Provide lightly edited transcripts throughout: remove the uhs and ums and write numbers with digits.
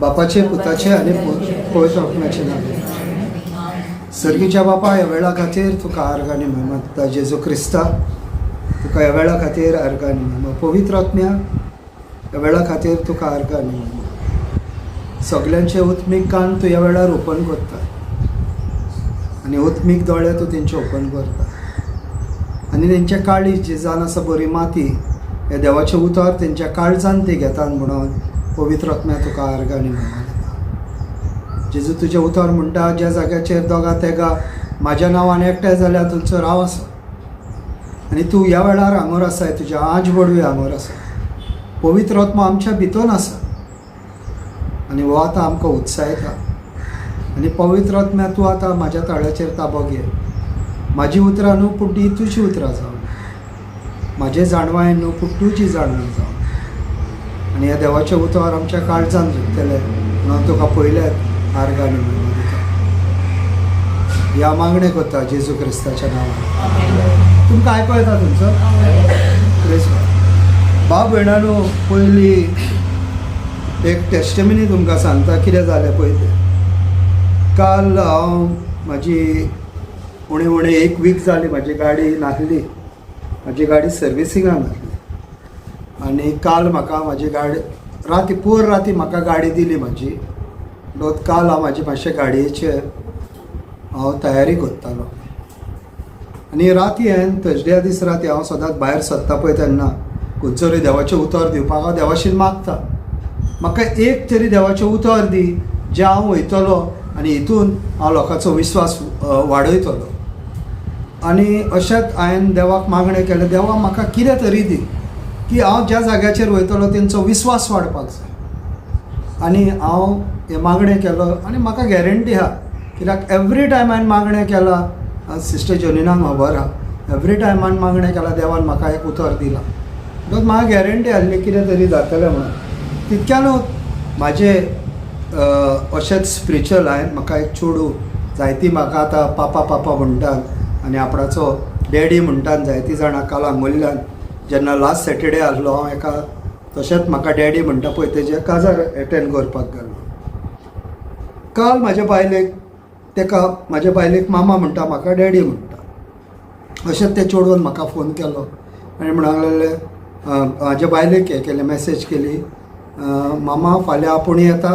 बापाचे, पुताचे आनी पवित्र आत्म्याचे नांव. सर्गीच्या बापा, ह्या वेळा खातीर तुका आर्गां आनी महिमा दिता. जेजू क्रिस्ता, तुका ह्या वेळा खातीर आर्गां आनी महिमा. पवित्र आत्म्या, ह्या वेळा खातीर तुका आर्गां आनी महिमा. सगल्यांचे उत्मीक कान तूं ह्या वेळार ओपन करता आनी उत्मीक दोळे तूं तेंचे ओपन करता आनी तेंच्या काळीज जी जावन आसा बरी माती, हे देवाचें उतर तेंच्या काळजान ती घेतात म्हणून पवित्र आत्म्या तुका आर्गां आनी महिमा दिता. जेजू, तुजें उतर म्हणटा, ज्या जाग्याचेर दोगां तेगां म्हाज्या नांवान एकठांय जाल्यार थंयसर हांव आसा आनी तूं ह्या वेळार हांगोर आसाय. तुज्या आंज बडवी हांगोर आसा. पवित्र आत्मा आमच्या भितर आसा आनी हो आतां आमकां उत्सायता. आनी पवित्र आत्म्या, तूं आतां म्हाज्या ताळ्याचेर ताबो घे. म्हाजी उतरां न्हू, पूण ती तुजी उतरां जावन, म्हाजे जाणवाय न्हू, पूण तुजी जाणवाय जावन आनी ह्या देवाचें उतर आमच्या काळजान झुकतलें म्हणून तुका पयल्यात आर्गां आनी महिमा दिता. ह्या मागणें करता जेजू क्रिस्ताच्या नांवान. तुमकां आयको येता तुमचो? प्रेज गॉड. भाव भयणानो, पयली एक टेस्टिमनी तुमकां सांगता कितें जालें पळय तें. काल हांव म्हाजी उणें उणें एक वीक जाली म्हाजी गाडी नासली. म्हाजी गाडी सर्विसिंगाक नासली आनी काल म्हाका म्हाजी गाडी राती, पोर राती म्हाका गाडी दिली म्हाजी. म्हणटकच काल हांव म्हाजी मातशे गाडयेचेर हांव तयारी करतालो आनी राती हांवें, थर्सड्या दीस राती, हांव सदांच भायर सरता पळय तेन्ना खंयचो देवाचें उतर दिवपाक हांव देवाशीन मागता, म्हाका एक तरी देवाचें उतर दी जें हांव वयतलो आनी हितून हांव लोकांचो विस्वास वाडयतलो. आनी अशेंच हांवें देवाक मागणें केलें, देवा, म्हाका कितें तरी दी की हांव ज्या जाग्याचेर वयतलो तेंचो विस्वास वाडपाक जाय. आनी हांव हें मागणें केलो आनी म्हाका गॅरंटी आहा, कित्याक एवरी टायम हांवें मागणें केलां, सिस्टर जोनिनाक खबर आहा, एवरी टायम हांवें मागणें केलां, देवान म्हाका एक उतर दिलां. म्हणटकच म्हाका गॅरंटी आहली कितें तरी जातलें म्हणून. तितक्यानूच म्हाजें अशेंच स्पिरिच्युअल, हांवें म्हाका एक चेडूं, जायतीं म्हाका आतां पापा पापा म्हणटात आनी आपणाचो डॅडी म्हणटात जायतीं जाणां. काल आंगोल्ल्यान जेन्ना लास्ट सॅटर्डे आसलो, हांव एका तशेंच म्हाका डॅडी म्हणटा पळय तेजें काजार एटेंड करपाक गेल्लो. काल म्हाज्या बायलेक, तेका म्हाज्या बायलेक मामा म्हणटा, म्हाका डॅडी म्हणटा. अशेंच ते चेडवान म्हाका फोन केलो आनी म्हणूंक लागले, म्हाज्या बायलेक हें केलें, मॅसेज केली, मामा फाल्यां आपूण येता,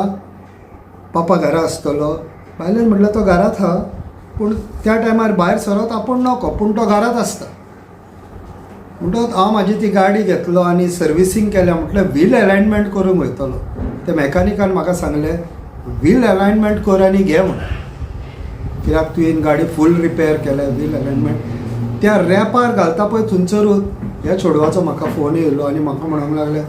पापा घरा आसतलो? बायलेन म्हटलें, तो घरांत आहा, पूण त्या टायमार भायर सरत आपूण नको, पूण तो घरांत आसता. म्हणटकच हांव म्हाजी ती गाडी घेतलो आनी सर्विसींग केल्या. म्हटलें व्हील एलायनमेंट करूंक वयतलो. ते मॅकानिकान म्हाका सांगलें, व्हील एलायनमेंट कर आनी घे म्हणून, कित्याक तुवें गाडी फूल रिपेर केल्या, व्हील एलायनमेंट. त्या रॅपार घालता पळय थंयसरूच ह्या चेडवाचो म्हाका फोन येयलो आनी म्हाका म्हणूंक लागले,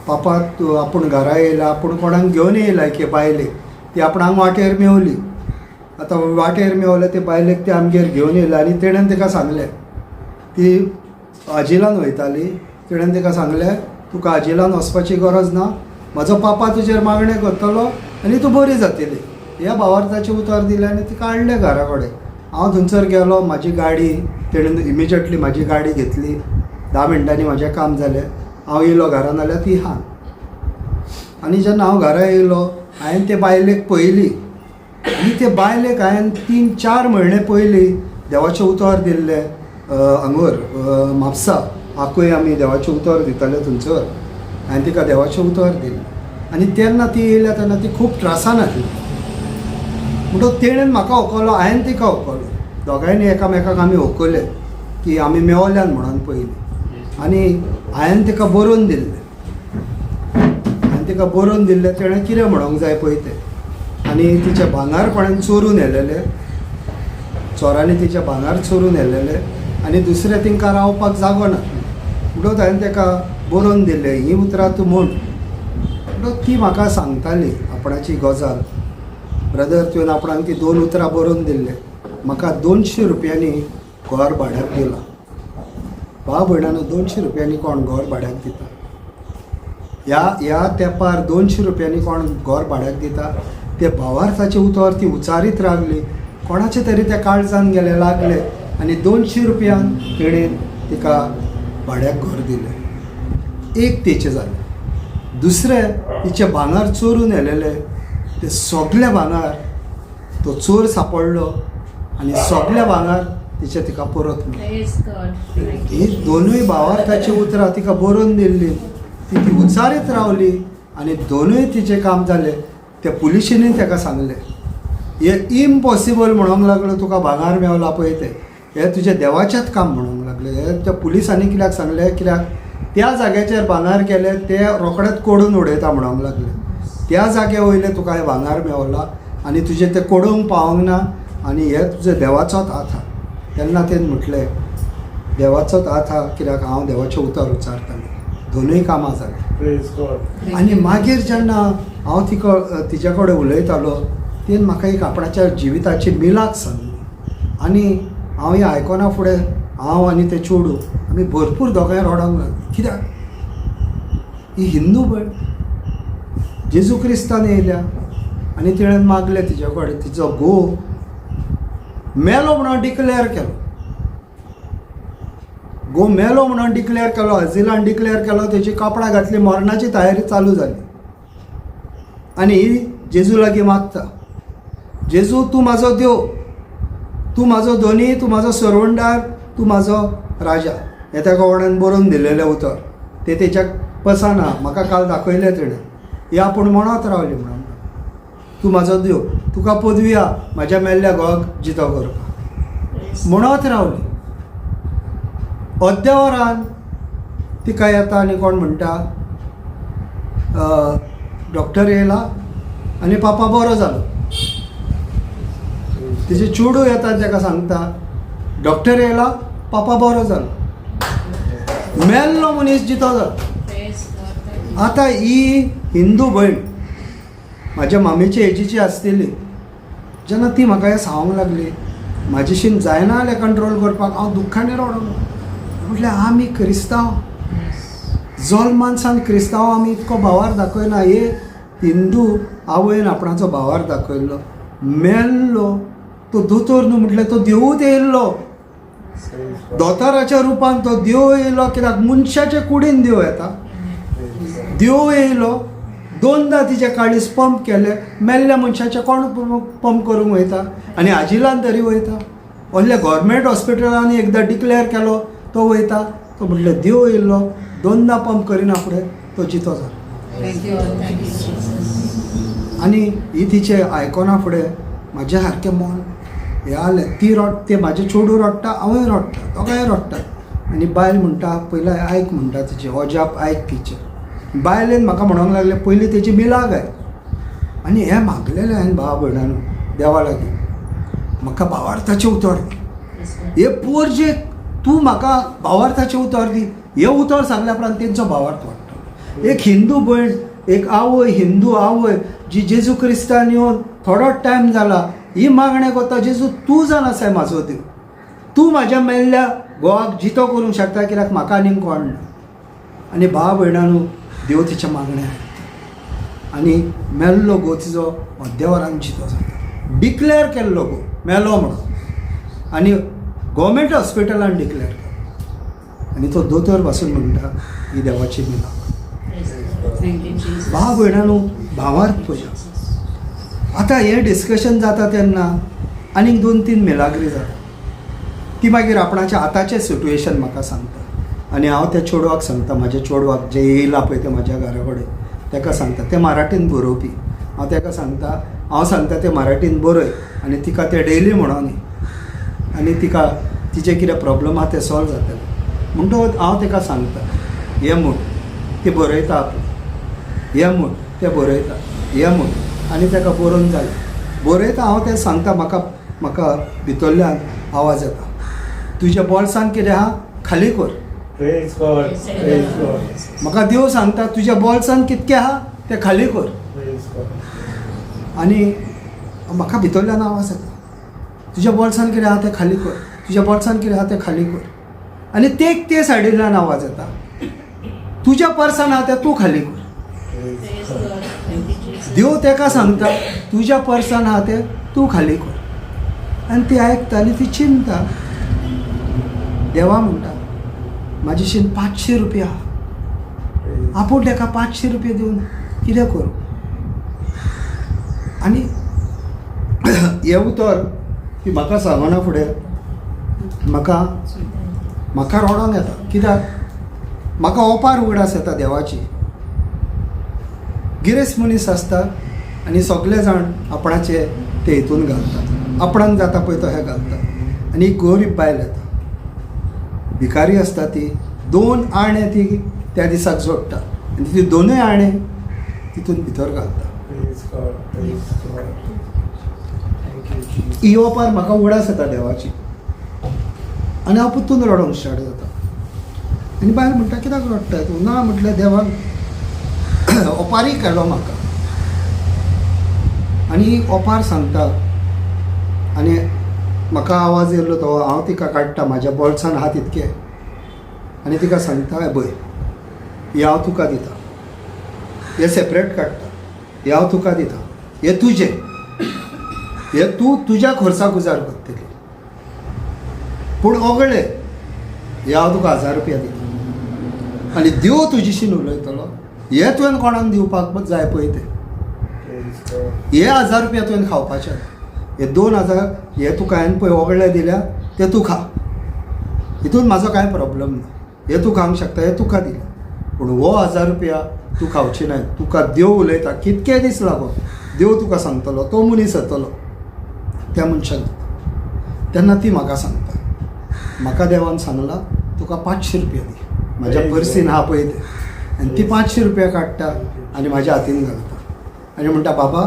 पापा, तूं आपूण घरा येयला, आपूण कोणाक घेवन येयला की बायलेक, ती आपणाक वाटेर मेवली. आतां वाटेर मेवले ते बायलेक ते आमगेर घेवन येयले आनी तेणेन ताका सांगलें, ती आजिलान वयताली, तेणेन ताका सांगलें, तुका आजिलान वचपाची गरज ना, म्हजो पापा तुजेर मागणें करतलो आनी तूं बरी जातली. ह्या भावार्थाचें उतर दिलें आनी तिका हाडलें घरा कडेन. हांव थंयसर गेलो, म्हाजी गाडी तेणेन इमिजिएटली म्हाजी गाडी घेतली. 10 मिनटांनी म्हाजें काम जालें. हांव येयलो घरान जाल्यार ती आहा. आनी जेन्ना हांव घरा येयलो, हांवें ते बायलेक पळयली आनी ते बायलेक हांवें 3-4 म्हयने पयलीं देवाचें उतर दिल्लें. हांगर म्हापसा आकय आमी देवाचें उतर दिताले, थंयसर हांवें तिका देवाचें उतर दिलें आनी तेन्ना ती येयल्या तेन्ना ती खूब त्रासान आसली. म्हणटकच तेणेन म्हाका होकलो, हांवें तिका होकलो, दोगांयनी एकामेकाक आमी होकले की आमी मेवल्यान म्हणून पयलीं. आनी हांवें तिका बरोवन दिल्लें, हांवें तिका बरोवन दिल्लें तेणें कितें म्हणूंक जाय पळय तें. आनी तिचें भांगर कोणेन चोरून व्हेलेलें, चोरांनी तिचें भांगर चोरून व्हेलेलें आनी दुसरें तिंकां रावपाक जागो नासलो. म्हणटकच हांवें ताका बरोवन दिल्लें, हीं उतरां तूं म्हण. म्हणटकच ती म्हाका सांगताली आपणाची गजाल, ब्रदर, तुवें आपणाक ती दोन उतरां बरोवन दिल्लें, म्हाका 200 रुपयांनी घर भाड्याक दिलां. भाव भयणानो, 200 रुपयांनी कोण घर भाड्याक दिता? ह्या ह्या तेंपार 200 रुपयांनी कोण घर भाड्याक दिता? ते भावार्थाचें उतर ती उचारीत रावली, कोणाचे तरी त्या काळजान गेले लागले आनी 200 रुपयान तेणेन तिका भाड्याक घर दिलें. एक तेचें जालें. दुसरें तिचें भांगर चोरून व्हेलेलें तें सगलें भांगर तो चोर सांपडलो आनी सगलें भांगर तिचें तिका परत मेळ्ळें. Praise God. Thank you, he Jesus. दोनूय भावार्थाची उतरां तिका बरोवन दिल्ली ती ती उचारीत रावली आनी दोनूय तिचें काम जालें. त्या पुलिशींनी ताका सांगलें हें इम्पॉसिबल म्हणूंक लागलो तुका भांगर मेवला पळय तें हें तुजें देवाचेंच काम म्हणूंक लागलें. हें त्या पुलिसांनी कित्याक सांगलें कित्याक त्या जाग्याचेर भांगर केलें तें रोखडेंच कोडून उडयता म्हणूंक लागलें. त्या जाग्या वयलें तुका हें भांगर मेवलां आनी तुजें तें कोडूंक पावोंक ना आनी हें तुजें देवाचोच हात आहा. तेन्ना तेणें म्हटलें देवाचोच हात आहा कित्याक हांव देवाचें उतर उच्चारतालें. दोनूय कामां जालीं. Praise God. Thank आनी you. मागीर जेन्ना हांव तिका तिच्या कडेन उलयतालो तिणें म्हाका एक आपणाच्या जिविताची मिलाक सांगली आनी हांव हें आयकना फुडें हांव आनी तें चेडूं आमी भरपूर दोगांय रडोंक लागलीं. कित्याक ही हिंदू भयण जेजू क्रिस्तान येयल्या आनी तिणें मागलें तिच्या कडेन तिचो घोव मेलो म्हणून डिक्लेअर केलो. घोव मेलो म्हणून डिक्लेअर केलो, अजिलान डिक्लेअर केलो, तेजी कपडां घातली, मरणाची तयारी चालू जाली आनी ही जेजू लागीं मागता, जेजू तूं म्हाजो देव, तूं म्हाजो धनी, तूं म्हाजो सरवणदार, तूं म्हाजो राजा. हें त्या कोणान बरोवन दिलेलें उतर तें तेच्याक पसना, म्हाका काल दाखयलें तेणें. ही आपूण म्हणत रावली म्हणून तूं म्हाजो देव, तुका पदवी आहा म्हाज्या मेल्ल्या घोवाक जितो करपाक Praise म्हणत रावली. अर्द्या वरान तिका येता आनी कोण म्हणटा डॉक्टर येयला आनी पापा बरो जालो. तिचे चेडूं येता आनी ताका सांगता डॉक्टर येयला पापा बरो जालो. मेल्लो मनीस जितो जालो. Praise God. Thank you. आतां ही हिंदू भयण म्हाज्या मामीचे एजीची आसतली जेन्ना ती म्हाका हें सांगूंक लागली म्हाजेशीन जायना जालें कंट्रोल करपाक, हांव दुख्खांनी रडोंक. म्हटलें आमी क्रिस्तांव, जल्मान सान क्रिस्तांव, आमी इतको भावार दाखयना. हे हिंदू आवयन आपणाचो भावार दाखयल्लो, मेल्लो तो दोतोर न्हू म्हटल्यार तो देवूच येयल्लो, Praise God. दोतोराच्या रुपान तो देव येयलो कित्याक मनशाच्या कुडीन देव येता. Praise God. देव येयलो, दोनदा तिचे काळीज पंप केलें, मेल्ल्या मनशाचें कोण पंप करूंक वयता आनी आजिलान तरी वयता. व्हडल्या गोवोरमेंट हॉस्पिटलांनी एकदां डिक्लेअर केलो तो वयता, तो म्हटलें देव येयल्लो, दोनदा पंप करिना फुडें तो जितो जालो. Thank you. Thank you, Jesus. आनी ही तिचें आयकना फुडें म्हाजें सारकें मन हें जालें. ती रडटा, म्हाजें चेडूं रडटा, हांवूय रडटा, दोगांय रडटा. आनी बायल म्हणटा पयलीं आयक म्हणटा तिचें अजाप आयक तिचें. बायलेन म्हाका म्हणूंक लागलें पयलीं तेची मिलाग आयक. आनी हें मागलेलें हांवें भावा भयणांनो देवा लागीं, म्हाका भावार्थाचें उतर दी, Praise God. हे पोरजेक तूं म्हाका भावार्थाचें उतर दी. हें उतर सांगल्या उपरांत तेंचो भावार्थ वाडटलो. एक हिंदू भयण, एक आवय, हिंदू आवय जी जेजू क्रिस्तान येवन थोडो टायम जाला, ही मागणें करता जेजू तूं जाण आसाय म्हाजो देव, तूं म्हाज्या मेल्ल्या घोवाक जितो करूंक शकता कित्याक म्हाका आनीक कोण ना. आनी भाव भयणांनो देव तिचें मागणें आयकता आनी मेल्लो घोव तिजो अर्द्या वरान जितो जाता. डिक्लेअर केल्लो घोव मेलो म्हणून आनी गोवोरमेंट हॉस्पिटलान डिक्लेअर केलो आनी तो दोतोर पासून म्हणटा ही देवाची मिलाक. Praise God. Thank you, Jesus. भाव भयणांनो भावार्थ पळया. आतां हें डिस्कशन जाता तेन्ना आनीक 2-3 मिलाग्री जाता. ती मागीर आपणाचें आतांचें सिट्युएशन म्हाका सांगता आनी हांव त्या चेडवाक सांगता, म्हाज्या चेडवाक जें येयलां पळय तें म्हाज्या घरा कडेन ताका सांगता, तें मराठीन बरोवपी, हांव ताका सांगता, हांव सांगता तें मराठीन बरय आनी तिका तें डेली म्हणोनी आनी तिका तिचें कितें प्रॉब्लम आहा तें सॉल्व जातलें म्हणटकच हांव ताका सांगता हें म्हूण ती बरयता आपलें, हें म्हूण तें बरयता, हें म्हूण आनी ताका बरोवन जालें. बरयता हांव तें सांगता, म्हाका म्हाका भितरल्यान आवाज येता तुज्या बोल्सान कितें आहा खाली कर. Praise God. Praise God. म्हाका देव सांगता तुज्या बोल्सान कितकें आहा तें खाली कर. Praise God. आनी म्हाका भितरल्यान आवाज येता तुज्या बोल्सान कितें आहा तें खाली कर, तुज्या बोल्सान कितें आहा तें खाली कर. आनी ते सायडींतल्यान आवाज येता तुज्या पर्सान आहा तें तूं खाली कर. Praise God. Thank you, Jesus. देव तेका सांगता तुज्या पर्सान आहा तें तूं खाली कर. आनी ती आयकता आनी ती चिंता. देवा म्हणटा म्हाजेशीन 500 रुपया आपूण ताका 500 रुपया दिवन कितें करूं? आनी हें उतर की म्हाका सांगना फुडें म्हाका म्हाका रडोंक येता, कित्याक म्हाका ओपार उगडास येता देवाची. गिरेस्त मनीस आसता आनी सगळे जाण आपणाचे ते हितून घालतात, आपणाक जाता पळय तो हे घालता. आनी एक गरीब बायल येता, भिकारी आसता ती, 2 आणें ती त्या दिसाक जोडटा आनी ती 2 आणें तितून भितर घालता. Praise God. Praise God. Thank you, Jesus. ही ओपार म्हाका उगडास येता देवाची आनी हांव परतून रडोंक स्टार्ट जाता. आनी बायल म्हणटा कित्याक रडटा तूं? ना म्हटल्यार देवान ओपारी केलो म्हाका. आनी ओपार सांगता आनी म्हाका आवाज येयलो तो हांव तिका काडटा म्हाज्या बोल्सान हात इतके आनी तिका सांगता, हे पळय हे हांव तुका दिता, हे सेपरेट काडटा, हे हांव तुका दिता, हे तुजें, हे तूं तुज्या खर्चा गुजार करतली, पूण ओगळे हे हांव तुका 1000 रुपया दिता आनी देव तुजेशीन उलयतलो, हे तुवें कोणाक दिवपाक जाय पळय तें. Praise God. हे 1000 रुपया तुवें खावपाचे, हे 2000 हे तुका हांवें पळय ओगळे दिल्या ते तूं खा, हितून म्हाजो कांय प्रॉब्लम ना, हे तूं खावंक शकता, हे तुका दिल्या, पूण हो 1000 रुपया तूं खावची नाय. तुका देव उलयता, कितके दीस लागो देव तुका सांगतलो, तो मनीस येतलो त्या मनशाक दिता. तेन्ना ती म्हाका सांगता, म्हाका देवान सांगलां तुका 500 रुपया दी, म्हाज्या पर्सीन आहा पळय ते. आनी ती 500 रुपया काडटा आनी म्हाज्या हातीन घालता आनी म्हणटा, बाबा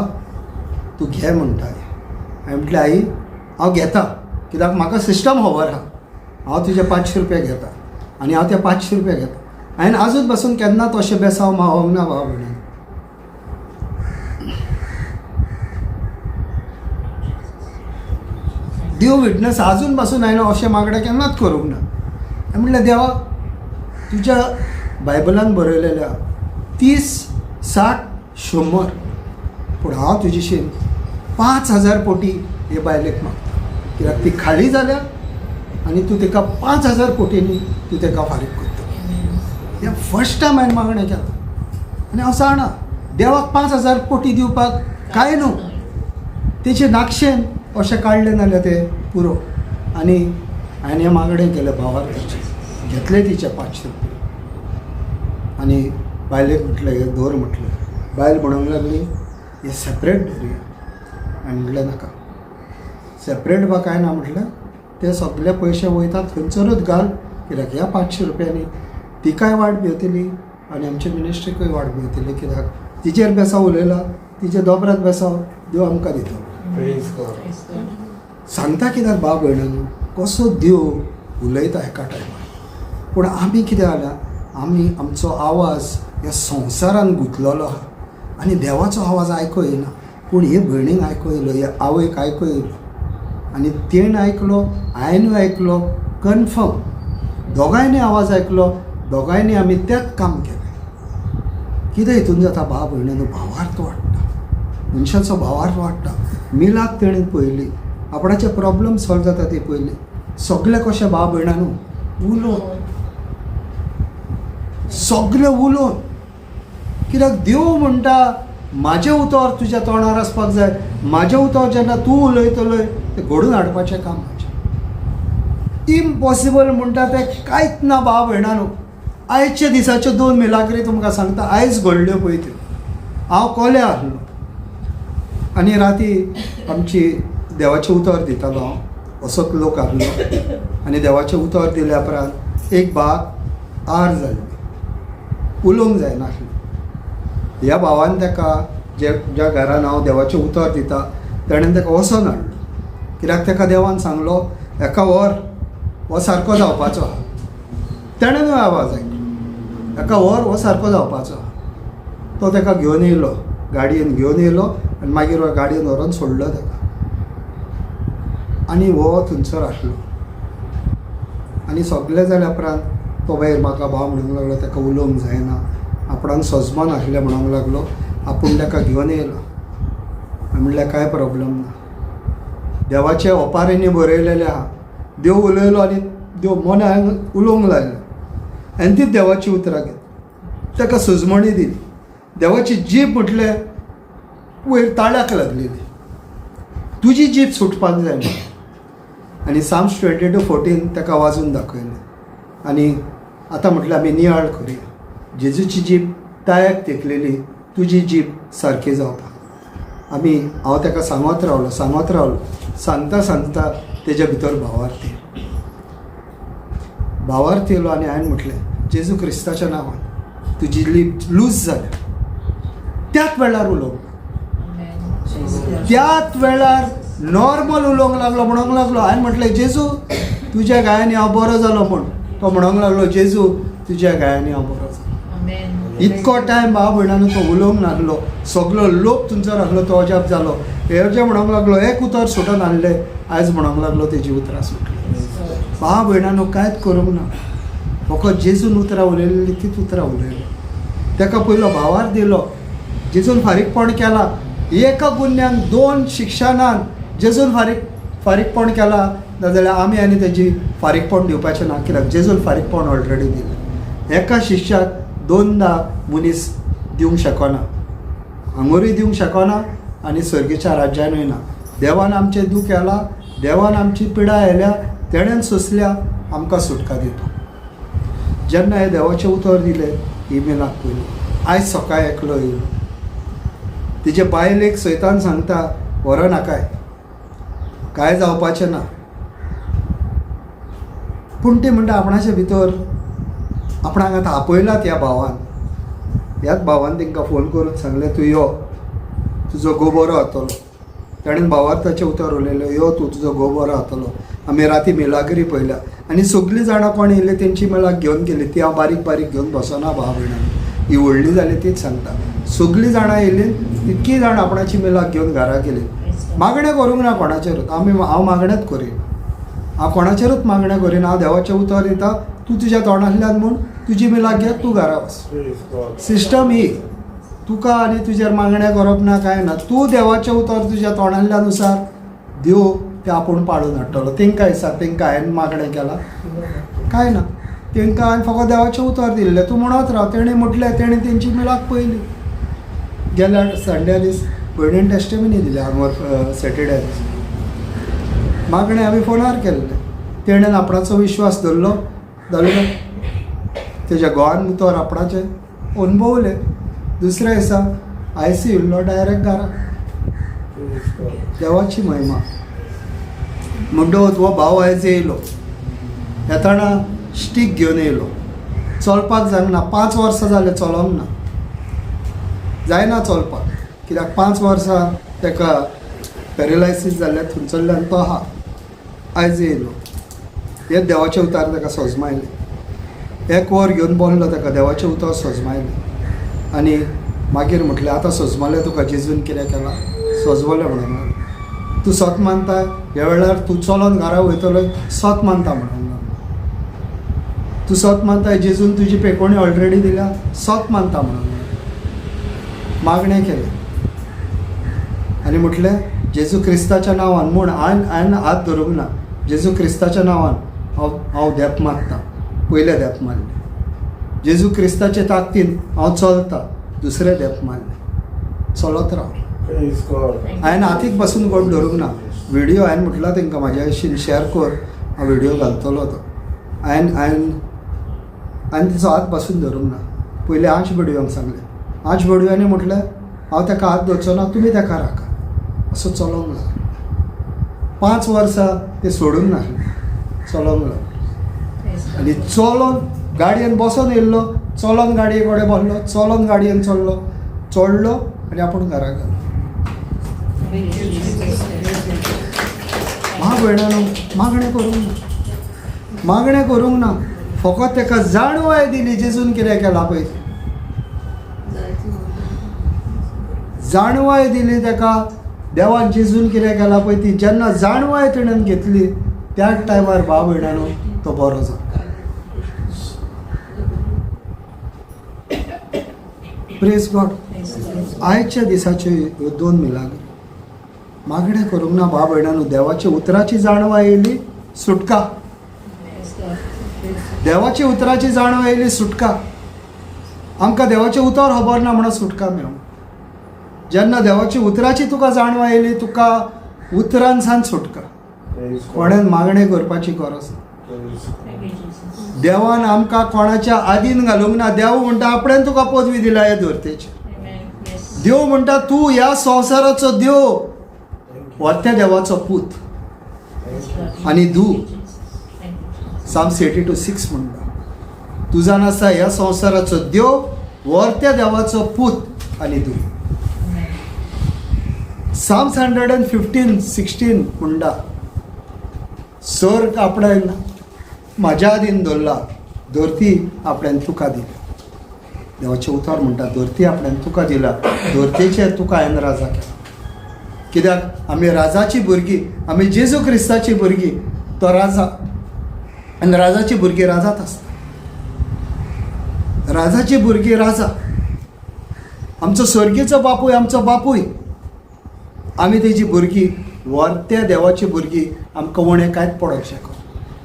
तूं घे म्हणटा. हांवें म्हटलें, आई हांव घेता, कित्याक म्हाका सिस्टम खबर आहा, हांव तुजे 500 रुपया घेता आनी हांव ते 500 रुपया घेता. हांवें आजून पासून केन्नाच अशें बेसांव मावोंक ना भाव भयणीन. देव विटनस, आजून पासून हांवें अशें मागणें केन्नाच करूंक ना. हांवें म्हटलें, देवा तुज्या बायबलान बरयलेल्या 30, 60, 100, पूण हांव तुजेशीन 5000 कोटी हे बायलेक मागता, कित्याक ती खाली जाल्या आनी तूं तिका 5000 कोटींनी तूं ताका फारीक करता. हें फर्स्ट टायम हांवें मागणें केलां आनी हांव जाणा देवाक 5000 कोटी दिवपाक कांय न्हू, तेचे नाकशेन अशें काडलें नाल्यार तें पुरो. आनी हांवें हें मागणें केलें भावार्थाचें, घेतलें तिचें 500 रुपया आनी बायलेक म्हटलें हें दवर म्हटलें. बायल म्हणूंक लागली हें सेपरेट दवरुया. हांवें म्हटलें नाका, सेपरेट बा कांय ना म्हटलें, ते सगळे पयशे वयतात थंयसरूच घाल, कित्याक ह्या 500 रुपयांनी तिकाय वाट मेवतली आनी आमचे मिनिस्ट्रीकूय वाट मेवतली, कित्याक तिचेर बेसांव उलयला, तिचे दोबरात बेसांव देव आमकां दितलो. Praise God. Praise God. सांगता कित्याक बाब भयणांनो, कसो देव उलयता एका टायमार. पूण आमी कितें जाल्या, आमी आमचो आवाज ह्या संवसारान गुंतलेलो आहा आनी देवाचो आवाज आयको येना. पूण हे भयणीक आयको येयलो, हे आवयक आयको येयलो आनी तेणें आयकलो, हांवेंनूय आयकलो, कन्फर्म दोगांयनी आवाज आयकलो, दोगांयनी आमी तेंच काम केलें. कितें हितून जाता भाव भयणीनो, भावार्थ वाडटा, मनशाचो भावार्थ वाडटा. मिलाक तेणें पळयली, आपणाचे प्रॉब्लम सॉल्व जाता ती पळयली. सगळे कशें भाव भयणांनो उलोवन, सगळे उलोवन, कित्याक देव म्हणटा म्हाजें उतर तुज्या तोंडार आसपाक जाय, म्हाजें उतर जेन्ना तूं उलयतलोय तें घडोवन हाडपाचें काम म्हाजें. इम्पॉसिबल म्हणटा तें कांयच ना भाव भयणांनो. आयच्या दिसाच्यो 2 मिलाग्री तुमकां सांगता, आयज घडल्यो पळय त्यो. हांव कोल्या आसलो आनी राती आमची देवाचें उतर दितालो हांव, असोच लोक आसलो आनी देवाचें उतर दिल्या उपरांत एक बाग आर जाल्ली, उलोवंक जायनासली. ह्या भावान ताका ज्या घरान हांव देवाचें उतर दिता तेणेन ताका वचोन हाडलो, कित्याक ताका देवान सांगलो एका व्हर, हो सारको जावपाचो आहा. तेणेनूय आवाज आयकलो, एका व्हर, हो सारको जावपाचो आहा. तो ताका घेवन येयलो, गाडयेन घेवन येयलो आनी मागीर हो गाडयेन व्हरोन सोडलो ताका. आनी हो थंयसर आसलो आनी सगलें जाल्या उपरांत तो मागीर म्हाका भाव म्हणूंक लागलो ताका उलोवंक जायना, आपणाक सजमान आसलें म्हणूंक लागलो, आपूण ताका घेवन येयलो. हांवें म्हणलें कांय प्रॉब्लम ना, देवाचे ओपारींनी बरयलेलें आहा, देव उलयलो आनी देव मनान उलोवंक लागलो आनी तीच देवाची उतरां घेत. ताका सुजमणी दिली. देवाची जीब म्हटलें वयर ताळ्याक लागलेली, तुजी जीब सुटपाक जाय म्हणून. आनी साम्स 22:14 ताका वाजून दाखयलें. आनी आतां म्हटलें आमी नियाळ करुया, जेजूची जीब ताळ्याक तेंकलेली, तुजी जीब सारकी जावपाक. आमी हांव ताका सांगत रावलो, सांगत रावलो, सांगता सांगता तेज्या भितर भावार्थ येयलो, भावार्थ येयलो. आनी हांवें म्हटलें जेजू क्रिस्ताच्या नांवान तुजी लीप लूज जाल्या. त्याच वेळार उलोवंक, त्याच वेळार नॉर्मल उलोवंक लागलो, म्हणूंक लागलो. हांवें म्हटलें जेजू तुज्या गायांनी हांव बरो जालो म्हूण. तो म्हणूंक लागलो जेजू तुज्या गायांनी हांव बरो जालो. इतको टायम भाव भयणानो तो उलोवंक नासलो, सगलो लोक थंयसर आसलो, तो अजाप जालो. हे म्हणूंक लागलो एक उतर सुटून हाडलें, आयज म्हणूंक लागलो तेजी उतरां सुटली. भाव भयणानो कांयच करूंक ना, फकत जेजून उतरां उलयलेली तीच उतरां उलयली. ताका पयलो भावार दिलो, जेजून फारीकपण केलां. एका गुन्यांक 2 शिक्षणान जेजून फारीकपण केलां, नाजाल्यार आमी आनी तेजी फारीकपण दिवपाचें ना, कित्याक जेजून फारीकपण ऑलरेडी दिलें. एका शिक्षाक 2दा मनीस दिवंक शकना, हांगोरूय दिवंक शकना आनी सर्गीच्या राज्यानूय ना. देवान आमचें दूख येला, देवान आमची पिडा येल्या, तेणेन सोंसल्या, आमकां सुटका दिता. जेन्ना हें देवाचें उतर दिलें इमेलाक पयलीं, आयज सकाळी एकलो येयलो, तिजे बायलेक सैतान सांगता व्हरो नाकाय, कांय जावपाचें ना. पूण ती म्हणटा आपणाचे भितर आपणाक आतां आपयलात ह्या भावान, ह्याच भावान तांकां फोन करून सांगलें तूं यो, तुजो घोव बरो जातलो. ताणें भावार्थाचें उतर उलयलें, यो तूं, तुजो घोव बरो जातलो. आमी राती मिलाग्री पळयल्या आनी सगळीं जाणां कोण येयली तेंची मिलाग घेवन गेली. ती हांव बारीक बारीक घेवन बसना भाव भयणां, ही व्हडली जाली तीच सांगता. सगळीं जाणां येयली, तितकीं जाणां आपणाची मिलाग घेवन घरा गेली. मागणें करूंक ना कोणाचेरूच, हांव मागणेंच करीना, हांव कोणाचेरूच मागणें करीना. हांव देवाचें उतर दिता, तूं तुज्या तोंडांतल्यान म्हूण तुजी मिलाग घे, तूं घरा वच. सिस्टम ही, तुका आनी तुजेर मागणें करप ना कांय ना, तूं देवाचें उतर तुज्या तोंडांतल्यान नुसार देव तें आपूण पाळून हाडटलो. तेंकां दिसा तेंकां हांवें मागणें केलां कांय ना, तेंकां हांवें फकत देवाचें उतर दिल्लें, तूं म्हणत राव. तेणें म्हटलें, तेणें तेंची मिलाग पळयली. गेल्या संडे दीस भयणीन टेस्टिमनी दिली हांगर सॅटर्डे दीस मागणें हांवें फोनार केल्लें, तेणेन आपणाचो विश्वास धरलो, धरलो तेज्या घोवान उतर आपणाचें अणभवलें. दुसऱ्या दिसा आयसी येयल्लो डायरेक्ट घरा. देवाची महिमा. म्हणटकच हो भाव आयज येयलो, येताना स्टीक घेवन येयलो, चलपाक जायना, 5 वर्सां जालें चलोंक ना, जायना चलपाक, कित्याक 5 वर्सां ताका पॅरलायसीस जाल्लें, थंयसरल्यान तो आहा. आयज येयलो, हे देवाचें उतार ताका सोजमायलें, 1 वर घेवन बसलो, ताका देवाचें उतर सोजमायलें. आनी मागीर म्हटलें आतां सोजमालें तुका जेजून कितें केलां, सोजवलें म्हणून लागलो. तूं सत मानता ह्या वेळार तूं चलोन घरा वयतलो, सत मानता म्हणून लागलो. तूं सत मानता जेजून तुजी पेकोणी ऑलरेडी दिल्या, सत मानता म्हणून लागलो. मागणें केलें आनी म्हटलें जेजू क्रिस्ताच्या नांवान म्हूण हांवें हात धरूंक ना, जेजू क्रिस्ताच्या नांवान हांव धेप मारता, पयलें धेप मारलें. जेजू क्रिस्ताचे ताकदीन हांव चलता, दुसरें धेप मारलें, चलत राव. हांवें हातीक पासून कोण धरूंक ना. व्हिडियो हांवें म्हटलां तांकां म्हाज्या भशेन शेअर कर, हांव व्हिडियो घालतलो तो. हांवें हांवें हांवें तिचो हात पासून धरूंक ना. पयलीं आंच बडव्यांक सांगलें, आंच बडव्यांनी म्हटलें हांव ताका हात धरचो ना, तुमी ताका राखा. असो चलोंक लागलो. 5 वर्सां ते सोडूंक नासलें, चलोंक लागलो. आनी चलोन गाडयेन बसोन येयल्लो, चलोन गाडये कडेन बसलो, चलोन गाडयेन चल्लो, चडलो आनी आपूण घरा गेलो. म्हाका भयणानो मागणें करूंक ना, मागणें करूंक ना, फकत ताका जाणवाय दिली जेजून कितें केलां पळय, जाणवाय दिली ताका देवान जेजून कितें केलां पळय ती जेन्ना जाणवाय तेणेन घेतली त्याच टायमार भाव भयणानो तो बरो जालो. Praise God. आयच्या दिसाच्यो ह्यो 2 मिलाग्री. मागणें करूंक ना भाव भयणानो, देवाच्या उतराची जाणवाय येयली सुटका, देवाच्या उतराची जाणवाय येयली सुटका. आमकां देवाचें उतर खबर ना म्हणून सुटका मेळूं. जेन्ना देवाची उतराची तुका जाणवाय येयली, तुका उतरान सान सुटका. Praise God. कोणेन मागणें करपाची गरज ना. Praise God. Thank you, Jesus. देवान आमकां कोणाच्या आदीन घालूंक ना. देव म्हणटा आपणेन तुका पदवी दिल्या हे धरतेची. Amen. Yes. देव म्हणटा तूं ह्या संवसाराचो देव, Thank you. व्हरत्या देवाचो पूत Thank you. Lord. आनी धूव. Thank you, Jesus. Thank you, Jesus. Psalms 82:6 म्हणटा, तूं जाण आसा ह्या संवसाराचो देव, व्हरत्या देवाचो पूत आनी धूव. Amen. Psalms 115:16 म्हणटा, स्वर्ग आपणान म्हाज्या आदीन दवरला, धरती आपणान तुका दिल्या. देवाचें उतर म्हणटा, धरती आपणान तुका दिला, धरतेचेर तुका हांवें राजा केला. कित्याक आमी राजाची भुरगीं, आमी जेजू क्रिस्ताची भुरगीं. तो राजा आनी राजाची भुरगीं राजात आसता. राजाची भुरगीं राजा. आमचो स्वर्गीचो बापूय आमचो बापूय, आमी तेजी भुरगीं, व्हरत्या देवाची भुरगीं. आमकां उणें कांयच पडोंक शकना.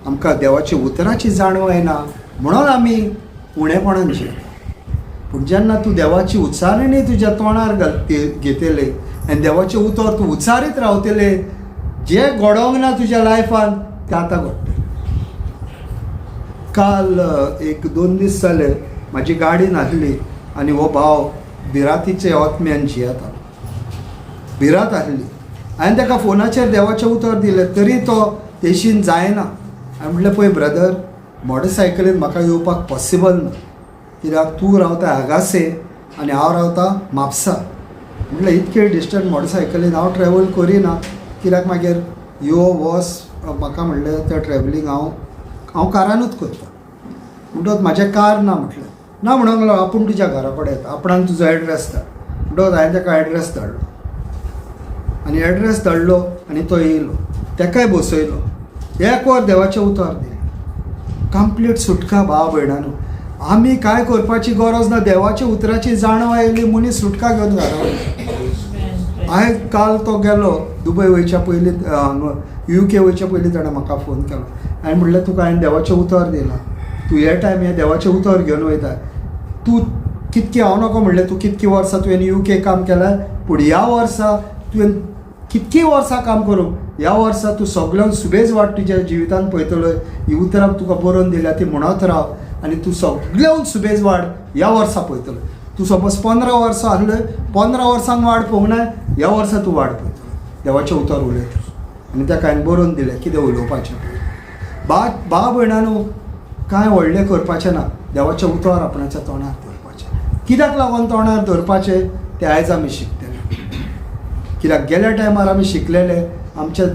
आमकां देवाची उतराची जाणवाय ना म्हणून आमी उणेपणान जियेता. पूण जेन्ना तूं देवाची उच्चारणी तुज्या तोंडार घाल घेतले आनी देवाचें उतर तूं उच्चारीत रावतले, जें घडोवंक ना तुज्या लायफान तें आतां घडटलें. काल एक दोन दीस जाले, म्हाजी गाडी नासली आनी हो भाव भिरांतीचे आत्म्यान जियेतालो. भिरांत आसली. हांवें ताका फोनाचेर देवाचें उतर दिलें तरी तो तेशीन जायना. हांवें म्हटलें, पळय ब्रदर, मोटरसायकलीन म्हाका येवपाक पॉसिबल ना, कित्याक तूं रावता आगासे आनी हांव रावता म्हापसा. म्हटलें इतके डिस्टन्स मोटरसायकलीन हांव ट्रॅवल करिना, कित्याक मागीर यो वच म्हाका म्हणलें तें ट्रॅवलींग हांव कारानूच करता. म्हणटकच म्हाजें कार ना. म्हटलें ना, म्हणूंक लागलो आपूण तुज्या घरा कडेन येता, आपणाक तुजो एड्रेस धाड. म्हणटकच हांवें ताका एड्रेस धाडलो आनी एड्रेस धाडलो आनी तो येयलो. ताकाय बसयलो, एक वर देवाचें उतर दिलें. कंप्लीट सुटका. भाव भयणानो, आमी कांय करपाची गरज ना. देवाच्या उतराची जाणवाय आयली, मनीस सुटका घेवन घरा वयता. Amen. हांवें काल तो गेलो दुबय वयच्या पयलीं, युके वयच्या पयलीं ताणें म्हाका फोन केलो. हांवें म्हणलें, तुका हांवें देवाचें उतर दिलां, तूं हे टायम हें देवाचें उतर घेवन वयता. तूं कितकें हांव नको म्हणलें, तूं कितकीं वर्सां तुवें युके काम केलें, पूण ह्या वर्सा तुवें कितकीं वर्सां काम करूं, ह्या वर्सा तूं सगल्यांक सुबेज वाट तुज्या जिवितान पळयतलो. ही उतरां तुका बरोवन दिल्या ती म्हणत राव आनी तूं सगल्यांक सुबेज वाड ह्या वर्सा पळयतलो. तूं सपोज 15 वर्सां आसले, 15 वर्सांक वाड पळोवंक ना, ह्या वर्सा तूं वाड पळयतलो. देवाचें उतर उलयता आनी ताका हांवें बरोवन दिलें कितें उलोवपाचें. बा भाव भयणानू, कांय व्हडलें करपाचें ना, देवाचें उतर आपणाच्या तोंडार दवरपाचें. कित्याक लागून तोंडार दवरपाचें तें आयज आमी शिकतले, कित्याक गेल्या टायमार आमी शिकलेले, आमच्या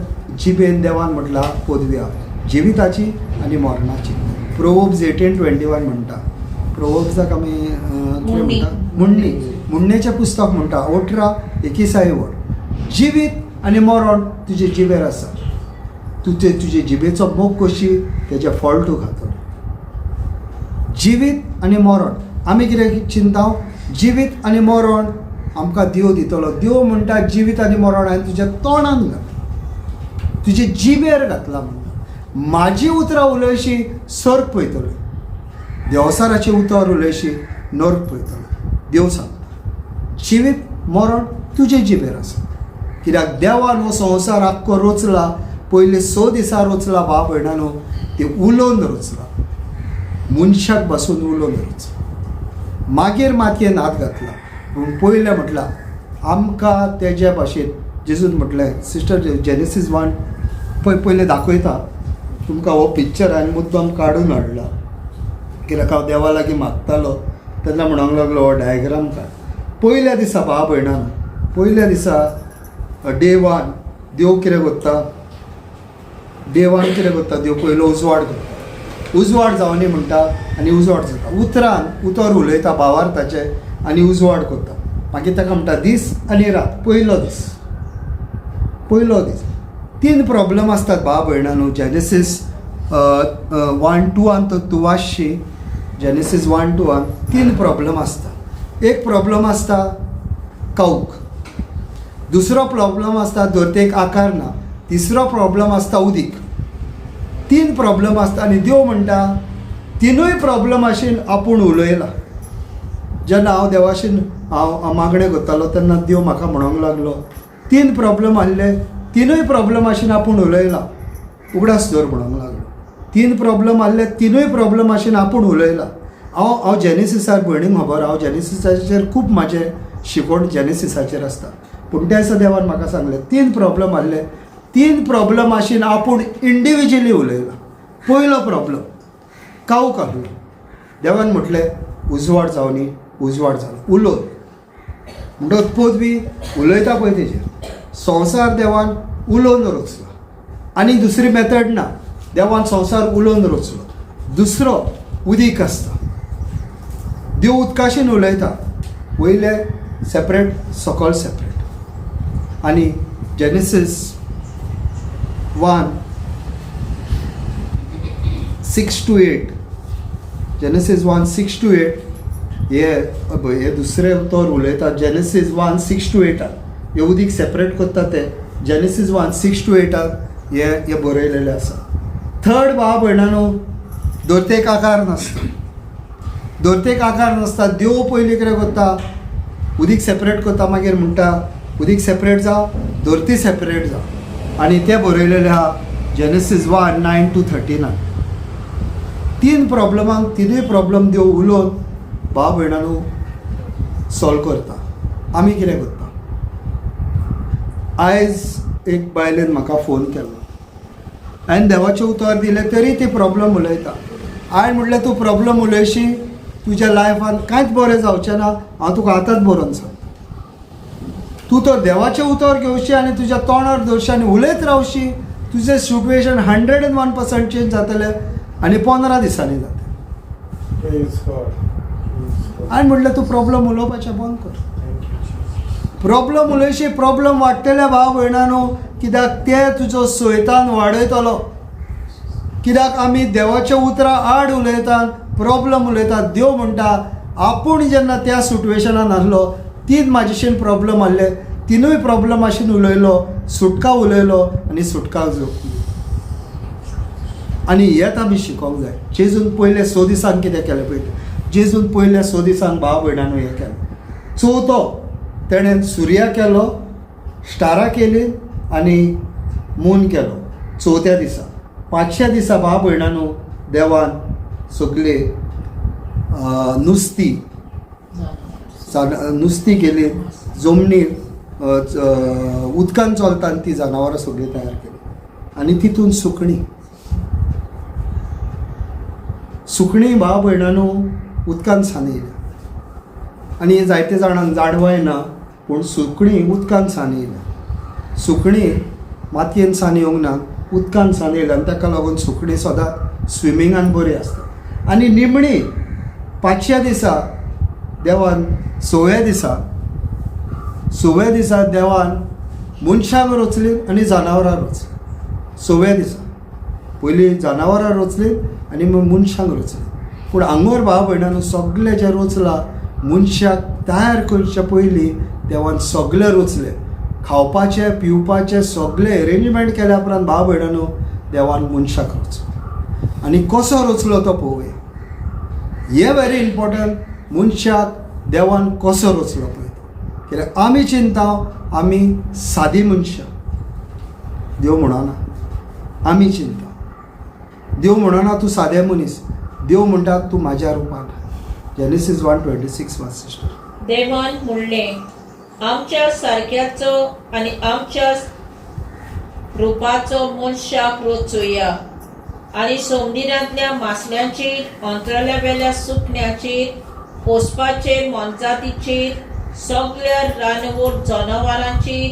जिबेन देवान म्हटलां पदवी आहा जिविताची आनी मरणाची. प्रोवोब्स 18:21 म्हणटा. प्रोवोब्साक आमी कितें मुंडी. म्हणटा? मुंडणी. मुंडणेचें पुस्तक म्हणटा 18:21 वर, जिवीत आनी मरण तुजे जिबेर आसा, तूं ते तुजे जिबेचो मोग कशी तेजें फळ तूं खातलो. जिवीत आनी मरण, आमी कितें चिंता, जिवीत आनी मरण आमकां देव दितलो. देव म्हणटा जिवीत आनी मरण हांवें तुज्या तोंडान घातलां, तुजे जिबेर घातलां. म्हणटा म्हाजी उतरां उलयशी सर्ग पळयतलो, देवसाराचें उतर उलयशी नर्क पळयतलो. देव सांगता जिवीत मरण तुजे जिबेर आसा, कित्याक देवान हो संवसार आख्खो रचला, पयले 6 दिसा रचला. भाव भयणानो, ते उलोवन रचला, मनशाक बसून उलोवन रचला, मागीर मातयेन हात घातला. पूण पयलें म्हटलां आमकां तेजे भाशेन जेजून म्हटलें. सिस्टर, जेनेसीस 1 पळय पयलें दाखयता तुमकां. हो पिक्चर हांवें मुद्दम काडून हाडला, कित्याक हांव देवा लागीं मागतालो तेन्ना म्हणूंक लागलो हो डायग्राम काड. पयल्या दिसा, भाव भयणान, पयल्या दिसा डे 1 देव कितें करता? डे 1 कितें करता देव? पयलो उजवाड करता. उजवाड जावनी म्हणटा आनी उजवाड जाता. उतरान उतर उलयता भावार्थाचें आनी उजवाड करता. मागीर ताका म्हणटा दीस आनी रात. पयलो दीस, पयलो दीस तीन प्रॉब्लम आसतात भाव भयणानो. जेनेसीस 1:2 तूं वाचशी, जेनेसीस 1:2 तीन प्रॉब्लम आसता. एक प्रॉब्लम आसता काऊक, दुसरो प्रॉब्लम आसता धरतेक आकार ना, तिसरो प्रॉब्लम आसता उदीक. तीन प्रॉब्लम आसता आनी देव म्हणटा तिनूय प्रॉब्लम आशेन आपूण उलयला. जेन्ना हांव देवाशीन हांव मागणें करतालो तेन्ना देव म्हाका म्हणोंक लागलो, तीन प्रॉब्लम आहले, तिनूय प्रॉब्लमाशीन आपूण उलयला, उगडास दवर म्हणोंक लागलो. तीन प्रॉब्लम आहले, तिनूय प्रॉब्लमाशीन आपूण उलयला. हांव हांव जेनेसिसार, भयणींक खबर, हांव जेनेसिसाचेर खूब म्हाजें शिकवण जेनेसिसाचेर आसता. पूण त्या दिसा देवान म्हाका सांगलें, तीन प्रॉब्लम आहले, तीन प्रॉब्लमाशीन आपूण इंडिविज्युअली उलयला. पयलो प्रॉब्लम कावक आहलो. देवान म्हटलें उजवाड जावनी, उजवाड जालो, उलोवन. म्हणटकच पृथ्वी उलयता पळय तेजेर संवसार देवान उलोवन रचलो आनी दुसरी मेथड ना. देवान संवसार उलोवन रचलो. दुसरो उदीक आसता, देव उदकाशीन उलयता, वयले सेपरेट सकल सेपरेट. आनी Genesis 1:6 to 8, Genesis 1:6 to 8, हे हे दुसरे तोर उलयता. जेनेसीस 1:6 to 8 हे उदीक सेपरेट करता ते जेनेसीस 1:6 to 8 हे हे बरयलेलें आसा. थर्ड, भाव भयणानो, धर्तेक आकार नासता, धर्तेक आकार नासता. देव पयलीं कितें करता, उदीक सेपरेट करता, मागीर म्हणटा उदीक सेपरेट जावं, धरती सेपरेट जावं. आनी तें बरयलेलें आहा जेनेसीस 1:9 to 13. तीन प्रॉब्लमांक तिनूय प्रॉब्लम देव उलोवन भाव भयणानो सॉल्व करता. आमी कितें करता? आयज एक बायलेन म्हाका फोन केलो, हांवें देवाचें उतर दिलें तरी ती प्रॉब्लम उलयता. हांवें म्हटलें, तूं प्रॉब्लम उलयशी, तुज्या लायफान कांयच बरें जावचें ना, हांव तुका आतांच बरोवन सांगता. तूं तर देवाचें उतर घेवशी आनी तुज्या तोंडार दवरशी आनी उलयत रावशी, तुजें सिट्युएशन 101% चेंज जातलें आनी 15 दिसांनी जातलें. Praise God. Praise God. हांवें म्हटलें, तूं प्रॉब्लम उलोवपाचें बंद कर. Thank you, Jesus. Problem उलयशी, प्रॉब्लम वाडटले भाव भयणानो, कित्याक ते तुजो सैतान वाडयतलो. कित्याक आमी देवाच्या उतरां आड उलयतात, प्रॉब्लम उलयतात. देव म्हणटा, आपूण जेन्ना त्या सिट्युएशनान आसलो, तीन म्हाजेशीन प्रॉब्लम आहले, तिनूय प्रॉब्लमाशीन उलयलो, सुटका उलयलो आनी सुटका जोखली. आनी हेत आमी शिकोंक जाय. जेजून पयले 6 दिसांक कितें केलें पळय. जेजून पयल्या 6 दिसांक, भाव भयणानो, हें केलें. चवथो तेणें सुर्या केलो, स्टारां केली आनी मून केलो चवथ्या दिसा. पांचव्या दिसा, भाव भयणानो, देवान सगळे नुस्तीं, नुस्तीं केली, जमनीर उदकान चलता ती जनावरां सगळीं तयार केली आनी तितून सुकणीं. सुकणीं, भाव भयणानो, उदकान सान येयल्या आनी हें जायते जाणांक जाणवाय ना, पूण सुकणीं उदकान सान येयल्या. सुकणीं मातयेन सान येवंक ना, उदकान सान येयल्या आनी ताका लागून सुकणीं सदांच स्विमिंगान बरी आसता. आनी निमणी पांचव्या दिसा देवान, सव्या दिसा, सव्या दिसा देवान मनशांक रचली आनी जनावरां रचली. सव्या दिसा पयलीं जनावरां रचली आनी मागीर मनशांक रचली. पूण हांगर, भाव भयणानो, सगळें जें रचलां, मनशाक तयार करच्या पयलीं देवान सगळें रचलें. खावपाचें पिवपाचें सगळें एरेंजमेंट केल्या उपरांत, भाव भयणानो, देवान मनशाक रचलो. आनी कसो रचलो तो पळोवया. हें व्हेरी इम्पॉर्टंट, मनशाक देवान कसो रचलो पळय तो. कित्याक आमी चिंता आमी सादी मनशां. देव म्हणना आमी चिंता. देव म्हणना तूं सादें मनीस. देव म्हणटा तूं म्हाज्या रुपान. जेनेसीस 1:26 वाच सिस्टर. देवान म्हणलें, आमच्या सारक्याचो आनी आमच्या रुपाचो मनशाक रचुया आनी समुद्रांतल्या मासल्यांचेर, अंतराळ्या वेल्या सुकण्याचेर, पोसपाचेर, मोनजातीचेर, सगळ्या रानवट जनावरांचेर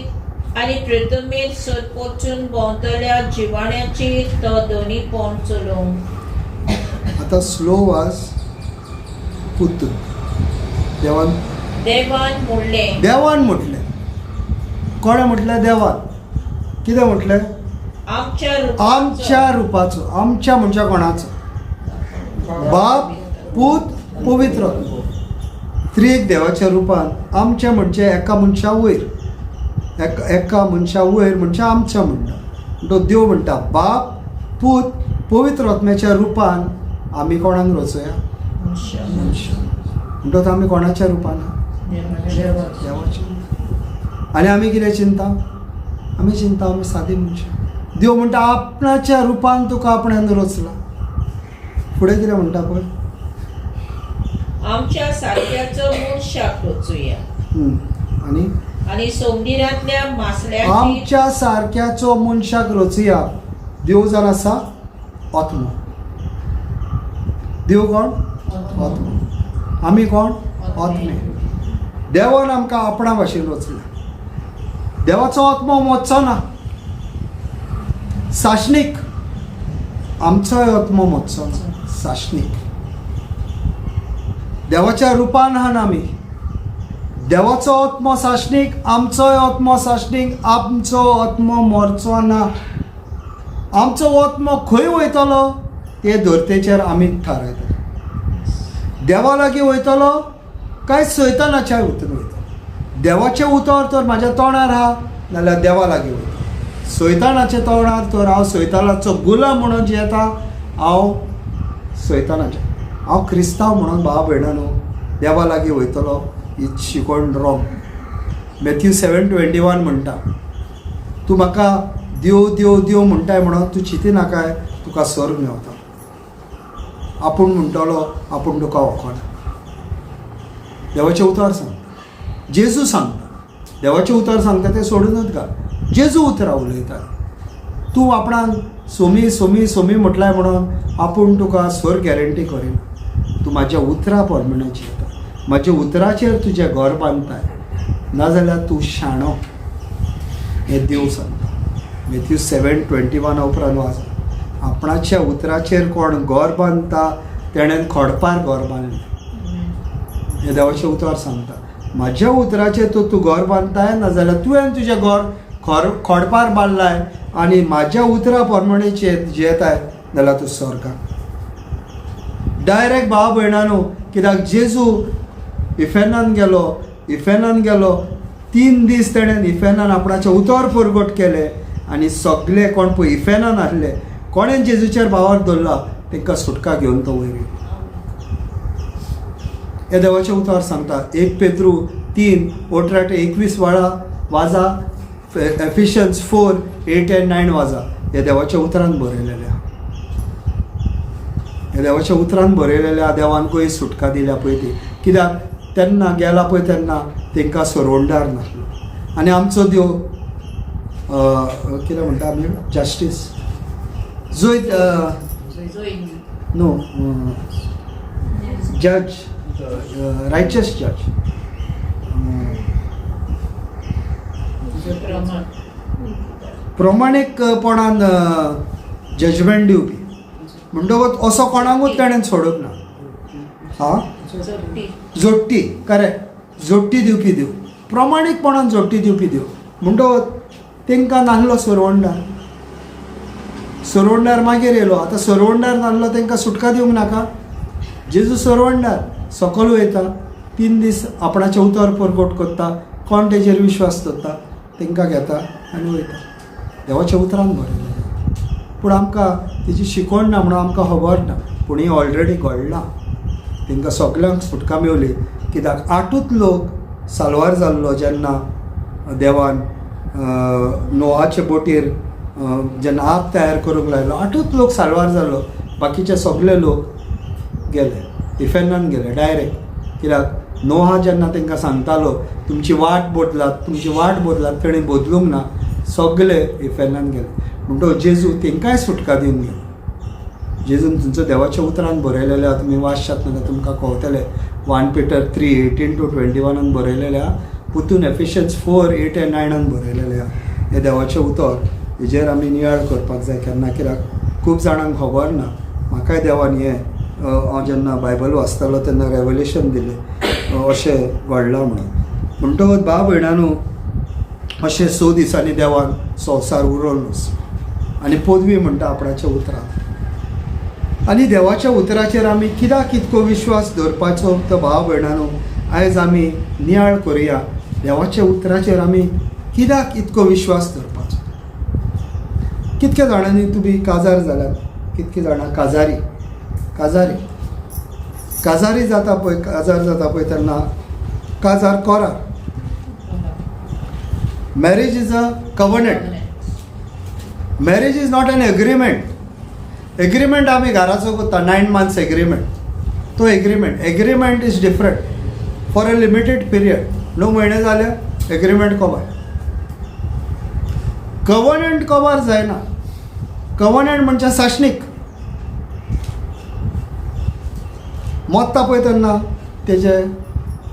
आनी पृथ्वीर सरपटून भोंवतल्या जिवाण्यांचेर तो धनीपण चलोवं. आतां स्लो वाच पुत. देवान देवान म्हणलें, देवान म्हटलें. कोणें म्हटलें? देवान. कितें म्हटलें? आमच्या रुपाचो आमच्या रुपाचो. आमच्या म्हणजे कोणाचो? बाप, पूत, पवित्र, त्रिएक देवाच्या रुपान. आमच्या म्हणजे एका मनशा वयर, एका मनशा वयर म्हणजे आमच्या म्हणटा. म्हणटो देव म्हणटा, बाप, पूत, पवित्र आत्म्याच्या रुपान आमी कोणाक रचोया? मनशाक. मनशां. म्हणटकच आमी कोणाच्या रुपान आहा? देवाच्या. आनी आमी कितें चिंता? आमी चिंता आमी सादी मनशां. देव म्हणटा आपणाच्या रुपान तुका आपणान रचला. फुडें कितें म्हणटा पळय. आमच्या सारक्याचो मनशाक रचुया. आनी आनी सोमदिरांतल्या मासल्याचेर आमच्या सारक्याचो मनशाक रचुया. देव जावन आसा आत्मो. देव कोण? आत्मो. आमी कोण? आत्मे. देवान आमकां आपणा भाशेन रचले. देवाचो आत्मो मोचो ना, साशनीक. आमचोय आत्मो मोचो ना, साशनीक. देवाच्या रुपान आहान आमी. देवाचो आत्मो साशनीक, आमचोय आत्मो साशनीक. आमचो आत्मो मरचो ना. आमचो आत्मो खंय वयतलो ते धर्तेचेर आमी थारायतले. देवा लागीं वयतलो काय सैतानाच्या उतर वयतलो? देवाचें उतर तर म्हाज्या तोंडार आहा नाल्यार देवा लागीं वयतलो. सैतानाच्या तोंडार तर हांव सैतानाचो गुलाम म्हणून जियेता. हांव सैतानाचें, हांव क्रिस्तांव म्हणून भाव भयणां न्हू देवा लागीं वयतलो ही शिकवण रॉंग. मॅथ्यू 7:21 म्हणटा, तूं म्हाका देव देव देव म्हणटाय म्हणून तूं चिंती नाकाय, तुका स्वर्ग मेवता. आपूण म्हणटलो आपूण तुका वखोना. देवाचें उतर सांगता, जेजू सांगता. देवाचें उतर सांगता तें सोडूनच घाल. जेजू उतरां उलयता. तूं आपणाक सोमी सोमी सोमी म्हटल्यार म्हणून आपूण तुका स्वर्ग गॅरंटी करिना. तूं म्हाज्या उतरां प्रमाणे जियेता, म्हाज्या उतराचेर तुजें घर बांदताय, नाजाल्यार तूं शाणो. हें देव सांगता. मॅथ्यू 7:21 उपरांत वाच. आपणाच्या उतराचेर कोण घर बांदता तेणेन खोडपार घर बांदलें. हें देवाचें उतर सांगता. म्हाज्या उतराचेर तूं घर बांदताय, नाजाल्यार तुवें तुजें घर खोडपार बांदलाय आनी म्हाज्या उतरा प्रमाणे जियेताय जाल्यार तूं स्वर्गाक डायरेक्ट. भाव भयणां, कित्याक जेजू इफेर्नान गेलो. इफेर्नान गेलो 3 दीस तेणेन इफेर्नान आपणाचें उतर परगट केलें आनी सगळे कोण पळय इफेर्नान आसले, कोणें जेजूचेर भावार दवरला तांकां सुटका घेवन तो वयर येयलो. हे देवाचें उतर सांगता. 1 पेत्रू 3:18 ते 21 वाळा वाजा, एफिशियन्स 4:8 and 9 वाजा. हे देवाच्या उतरान बरयलेलें आहा. हे देवाच्या उतरान बरयलेलें आहा. देवान खंय सुटका दिल्या पळय ती. कित्याक तेन्ना गेला पळय तेन्ना तांकां सरवंडार नासलो. आनी आमचो देव कितें म्हणटा आमी, जस्टीस जोय नो जज, रायचस जज. प्रमाणीकपणान जजमेंट दिवपी. म्हणटकच असो कोणाकूच ताणें सोडूंक ना. हा, जोडटी, करेक्ट, जोडटी दिवपी देव, प्रमाणीकपणान जोडटी दिवपी देव. म्हणटकच तांकां नासलो सरवंडार. सरवंडार मागीर येयलो. आतां सरवंडार नासलो, तांकां सुटका दिवंक नाका? जेजू सरवंडार सकयल वयता, 3 दीस आपणाचें उतर परगट करता, कोण तेजेर विश्वास दवरता तांकां घेता आनी वयता. देवाच्या उतरान बरयलें. पूण आमकां तेजी शिकवण ना म्हणून आमकां खबर ना. पूण ही ऑलरेडी घडलां. तांकां सगल्यांक सुटका मेवली. कित्याक 8 लोक साल्वार जाल्लो जेन्ना देवान नोआचे बोटीर जेन्ना आग तयार करूंक लायलो, 8 लोक साल्वार जाल्लो. बाकीचे सगळे लोक गेले, इफेर्नान गेले डायरेक्ट. कित्याक नोहा जेन्ना तांकां सांगतालो तुमची वाट बदलात, तुमची वाट बदलात, तेणी बदलूंक ना, सगळे इफेर्नान गेले. म्हणटकच जेजू तांकांय सुटका दिवन गेलो. जेजून तुमचो देवाच्या उतरान बरयलेलें आहा, तुमी वाचशात नाल्यार तुमकां कळटलें. 1 पिटर 3:18 to 21 बरयलेलें आहा, पुतून एफिशियन्स 4:8 and 9 बरयलेलें आहा. हें देवाचें उतर, हेजेर आमी नियाळ करपाक जाय केन्ना. कित्याक खूब जाणांक खबर ना. म्हाकाय देवान हें हांव जेन्ना बायबल वाचतालो तेन्ना रेवलेशन दिलें अशें घडलां म्हणून. म्हणटकच भाव भयणांनो, अशें 6 दिसांनी देवान संवसार उरोवन आनी पदवी म्हणटा आपणाच्या उतरान. आनी देवाच्या उतराचेर आमी कित्याक इतको विश्वास दवरपाचो तो भाव भयणांनो, आयज आमी नियाळ करुया. देवाच्या उतराचेर आमी कित्याक इतको विश्वास दवरपाचो? कितक्या जाणांनी तुमी काजार जाल्यात? कितके जाणां काजारी? काजारी काजारी जाता पळय, काजार जाता पळय तेन्ना काजार कोरार. Marriage is a covenant. Marriage is not an agreement. Agreement आमी घराचो करता, 9 मंथ्स एग्रीमेंट. तो agreement, agreement is different for a limited period. 9 म्हयने जाले, एग्रीमेंट कबार. कवनंट कबार जायना. कवनंट म्हणजे साशणीक. मोत्ता पळय तेन्ना तेजे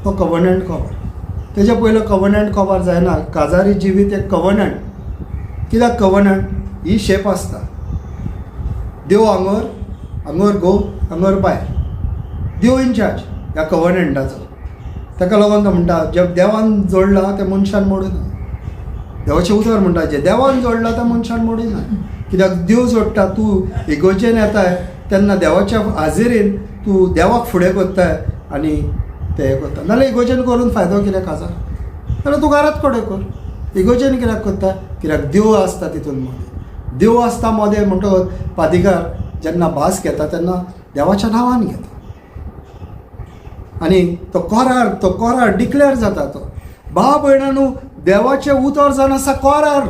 तो कवनंट कबार. तेजे पयलो कवनंट कबार जायना. काजारी जिवीत एक कवनंट. कित्याक कवनंट? ही शेप आसता, देव हांगर, हांगर घोव, हांगर बायल. देव इनचार्ज ह्या कवनंटाचो. ताका लागून तो म्हणटा, जे देवान जोडला तें मनशान मोडूना. देवाचें उतर म्हणटा, जें देवान जोडलां तें मनशान मोडिना. कित्याक देव जोडटा. तूं इगोर्जेन येताय तेन्ना देवाच्या हाजेरीन तूं देवाक फुडें करताय आनी तें हें करता. नाल्यार इगोर्जेन करून फायदो कितें काजार? जाल्यार तूं घरात कडेन कर. इगोर्जेन कित्याक करता? कित्याक देव आसता तितून मदें. देव आसता मदें म्हणटकच पादिकार जेन्ना भास घेता तेन्ना देवाच्या नांवान घेता आनी तो कोरार, तो कोरार डिक्लेअर जाता तो. भाव भयणानू, देवाचें उतर जावन आसा कोरार.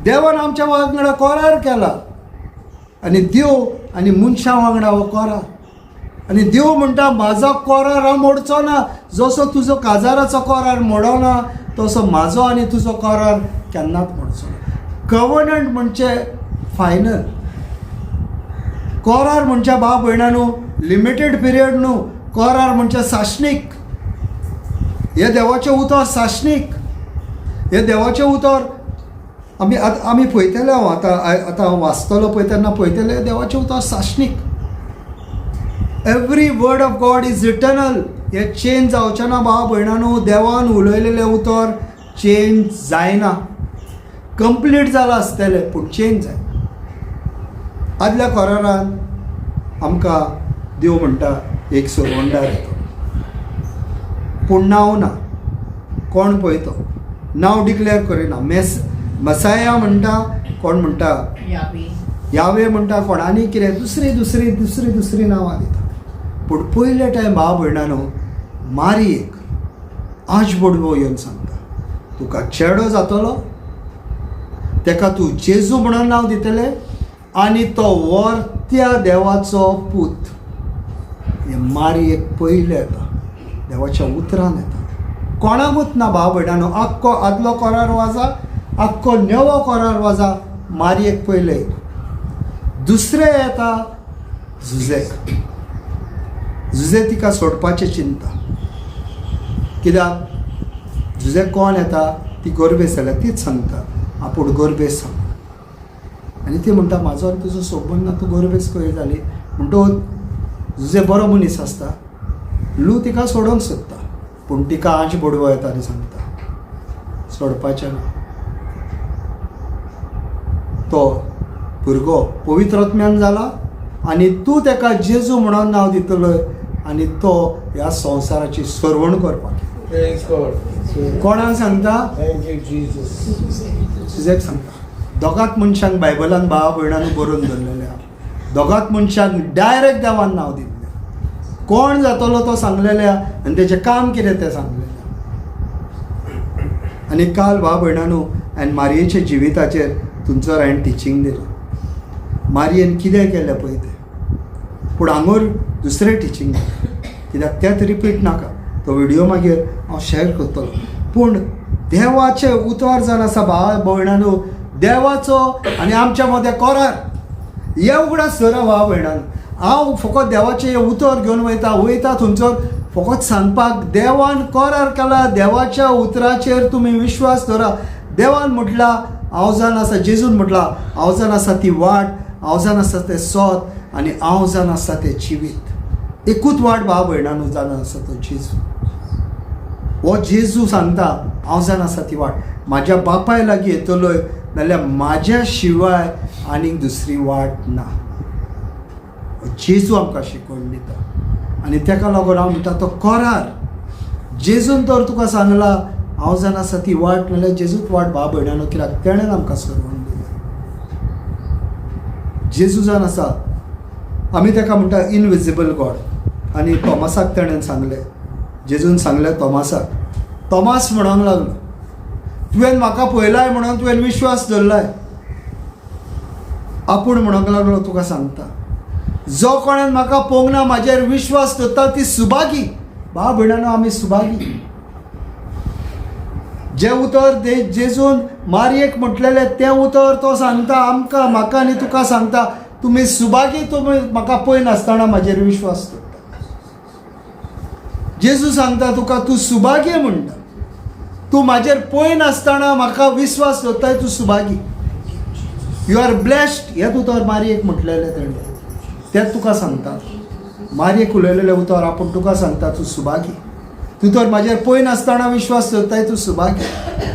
देवान आमच्या वांगडा कोरार केला आनी देव आनी मनशां वांगडा हो कोरार. आनी देव म्हणटा, म्हाजो कोरार हांव मोडचो ना. जसो तुजो काजाराचो कोरार मोडना, तसो म्हाजो आनी तुजो कोरार केन्नाच मोडचो ना. कवनंट म्हणजे फायनल. कोरार म्हणजे, भाव भयणानू, लिमिटेड पिरियड न्हू. कोरार म्हणजे साशणीक. हे देवाचें उतर साशणीक. हे देवाचें उतर आमी आतां आमी पळयतले. हांव आतां आतां हांव वाचतलो पळय तेन्ना पळयतले, देवाचें उतर साशणीक. Every word of God is eternal. हे चेंज जावचें ना. भाव भयणानू, देवान उलयलेलें उतर चेंज जायना. कंप्लीट जालां आसतलें पूण चेंज जायना. आदल्या कोरारान आमकां देव म्हणटा, एक सोरवंडार येतो, पूण नांव ना. कोण पळय तो नांव डिक्लेअर करिना. मसाया म्हणटा, कोण म्हणटा यावी. यावे म्हणटा कोण, आनी कितें दुसरी दुसरी दुसरी दुसरी नांवां दिता. पूण पयले टायम, भाव भयणानो, मारी एक आज बोडवो येवन सांगता, तुका चेडो जातलो, तेका तूं जेजू म्हणून नांव दितले आनी तो वर्त्या देवाचो पूत. हे मारी एक पयलें येता, देवाच्या उतरान येता. कोणाकूच ना, भाव भयणानो. आख्खो आदलो कोरार वाजा, आख्खो नवो कोरार वाजा, मारयेक पयलें येता. दुसरें येता जुजेक. जुजे तिका सोडपाचें चिंता. कित्याक जुजेक कोण येता, ती गोरबेस जाल्यार तीच सांगता आपूण गोरबेस सांगता. आनी ती म्हणटा, म्हाजो आनी तुजो सोबून ना, तूं गोरबेस खंय जाली? म्हणटकच जुजे बरो मनीस आसता. लू तिका सोडोवंक सोदता, पूण तिका आंज बोडवो येता आनी सांगता, सोडपाचें ना. तो भुरगो पवित्र आत्म्यान जाला आनी तूं तेका जेजू म्हणून नांव दितलो आनी तो ह्या संवसाराची सरवण करपाक. Praise God. कोणाक सांगता? Thank you, Jesus. सुजेक सांगता. दोगांत मनशांक बायबलान, भावा भयणांनी, बरोवन दवरलेलें आहा. दोगांत मनशांक डायरेक्ट देवान नांव दिल्लें. कोण जातलो तो सांगलेलें आहा आनी तेचें काम कितें तें सांगलेलें आहा. आनी काल, भाव भयणानू, हांवें मारयेच्या जिविताचेर तुमचो हांवें टिचींग दिलां, मारयेन कितें केलें पळय तें. पूण हांगोर दुसरें टिचींग दिलां, कित्याक तेंच रिपीट नाका. तो व्हिडियो मागीर हांव शेअर करतलो. पूण देवाचें उतर जावन आसा, भाव भयणानू, देवाचो आनी आमच्या मदें कोरार. हे उगडास धरा, भाव भयणानू. हांव फकत देवाचें हें उतर घेवन वयता वयता थंयसर फकत सांगपाक, देवान कोरार केला. देवाच्या उतराचेर तुमी विश्वास दवरा. देवान म्हटलां, हांव जावन आसा, जेजून म्हटलां, हांव जावन आसा ती वाट, हांव जावन आसा तें सोत आनी हांव जावन आसा तें जिवीत. एकूच वाट, भाव भयणानू, जावन आसा तो जेजू. हो जेजू सांगता, हांव जावन आसा ती वाट. म्हाज्या बापाय लागीं येतलोय जाल्यार म्हाज्या शिवाय आनीक दुसरी वाट ना. हो जेजू आमकां शिकवण दिता आनी तेका लागून हांव म्हणटा, तो कोरार जेजून तर तुका सांगला, हांव जावन आसा ती वाट, नाल्यार जेजूच वाट, भाव भयणानो. कित्याक तेणें आमकां सरवण दिल्या. जेजू जावन आसा. आमी ताका म्हणटा इनविजिबल गॉड. आनी तॉमासाक ताणें सांगलें, जेजून सांगलें तॉमासाक, तॉमास म्हणूंक लागलो, तुवें म्हाका पळयलाय म्हणून तुवें विश्वास दवरलाय. आपूण म्हणूंक लागलो, तुका सांगता, जो कोणेन म्हाका पळोवंक ना म्हाजेर विश्वास दवरता ती सुभागी. भाव भयणानो, आमी सुभागी. जें उतर जेजून मारयेक म्हटलेलें तें उतर तो सांगता आमकां, म्हाका आनी तुका सांगता, तुमी सुभागी, तुमी म्हाका पळय नासतना म्हाजेर विश्वास दवरता. जेजू सांगता तुका, तूं सुभागी म्हणटा, तूं म्हाजेर पळय नासतना म्हाका विश्वास दवरताय, तूं सुभागी, you are blessed. हें उतर मारयेक म्हटलेलें तेणें, तें तुका सांगता. मारयेक उलयलेलें उतर आपूण तुका सांगता, तूं सुभागी, तूं तर म्हाजेर पळय नासतना विश्वास दवरताय, तूं सुभागी.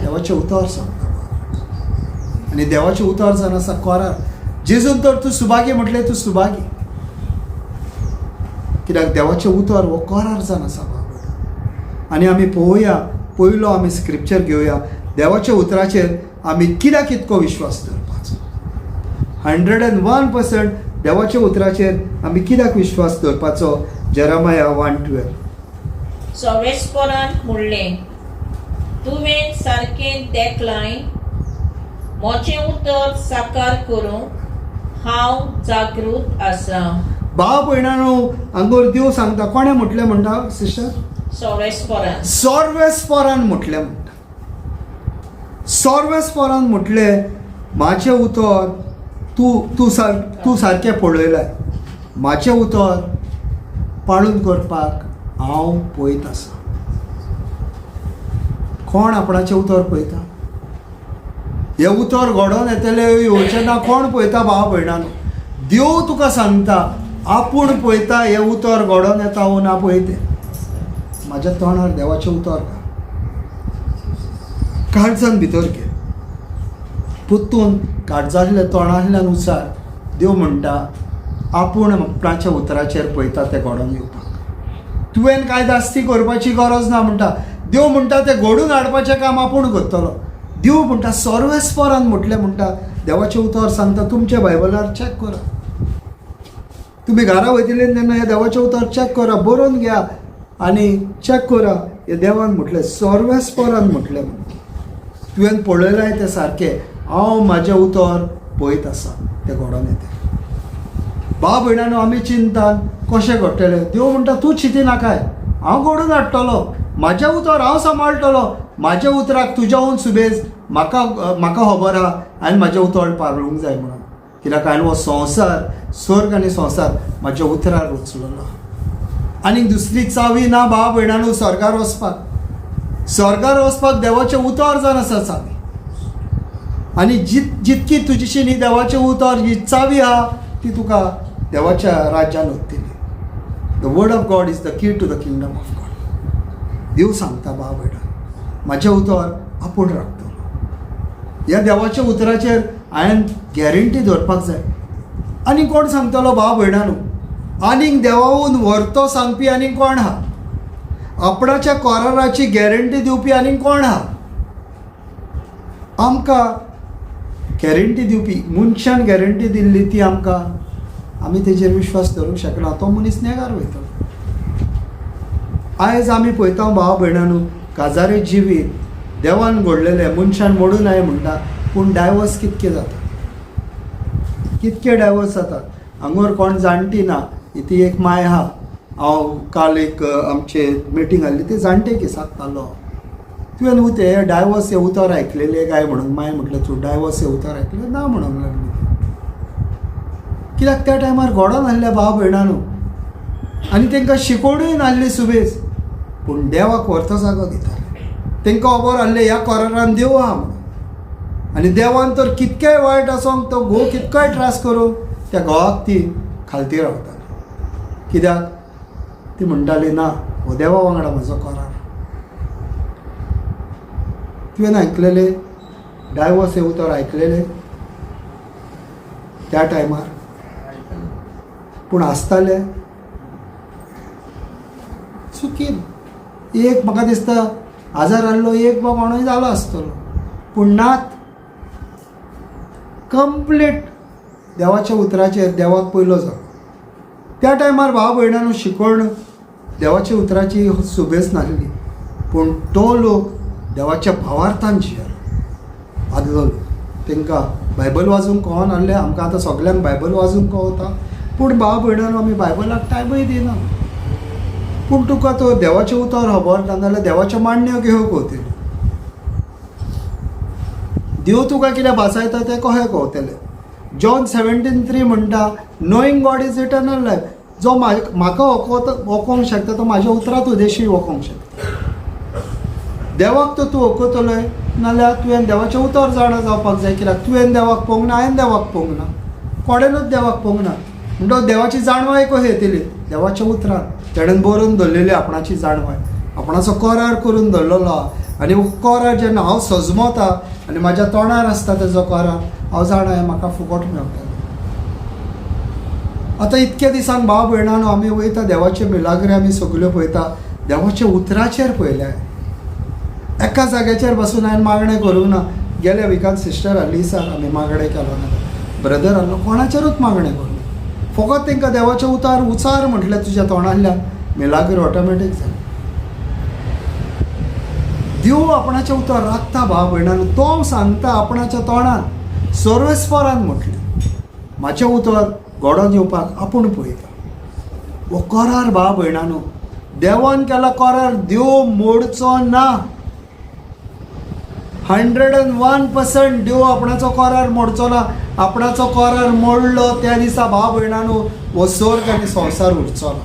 देवाचें उतर सांगता आनी देवाचें उतर जावन आसा कोरार. जेजून तर तूं सुभागी म्हटलें, तूं सुभागी, कित्याक देवाचें उतर हो कोरार जावन आसा बाबा. आनी आमी पळोवया, पयलो आमी स्क्रिप्चर घेवया, देवाच्या उतराचेर आमी कित्याक इतको विश्वास दवरपाचो. 101% देवाच्या उतराचेर आमी कित्याक विश्वास दवरपाचो. जेरामाया 1:12. सर्वेस्परान म्हणलें, तुवें सारकें देखलाय, म्हजें उतर साकार करूंक हांव जागृत आसा. भाव भयणानो, हांगोर देव सांगता, कोणें म्हटलें म्हणटा सिस्टर? सर्वेस्परान. सर्वेस्परान म्हटलें म्हणटा. सर्वेस्परान म्हटलें, म्हाजें उतर तूं तूं सार तूं सारकें पळयलाय, म्हाजें उतर पाळून करपाक हांव पळयत आसा. कोण आपणाचें उतर पळयता? हें उतर घडोवन येतलें येवचें ना कोण पळयता? भाव भयणानो, देव तुका सांगता, आपूण पळयता हें उतर घडोवन येता वो ना पळय तें. म्हाज्या तोंडार देवाचें उतर घाल, काळजान भितर घे, पुत्तून काळजांतल्या तोंडांतल्यान उचार. देव म्हणटा, आपूण आपणाच्या उतराचेर पळयता तें घडोवन येवपाक. तुवें कांय जास्ती करपाची गरज ना म्हणटा. देव म्हणटा, तें घडून हाडपाचें काम आपूण करतलो. देव म्हणटा, सर्वेस्परान म्हटलें म्हणटा. देवाचें उतर सांगता, तुमच्या बायबलार चॅक करा. तुमी घरा वयतले तेन्ना हें देवाचें उतर चॅक करा, बरोवन घ्या आनी चॅक करा. हे देवान म्हटलें, सर्वेस्परान म्हटलें म्हणटा, तुवें पळयलाय तें सारकें, हांव म्हाजें उतर पळयत आसा तें घडोवन येता. भाव भयणानो, आमी चिंतान कशें घडटलें. देव म्हणटा, तूं चिंती नाकाय, हांव घडोवन हाडटलो, म्हाजें उतर हांव सांबाळटलो. म्हाज्या उतराक तुज्याहून सुबेज म्हाका म्हाका खबर आहा, हांवें म्हाजें उतर पाळूंक जाय म्हणून, कित्याक हांवें हो संवसार, स्वर्ग आनी संवसार म्हाज्या उतरार रचलेलो. आनीक दुसरी चावी ना भाव भयणानू स्वर्गार वचपाक. स्वर्गार वचपाक देवाचें उतर जावन आसा चावी. आनी जितकी तुजीशी न्ही देवाचें उतर ही चावी आहा, ती तुका देवाच्या राज्यान वतली. The word of God is the key to the kingdom of God. देव सांगता, भाव भयणा, म्हाजें उतर आपूण राखतलो. ह्या देवाच्या उतराचेर हांवें गॅरंटी दवरपाक जाय. आनी कोण सांगतलो भाव भयणानू? आनीक देवाहून व्हरतो सांगपी आनीक कोण आहा? आपणाच्या कोराराची गॅरंटी दिवपी आनीक कोण आहा? आमकां गॅरंटी दिवपी मनशान गॅरंटी दिल्ली ती आमकां, आमी तेजेर विश्वास दवरूंक शकना, तो मनीस नेगार वयतलो. आयज आमी पळयता भाव भयणानू, काजारी जिवीत देवान घडलेलें, मनशान मोडून नाय म्हणटा, पूण डायवर्स कितके जाता, कितके डायवर्स जातात. हांगोर कोण जाणटी ना, ती एक माय आहा. हांव काल एक आमचे मिटींग आहली, ती जाणटे की सांगतालो, तुवें न्हू ते डायवर्स हे उतर आयकलेले काय म्हणून. माय म्हटलें, तूं डायवर्स हे उतर आयकलें ना म्हणूंक लागली. कित्याक त्या टायमार घडोन आहले भाव भयणानू, आनी तांकां शिकोवणूय नासली सुबेज, पूण देवाक व्हरतो जागो दिताले. तांकां खबर आहलें ह्या कोरारान देव आहा म्हणून. आनी देवान तर कितकेय वायट आसोंक, तो घोव कितकोय त्रास करूं, त्या घोवाक ती खालती रावताली. कित्याक ती म्हणटाली, ना, हो देवा वांगडा म्हजो कोरार. तुवें आयकलेलें डायवर्स हे उतर आयकलेलें त्या टायमार? पूण आसताले चुकीन एक, म्हाका दिसता आजार आहलो एक बा कोणूय जालो आसतलो, पूण नात. कंप्लीट देवाच्या उतराचेर, देवाक पयलो जागो. त्या टायमार भाव भयणांनो शिकवण देवाच्या उतराची सुबेस नासली, पूण तो लोक देवाच्या भावार्थान जियेलो. आदलो लोक तांकां बायबल वाचूंक कळनासलें. आमकां आतां सगल्यांक बायबल वाचूंक कळटा, पूण भाव भयणांनो आमी बायबलाक टायमूय दिना. पूण तुका तो देवाचें उतर खबर ना जाल्यार देवाच्यो मांडण्यो घेवंक वतल्यो. देव तुका कितें भासायता तें कशें कळटलें? जॉन 17:3 म्हणटा, knowing God is eternal life. जो म्हाका वकोंक शकता तो म्हाज्या उतरांत उदेशी वकोंक शकता. देवाक तर तूं वखतलोय नाल्यार तुवें देवाचें उतर जाणा जावपाक जाय. कित्याक तुवें देवाक पळोवंक ना, हांवें देवाक पळोवंक ना, कोणेनूच देवाक पळोवंक ना. म्हणटकच देवाची जाणवाय कशी येतली? देवाच्या उतरान. तेणेन बरोवन दवरलेली आपणाची जाणवाय, आपणाचो करार करून दवरलेलो आहा. आनी करार जेन्ना हांव सजमता आनी म्हाज्या तोंडार आसता तेजो करार, हांव जाणा हें म्हाका फुकट मेळटलें. आतां इतक्या दिसांक भाव भयणानो आमी वयता देवाचे मिलाग्रे आमी सगल्यो पळयता, देवाच्या उतराचेर पळयल्या. एका जाग्याचेर बसून हांवें मागणें करूंक ना. गेल्या विकान सिस्टर हाडली सर आमी मागणें केलो ना, ब्रदर आहलो, कोणाचेरूच मागणें करूंक ना. फकत तांकां देवाचें उतार उचार म्हटलें तुज्या तोंडांतल्यान, मिलाग्र ऑटोमॅटीक जालें. देव आपणाचें उतर राखता भाव भयणानो. तो सांगता आपणाच्या तोंडान, सर्वेस्परान म्हटलें म्हाजें उतर घडोवन येवपाक आपूण पळयता. हो करार भाव भयणानो, देवान केला करार, देव मोडचो ना. 101% देव आपणाचो करार मोडचो ना. आपणाचो करार मोडलो त्या दिसा भाव भयणानो हो स्वर्ग आनी संवसार उरचो ना.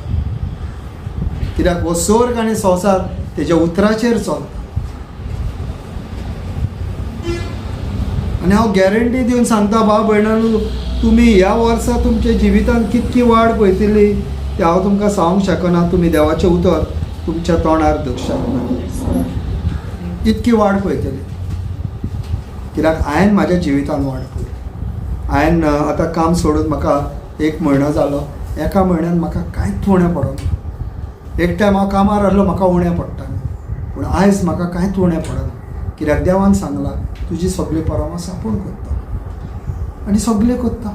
कित्याक हो स्वर्ग आनी संवसार तेज्या उतराचेर चलता. आनी हांव गॅरंटी दिवन सांगता भाव भयणानो, तुमी ह्या वर्सा तुमच्या जिवितांत कितकी वाड पळयतली तें हांव तुमकां सांगूंक शकना. तुमी देवाचें उतर तुमच्या तोंडार दक्षात इतकी वाड पळयतली. कित्याक हांवें म्हाज्या जिवितांत वाड पळयली. हांवें आतां काम सोडून म्हाका 1 म्हयनो जालो. एका म्हयन्यान म्हाका कांयच उणें पडना. एक टायम हांव कामार आहलो म्हाका उणें पडटालें, पूण आयज म्हाका कांयच उणें पडना. कित्याक देवान सांगलां तुजी सगळी परामर्स आपूण करता आनी सगळें करता.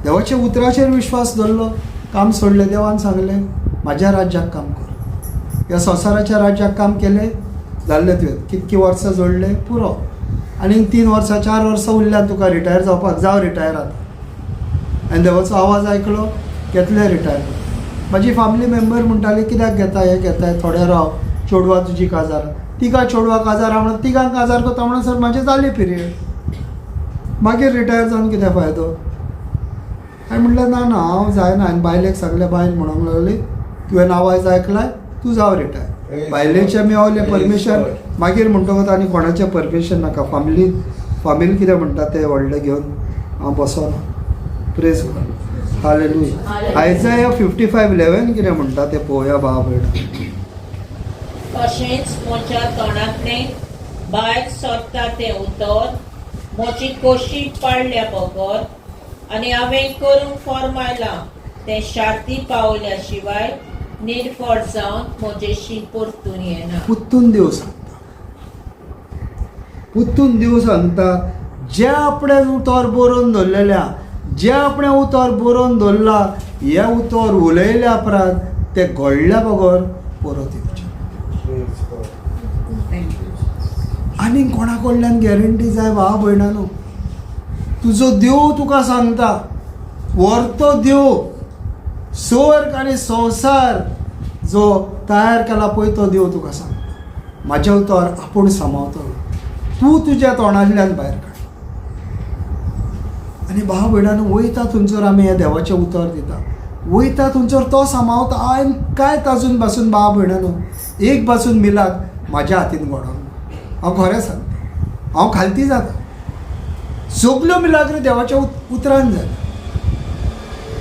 देवाच्या उतराचेर विश्वास दवरलो, काम सोडलें, देवान सांगलें म्हाज्या राज्याक काम कर. ह्या संवसाराच्या राज्याक काम केलें जाल्लें तुवें, कितकीं वर्सां जोडलें पुरो, आनी 3 वर्सां 4 वर्सां उरल्यान तुका रिटायर जावपाक, जावं रिटायर आतां. आनी देवाचो आवाज आयकलो, घेतलें रिटायर. म्हाजी फॅमिली मेंबर म्हणटाली कित्याक घेता हें घेताय, थोडें राव, चेडवां तुजी काजार, तिका चेडवां काजार म्हणून तिगांक काजार करता म्हणसर म्हाजें जालें पिरियड, मागीर रिटायर जावन कितें फायदो? हांवें म्हणलें ना ना हांव जायना. हांवें बायलेक सांगलें, बायल म्हणूंक लागली तुवें आवाज आयकलाय, तूं जाव रिटायर. बायलेचें मेवलें परमिशन, मागीर म्हणटकच आनी कोणाचें परमिशन नाका. फामिली फामील कितें म्हणटा तें व्हडलें घेवन हांव बसना. Praise God, hallelujah. Isaiah 55:11 कितें म्हणटा तें पळोवया भाव भयण. तशेंच म्हज्या तोंडांतलें भायर सरता तें उतर म्हजी कोशी पाडल्या बगर आनी हांवें करूंक फॉर्मायलां तें शाती पावल्या शिवाय निर्फळ जावन म्हजेशी परतून येना. पुत्तून देव सांगता, पुत्तून देव सांगता, जे आपणें उतर बरोवन दवरलेलें, जे आपणें उतर बरोवन दवरलां, हें उतर उलयल्या उपरांत तें घडल्या बगर परत येवचें. आनी कोणा कडल्यान गॅरंटी जाय भाव भयणानो? तुजो देव तुका सांगता, व्हरतो देव स्वर्ग आनी संवसार जो तयार केला पळय तो देव तुका सांगता म्हाजें उतर आपूण सांबाळतलो, तूं तुज्या तोंडांतल्यान भायर काड. आनी भाव भयणानो वयता थंयसर आमी हें देवाचें उतर दिता, वयता थंयसर तो सांबाळता. हांवें कांय ताजून पासून भाव भयणानो एक पासून मिलाक म्हाज्या हातीन घडोवंक, हांव खरें सांगता, हांव खालती जाता. सगल्यो मिलाग्री देवाच्या उतरान जाल्या.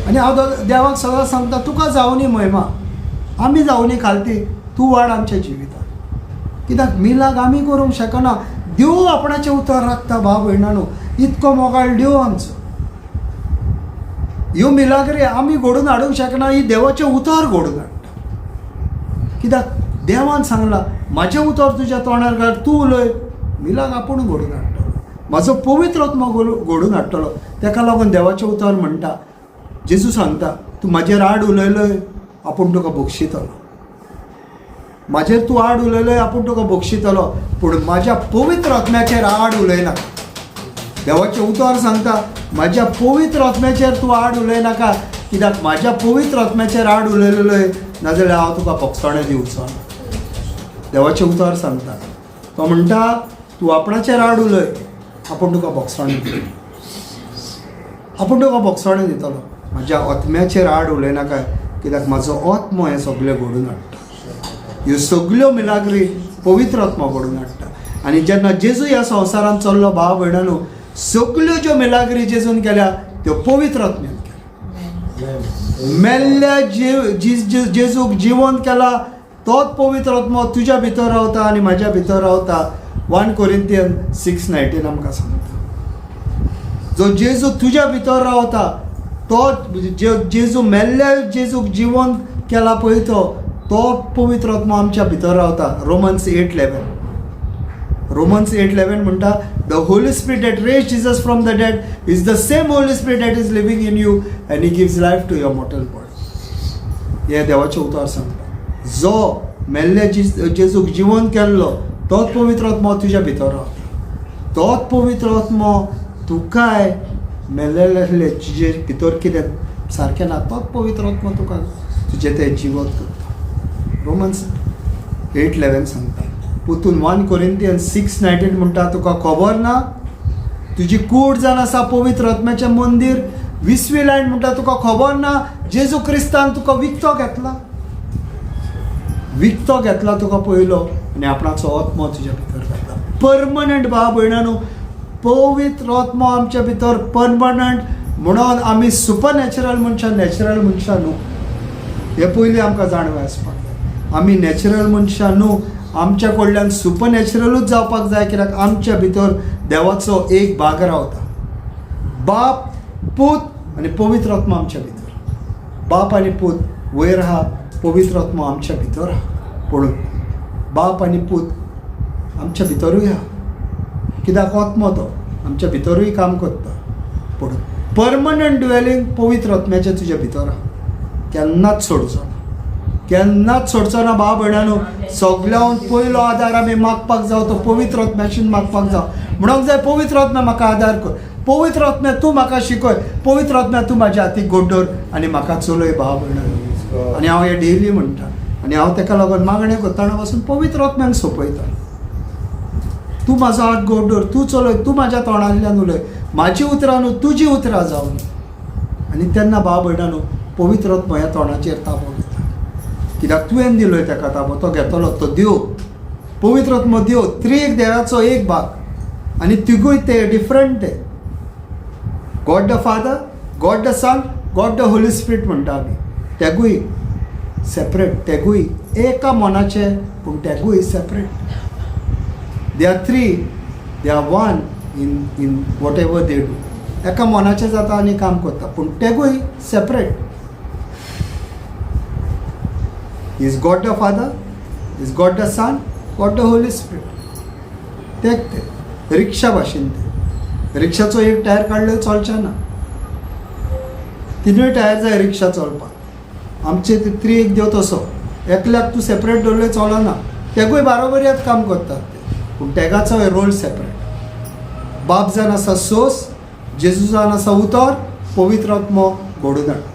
आनी हांव देवाक सदांच सांगता तुका जावनी महिमा, आमी जावनी खालती, तूं वाड आमच्या जिवितांत. कित्याक मिलाग आमी करूंक शकना, देव आपणाचें उतर राखता. भाव भयणानो इतको मोगाळ देव आमचो. ह्यो मिलाग्री आमी घडोवन हाडूंक शकना, ही देवाचें उतर घडोवन हाडटा. कित्याक देवान सांगलां म्हाजें उतर तुज्या तोंडार घाल, तूं उलय, मिलाग आपूण घडोवन हाडटलो, म्हाजो पवित्र आत्मो घडोवन हाडटलो. तेका लागून देवाचें उतर म्हणटा जेजू सांगता, तूं म्हाजेर आड उलयलोय, आपूण तुका बक्षितलो. म्हाजेर तूं आड उलयलोय, आपूण तुका बक्षितलो, पूण म्हाज्या पवित्र आत्म्याचेर आड उलयनाका. देवाचें उतर सांगता, म्हाज्या पवित्र आत्म्याचेर तूं आड उलयनाका, कित्याक म्हाज्या पवित्र आत्म्याचेर आड उलयलेलोय नाजाल्यार हांव तुका भोगसणें दिवचो ना. देवाचें उतर सांगता, तो म्हणटा तूं आपणाचेर आड उलय, आपूण तुका भोगसणें दितलो, आपूण तुका भोगसणें दितलो. म्हाज्या आत्म्याचेर आड उलयनाका, कित्याक म्हाजो आत्मो हें सगळें घडून हाडटा. ह्यो सगल्यो मिलाग्री पवित्र आत्मो घडून हाडटा. आनी जेन्ना जेजू ह्या संवसारांत चल्लो भाव भयणांनो, सगल्यो ज्यो मिलाग्री जेजून केल्या त्यो पवित्र आत्म्यान केल्या. मेल्ल्या जेजूक जिवंत केला तोच पवित्र आत्मो तुज्या भितर रावता आनी म्हाज्या भितर रावता. 1 कोरिंथियन 6:19 आमकां सांगता, जो जेजू तुज्या भितर रावता तो जेजू मेल्ल्या जेजूक जिवंत केला पळय तो पवित्र आत्मो आमच्या भितर रावता. रोमन्स 8:11, रोमन्स 8:11 म्हणटा, the Holy Spirit that raised Jesus from the dead is the same Holy Spirit that is living in you and he gives life to your mortal body. हें देवाचें उतर सांगता, जो मेल्ल्या जेजूक जिवंत केल्लो तोच पवित्र आत्मो तुज्या भितर रावता. तोच पवित्र आत्मो तुकाय मेल्लेले तुजे भितर कितें सारकें ना, तोच पवित्र आत्मो तुका तुजें तें जिवंत करता. रोमन्स 8:11 सांगता. पुतून 1 कोरिंथियन 6:19 म्हणटा, तुका खबर ना तुजी कूड जावन आसा पवित्र आत्म्याचें मंदीर. 20वी लायन म्हणटा, तुका खबर ना जेजू क्रिस्तान तुका विकतो घेतला, विकतो घेतला तुका पयलो आनी आपणाचो आत्मो तुज्या भितर घातला परमनंट. भाव भयणांनो, पवित्र आत्मो आमच्या भितर परमनंट म्हणून आमी सुपर नॅचरल मनशां, नॅचरल मनशां न्हू. हे पयलीं आमकां जाणवाय आसपाक जाय. आमी नॅचरल मनशां न्हू, आमच्या कडल्यान सुपर नॅचरलूच जावपाक जाय, कित्याक आमच्या भितर देवाचो एक भाग रावता. बाप, पूत आनी पवित्र आत्मा आमच्या भितर. बाप आनी पूत वयर आहा, पवित्र आत्मा आमच्या भितर आहा. पूण बाप आनी पूत आमच्या भितरूय आहा, कित्याक आत्मो तो आमच्या भितरूय काम करता. पूण परमनंट ड्वेलिंग पवित्र आत्म्याचें तुज्या भितर आहा. केन्नाच सोडचो ना, केन्नाच सोडचो ना. भाव भयणांनो, सगळ्यान पयलो आदार आमी मागपाक जाव तो पवित्र आत्म्याशीन मागपाक जाव. म्हणूंक जाय, पवित्र आत्म्या म्हाका आदार कर, पवित्र आत्म्या तूं म्हाका शिकय, पवित्र आत्म्या तूं म्हाज्या हातीक गोड दवर आनी म्हाका चलय. भाव भयणांनो, आनी हांव हें डेली म्हणटा आनी हांव तेका लागून मागणें करतना पासून पवित्र आत्म्याक सोंपयता, तूं म्हाजो हात गोड दवर, तूं चलय, तूं म्हाज्या तोंडांतल्यान उलय, म्हाजी उतरां न्हू तुजी उतरां जावन. आनी तेन्ना भाव भयणांनो, पवित्र आत्मो ह्या तोंडाचेर ताबो घेता, कित्याक तुवें दिलोय ताका ताबो, तो घेतलो. तो देव, पवित्र आत्मो देव, त्रिएक देवाचो एक भाग आनी तिगूय ते डिफरंट ते. God the Father, God the Son, God the Holy Spirit म्हणटा आमी. तेगूय सेपरेट, तेगूय एका मनाचे, पूण तेगूय separate. They are three, they are one in whatever they do. एका मनाचें जाता आनी काम करता, पूण तेगूय separate. Is God the Father, is God the Son, God the Holy Spirit. तेक ते रिक्षा भाशेन, ते रिक्षाचो एक टायर काडलो चलचें ना, तिनूय टायर जाय रिक्षा चलपाक. आमचे ते त्रिएक देव तसो, एकल्याक तूं सेपरेट दवरलें चलना. तेगूय बारोबरयात काम करतात ते, पूण तेगाचो रोल सेपरेट. बाप जावन आसा सोस, जेजू जावन आसा उतर, पवित्र आत्मो घडोवन हाडटा.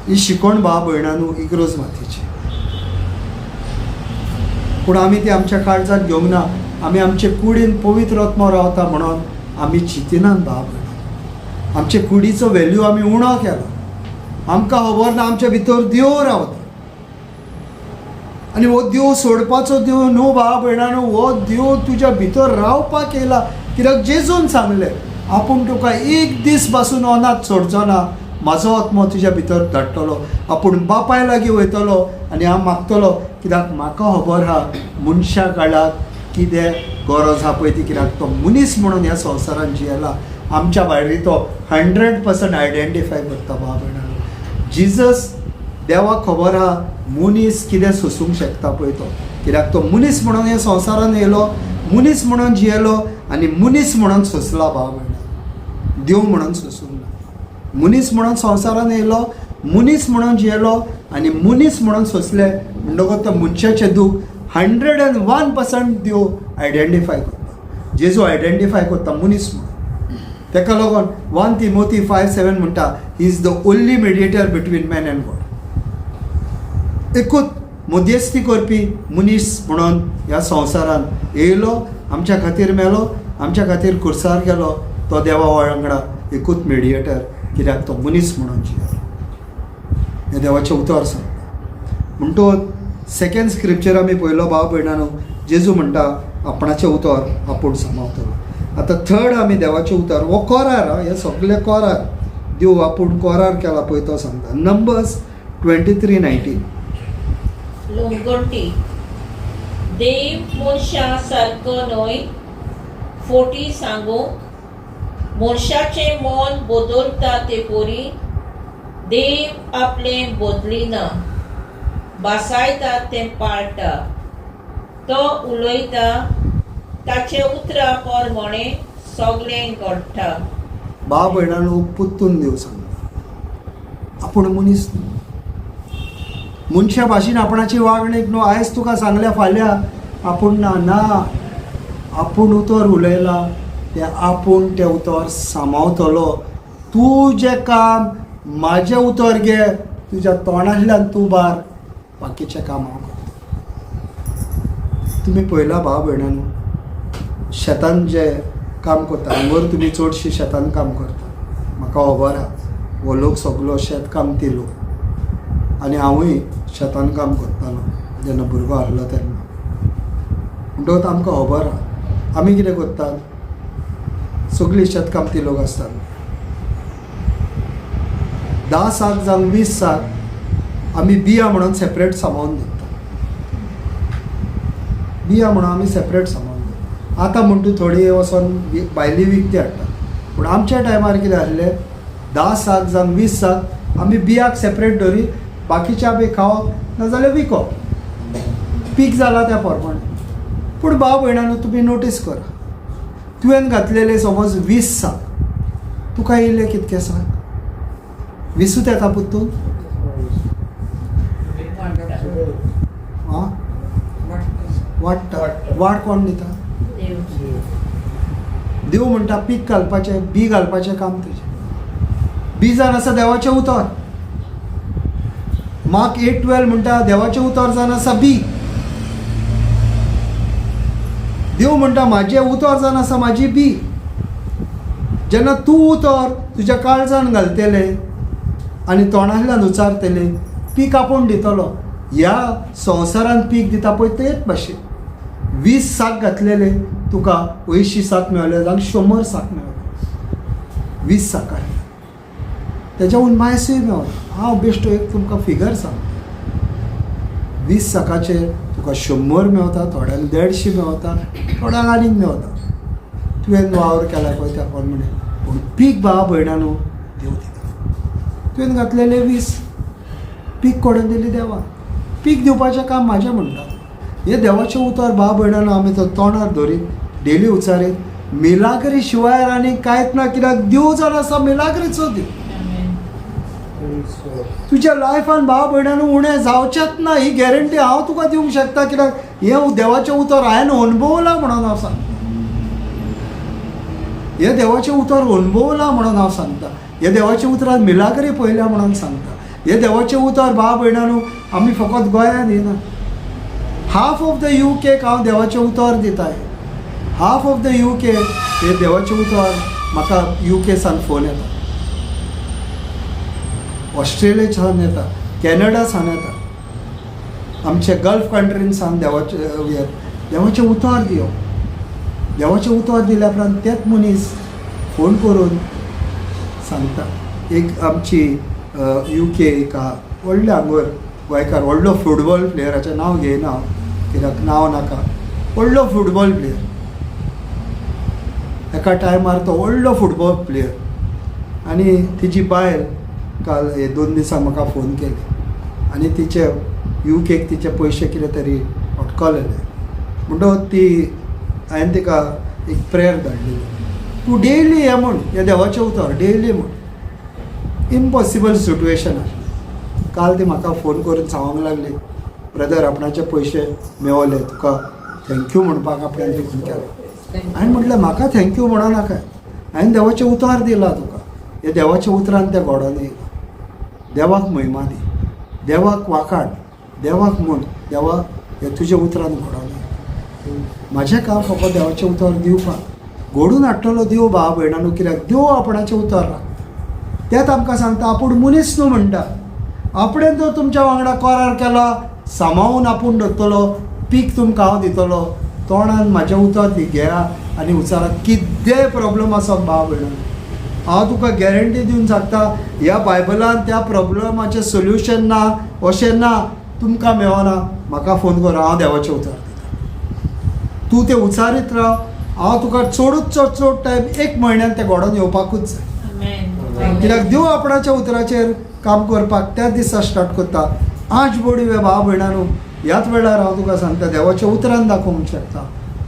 ही शिकवण भाव भयणांनो इग्रोज मातीची, पूण आमी ती आमच्या काळजांत घेवंक ना. आमी आमचे कुडीन पवित्र आत्मो रावता म्हणून आमी चिंतिनात. भाव भयणां, आमचे कुडीचो व्हॅल्यू आमी उणो केलो. आमकां खबर ना आमच्या भितर देव रावता आनी हो देव सोडपाचो देव न्हू. भाव भयणांनो, हो देव तुज्या भितर रावपाक येयला, कित्याक जेजून सांगलें, आपूण तुका एक दीस पासून अनाथ सोडचो ना, म्हाजो आत्मो तुज्या भितर धाडटलो. आपूण बापाय लागीं वयतलो आनी हांव मागतलो, कित्याक म्हाका खबर आहा मनशा काळाक कितें गरज आहा पळय ती, कित्याक तो मनीस म्हणून ह्या संवसारान जियेला. आमच्या भायर तो 100% आयडेंटिफाय करता. भाव भयणांनो, जिजस देवाक खबर आहा मनीस कितें सोसूंक शकता पळय तो, कित्याक तो मनीस म्हणून ह्या संवसारान येयलो, मनीस म्हणून जियेलो आनी मनीस म्हणून सोंसला. भाव भयणां, देव म्हणून सोसूंक ना. मनीस म्हणून संवसारान येयलो, मनीस म्हणून जियेलो आनी मनीस म्हणून सोंसले. म्हणटकूच तो मनशाचें दूख 101% देव आयडेंटिफाय करता. जेजू आयडेंटिफाय करता मनीस म्हणून. ताका लागून 1 तिमोती 5:7 म्हणटा, "He is the only mediator between man and God." एकूच मध्यस्थी करपी मनीस म्हणून ह्या संवसारांत येयलो, आमच्या खातीर मेलो, आमच्या खातीर कुर्सार गेलो. तो देवा वांगडा एकूच मिडिएटर, कित्याक तो मनीस म्हणून जियेलो. हें देवाचें उतर सांगता. म्हणटूच सेकंड स्क्रिप्चर आमी पयलो, भाव भयणानो, जेजू म्हणटा आपणाचें उतर आपूण सांबाळतलो. आतां थर्ड आमी देवाचें उतर हो कोरार आं, हे सगळे कोरार, देव आपूण कोरार केला पळय तो सांगता. नंबर्स 23:19. लुंगटी. देव मनशा सारको न्हय फोटी सांगूंक. मनशाचें मन बदलता ते परी देव आपलें बदलिना. भासायता तें पाळटा. तो उलयता ताचे उतरा प्रमाणे सगळें घडटा. भाव भयणांनो, पुत्तून देव सांगता आपूण मनीस न्हू. मनशा भाशेन आपणाची वागणूक न्हू. आयज तुका सांगल्या, फाल्यां आपूण ना ना. आपूण उतर उलयला तें आपूण तें उतर सांबाळतलो. तुजें काम म्हाजें उतर घे, तुज्या तोंडांतल्यान तूं बार, बाकीचें काम हांव करता. तुमी पळयला भाव भयणांनो, शेतान जे काम करता, हांगर तुमी चडशी शेतान काम करता, म्हाका खबर आहा. हो लोक सगलो शेत कामती लोक आनी हांवूय शेतान काम करतालो जेन्ना भुरगो आहलो तेन्ना. म्हणटकूच आमकां खबर आहा आमी कितें करतात. सगळीं शेतकामती लोक आसतात. 10 साक जावं 20 साक आमी बियां म्हणून सेपरेट सांबाळून दवरता. बियां म्हणून आमी सेपरेट सांबाळून दवरता. आतां म्हण तूं थोडी वचोन भायली विकती हाडटा, पूण आमच्या टायमार कितें आसलें, 10 साक जावं 20 साक आमी बियाक सेपरेट दवरी, बाकीचे आमी खावप नाजाल्यार विकप, पीक जाला त्या प्रमाणे. पूण भाव भयणांनो, तुमी नोटीस करा, तुवें घातलेले समज 20 साक, तुका येयले कितके साक? 20ूच येता पुत्तून? वाडटा. आं, वाडटा. वाड कोण दिता? देव. देव म्हणटा, पीक घालपाचें, बी घालपाचें काम तुजें. बी जावन आसा देवाचें उतर. मार्क 8:12 म्हणटा, देवाचें उतर जावन आसा बी. देव म्हणटा, म्हाजें उतर जावन आसा म्हाजी बी. जेन्ना तूं उतर तुज्या काळजान घालतलें आनी तोंडांतल्यान उचारतलें, पीक आपूण दितलो. ह्या संवसारान पीक दिता पळय तेच भाशेन, 20 साक घातलेले तुका 80 साक मेळले जावं 100 साक मेळले 20 साकार, तेज्या मायसूय मेवना. हांव बेश्टो एक तुमकां फिगर सांगता. 20 साकाचेर तुका 100 मेवता, थोड्यांक 150 मेवता, थोड्यांक आनीक मेवता. तुवें वावर केला पळय त्या प्रमाणे. पूण पीक, भावा भयणानो, देव दिता. तुवें घातलेले 20, पीक कोणें दिली? देवान. पीक दिवपाचें काम म्हाजें म्हणटा. हें देवाचें उतर, भाव भयणानो, आमी तो तोंडार धरीत, डेली उचारीत, मिलाग्री शिवाय आनी कांयच ना, कित्याक देव जावन आसा मिलाग्रीचो देव. तुज्या लायफान, भाव भयणानो, उणें जावचेंच ना, ही गॅरंटी हांव तुका दिवंक शकता, कित्याक हें देवाचें उतर हांवें अणभवलां म्हणून हांव सांगता. हें देवाचें उतर अणभवलां म्हणून हांव सांगता. हे देवाच्या उतरान मिलाग्री पळयल्या म्हणून सांगता. हे देवाचें उतर, भाव भयणानो, आमी फकत गोंयांत येना, हाफ ऑफ the युकेक हांव देवाचें उतर दिताय. हाफ ऑफ the UK हे देवाचें उतर. म्हाका युके सान फोन येता, ऑस्ट्रेलिया येता, कॅनडा सान येता, आमचे गल्फ कंट्रीन सान देवाचें देवाचें उतर दिवप. देवाचें उतर दिल्या उपरांत तेच मनीस फोन करून सांगता. एक आमची युके एक आहा, व्हडल्या हांगर गोंयकार, व्हडलो फुटबॉल प्लेयराचें नांव घेयना हांव, कित्याक नांव नाका. व्हडलो फुटबॉल प्लेयर, एका टायमार तो व्हडलो फुटबॉल प्लेयर आनी तिची बायल काल हे 2 दिसां म्हाका फोन केले आनी तिचे युकेक तिचे पयशे कितें तरी अटकलेले. म्हणटकच ती हांवें तिका एक प्रेयर धाडलेली, तूं डेली हें म्हण, हें देवाचें उतर डेली म्हण. इम्पॉसिबल सिट्युएशन आशिल्लें. काल ती म्हाका फोन करून सांगूंक लागली, ब्रदर आपणाचे पयशे मेवले, तुका thank you म्हणपाक आपल्यान फोन केलो. हांवें म्हटलें म्हाका thank you म्हणो नाका, हांवें देवाचें उतार दिलां तुका, हे देवाच्या उतरान तें घडोवन येयलां. देवाक म्हयमा दी, देवाक वाखाण, देवाक म्हूण देवा हे तुज्या उतरान घडोवन येयलां. म्हाजें काम फकत देवाचें उतर दिवपाक, घडून हाडटलो देव भाव भयणांनो, कित्याक देव आपणाचें उतर राखता. तेंच आमकां सांगता, आपूण मनीस न्हू म्हणटा, आपणें जर तुमच्या वांगडा करार केला सांबाळून आपूण दवरतलो, पीक तुमकां हांव दितलो, तोंडान म्हाजें उतर दी घेया आनी उचारात. कितेंय प्रॉब्लम आसत भाव भयणांनो, हांव तुका गॅरंटी दिवन सांगता, ह्या बायबलान त्या प्रॉब्लमाचें सोल्युशन ना अशें ना. तुमकां मेवना म्हाका फोन कर, हांव देवाचें उतर दिता, तूं तें उचारीत राव, हांव तुका चडूच चड चड टायम एक म्हयन्यान तें घडोवन येवपाकूच जाय. कित्याक देव आपणाच्या उतराचेर काम करपाक त्याच दिसा स्टार्ट करता. आज बोडवे भाव भयणांनो, ह्याच वेळार हांव तुका सांगता, देवाच्या उतरान दाखोवंक शकता,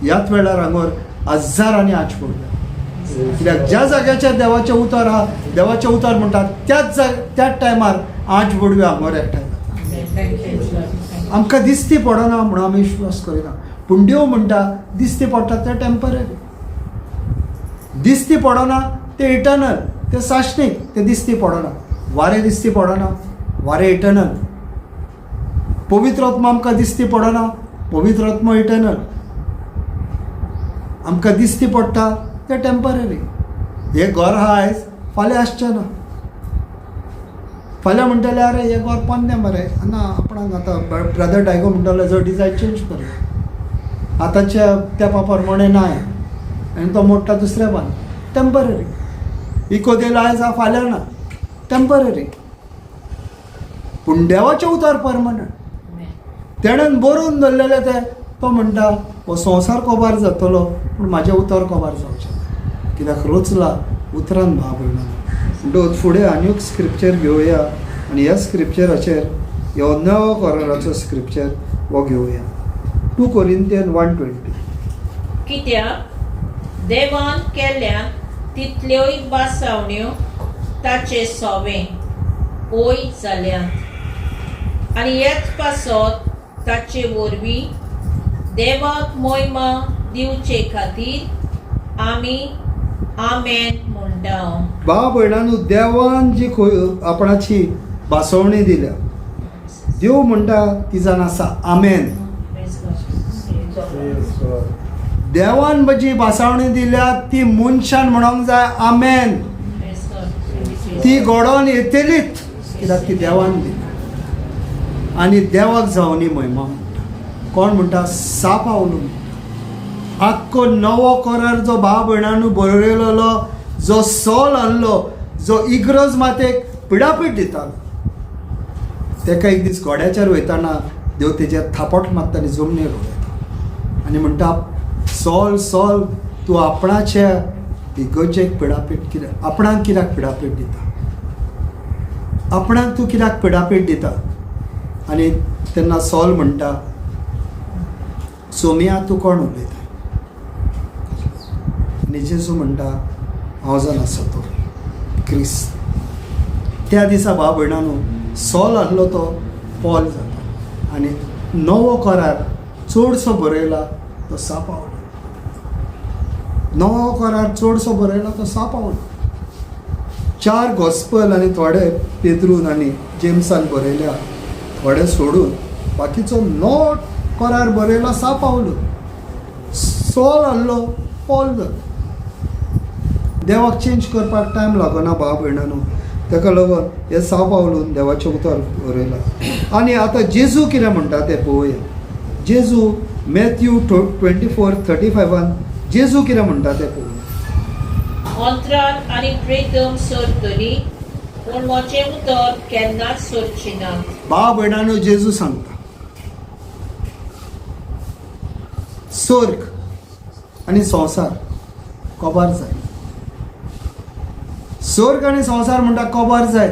ह्याच वेळार हांगर हजारांनी आज पडल्या. कित्याक ज्या जाग्याचेर देवाचें उतर आहा, देवाचें उतर म्हणटा, त्याच त्याच टायमार आज बोडव्यो हांगर एकठांय जाता. आमकां दिसती पडना म्हणून आमी विश्वास करिना, पूण देव म्हणटा दिसती पडटा तें टेंपररी, दिसती पडना तें इटर्नल, तें साश्टीक, तें दिसती पडना. वारें दिसती पडना, वारें इटर्नल. पवित्र आत्मा आमकां दिसती पडना, पवित्र आत्मा इटर्नल. आमकां दिसती पडटा तें टेंपररी. हें घर आहा आयज, फाल्यां आसचें ना. फाल्यां म्हणटले अरे हें घर पोन्नें मरे, ना आपणाक आतां ब्रदर डायगो म्हणटालो जो डिजायन चेंज करूया, आतांच्या तेंपा प्रमाणे ना आनी तो मोडटा दुसऱ्या पान. टेंपररी. इकोदेल आयज आहा फाल्यां ना, टेंपररी. पूण देवाचें उतर परमनंट. तेणेन बरोवन दवरलेलें तें, तो म्हणटा हो संवसार कोबार जातलो पूण म्हाजें उतर कोबार जावचें ना, कित्याक रोचला उतरान भाव भयणांनो. म्हणटकूच फुडें आनी एक स्क्रिप्चर घेवया आनी ह्या स्क्रिप्चराचेर ह्यो नवो कराराचो स्क्रिप्चर हो घेवया, 2 कोरिंतियन 1:20. कित्याक देवान केल्यात तितल्योय बासावण्यो ताचे सोवे ओय जाल्यात आनी हेच पासत ताचे वरवीं देवाक मोयमा दिवचे खातीर आमी आमेन म्हणटा. भाव भयणांनो, देवान जी आपणाची भासवणी दिल्या, देव म्हणटा ती जाण आसा आमेन. देवान जी भासावणी दिल्या ती मनशान म्हणोंक जाय आमेन, ती घडोवन येतलीच, कित्याक ती देवान दिली. आनी देवाक जावनी महिमा म्हणटा. कोण म्हणटा? सा पावलू म्हणटा. आख्खो नवो करार जो भाव भयणांनो बरयलेलो, जो सोल आहलो, जो इग्रोज मातेक पिडापीड दितालो, तेका एक दीस घोड्याचेर वयताना देव तेजेर थापट मारता आनी जमनीर उडयता आनी म्हणटा, सोल सोल, तूं आपणाच्या इगर्जेक पिडापीड कित्याक, आपणाक कित्याक पिडापीड दिता, आपणाक तूं कित्याक पिडापीड दिता? आनी तेन्ना सोल म्हणटा, सोमिया तूं कोण उलयता? आनी जेजू म्हणटा, हांव जावन आसा तो क्रिस्त. त्या दिसा भाव भयणांनो, सोल आहलो तो पॉल जाता आनी नवो करार चडसो बरयला तो सा पावलो. नवो करार चडसो बरयला तो सा पावलो. 4 गॉस्पल आनी थोडे पेद्रून आनी जेम्सान बरयल्या थोडे सोडून बाकीचो नवो करार बरयला सा पावलो. सोल आहलो पॉल जाता. देवाक चेंज करपाक टायम लागना भाव भयणांनो. ताका लागून हे सा पावलून देवाचें उतर बरयलां. आनी आतां जेजू कितें म्हणटा तें पळोवया. जेजू मॅथ्यू 24:35 जेजू कितें म्हणटा तें पळोवया. अंतराळ आनी प्रितम सोरतली पूण म्हजें उतर केन्नाच सोरची ना. भाव भयणांनो, जेजू सांगता स्वर्ग आनी संवसार कोबार जाय. स्वर्ग आनी संवसार म्हणटा कोबार जाय,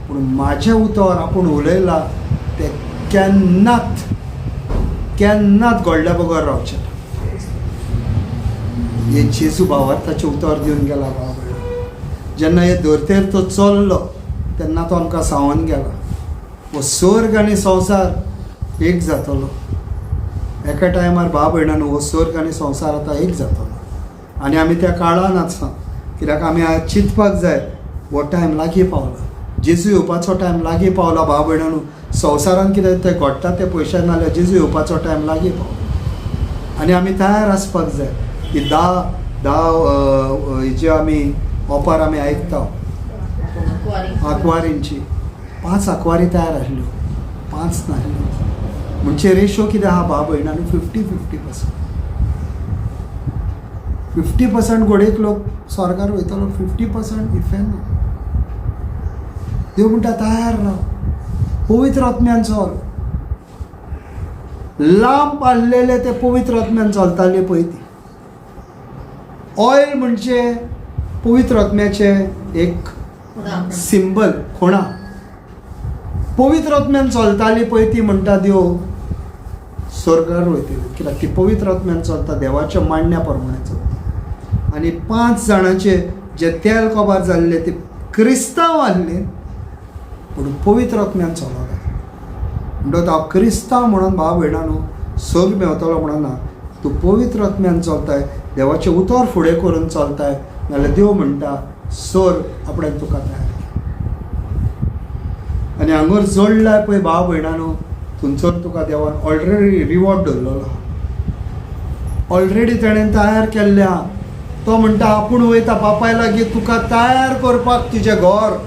पूण म्हाजें उतर आपूण उलयलां तें केन्नाच केन्नाच घडल्या बगर रावचें ना. हे जेजू भावार्थाचें उतर दिवन गेला भाव भयणां. जेन्ना हे धर्तेर तो चल्लो तेन्ना तो आमकां सांगून गेला, हो स्वर्ग आनी संवसार एक जातलो एका टायमार. भाव भयणान, हो स्वर्ग आनी संवसार आतां एक जातलो आनी आमी त्या काळान आसा, कित्याक आमी आज चिंतपाक जाय, हो टायम लागीं पावला, जेजू येवपाचो टायम लागीं पावला. भाव भयणानू, संवसारान कितें तें घडटा तें पयशे नाल्यार जेजू येवपाचो टायम लागीं पावला आनी आमी तयार आसपाक जाय. ही धा धा हेजी आमी ओपार आमी आयकता आंकवारींची. पांच आंकवारी तयार आसल्यो, पांच नासल्यो. म्हणजे रेशो कितें आहा भाव भयणांनी? 50-50%. 50% घोडेक लोक स्वर्गार वयतलो, 50% इफेर्नाक. देव म्हणटा, तयार राव, पवित्र आत्म्यान चल. लांब आहलेले ते पवित्र आत्म्यान चलताले पळय ती. ऑयल म्हणजे पवित्र आत्म्याचें एक सिंबल, खुणा. पवित्र आत्म्यान चलताली पळय ती, म्हणटा देव, स्वर्गार वयतली, कित्याक ती पवित्र आत्म्यान चलता, देवाच्या मांडण्या प्रमाणे चलता. आनी पांच जाणांचे जे तेल कबार जाल्ले ते क्रिस्तांव आहले, पूण पवित्र आत्म्यान चलना. म्हणटकच हांव क्रिस्तांव म्हणून भाव भयणां स्वर्ग मेवतलो म्हणून ना. तूं पवित्र आत्म्यान चलताय, देवाचें उतर फुडें करून चलताय नाल्यार देव म्हणटा, स्वर्ग आपणें तुका तयार केला. आनी हांगर जोडलाय पळय भाव भयणांनो, थंयसर तुका देवान ऑलरेडी रिवॉर्ड दवरलेलो आहा, ऑलरेडी तेणेन तयार केल्लें आहा. तो म्हणटा, आपूण वयता बापाय लागीं तुका तयार करपाक तुजें घर.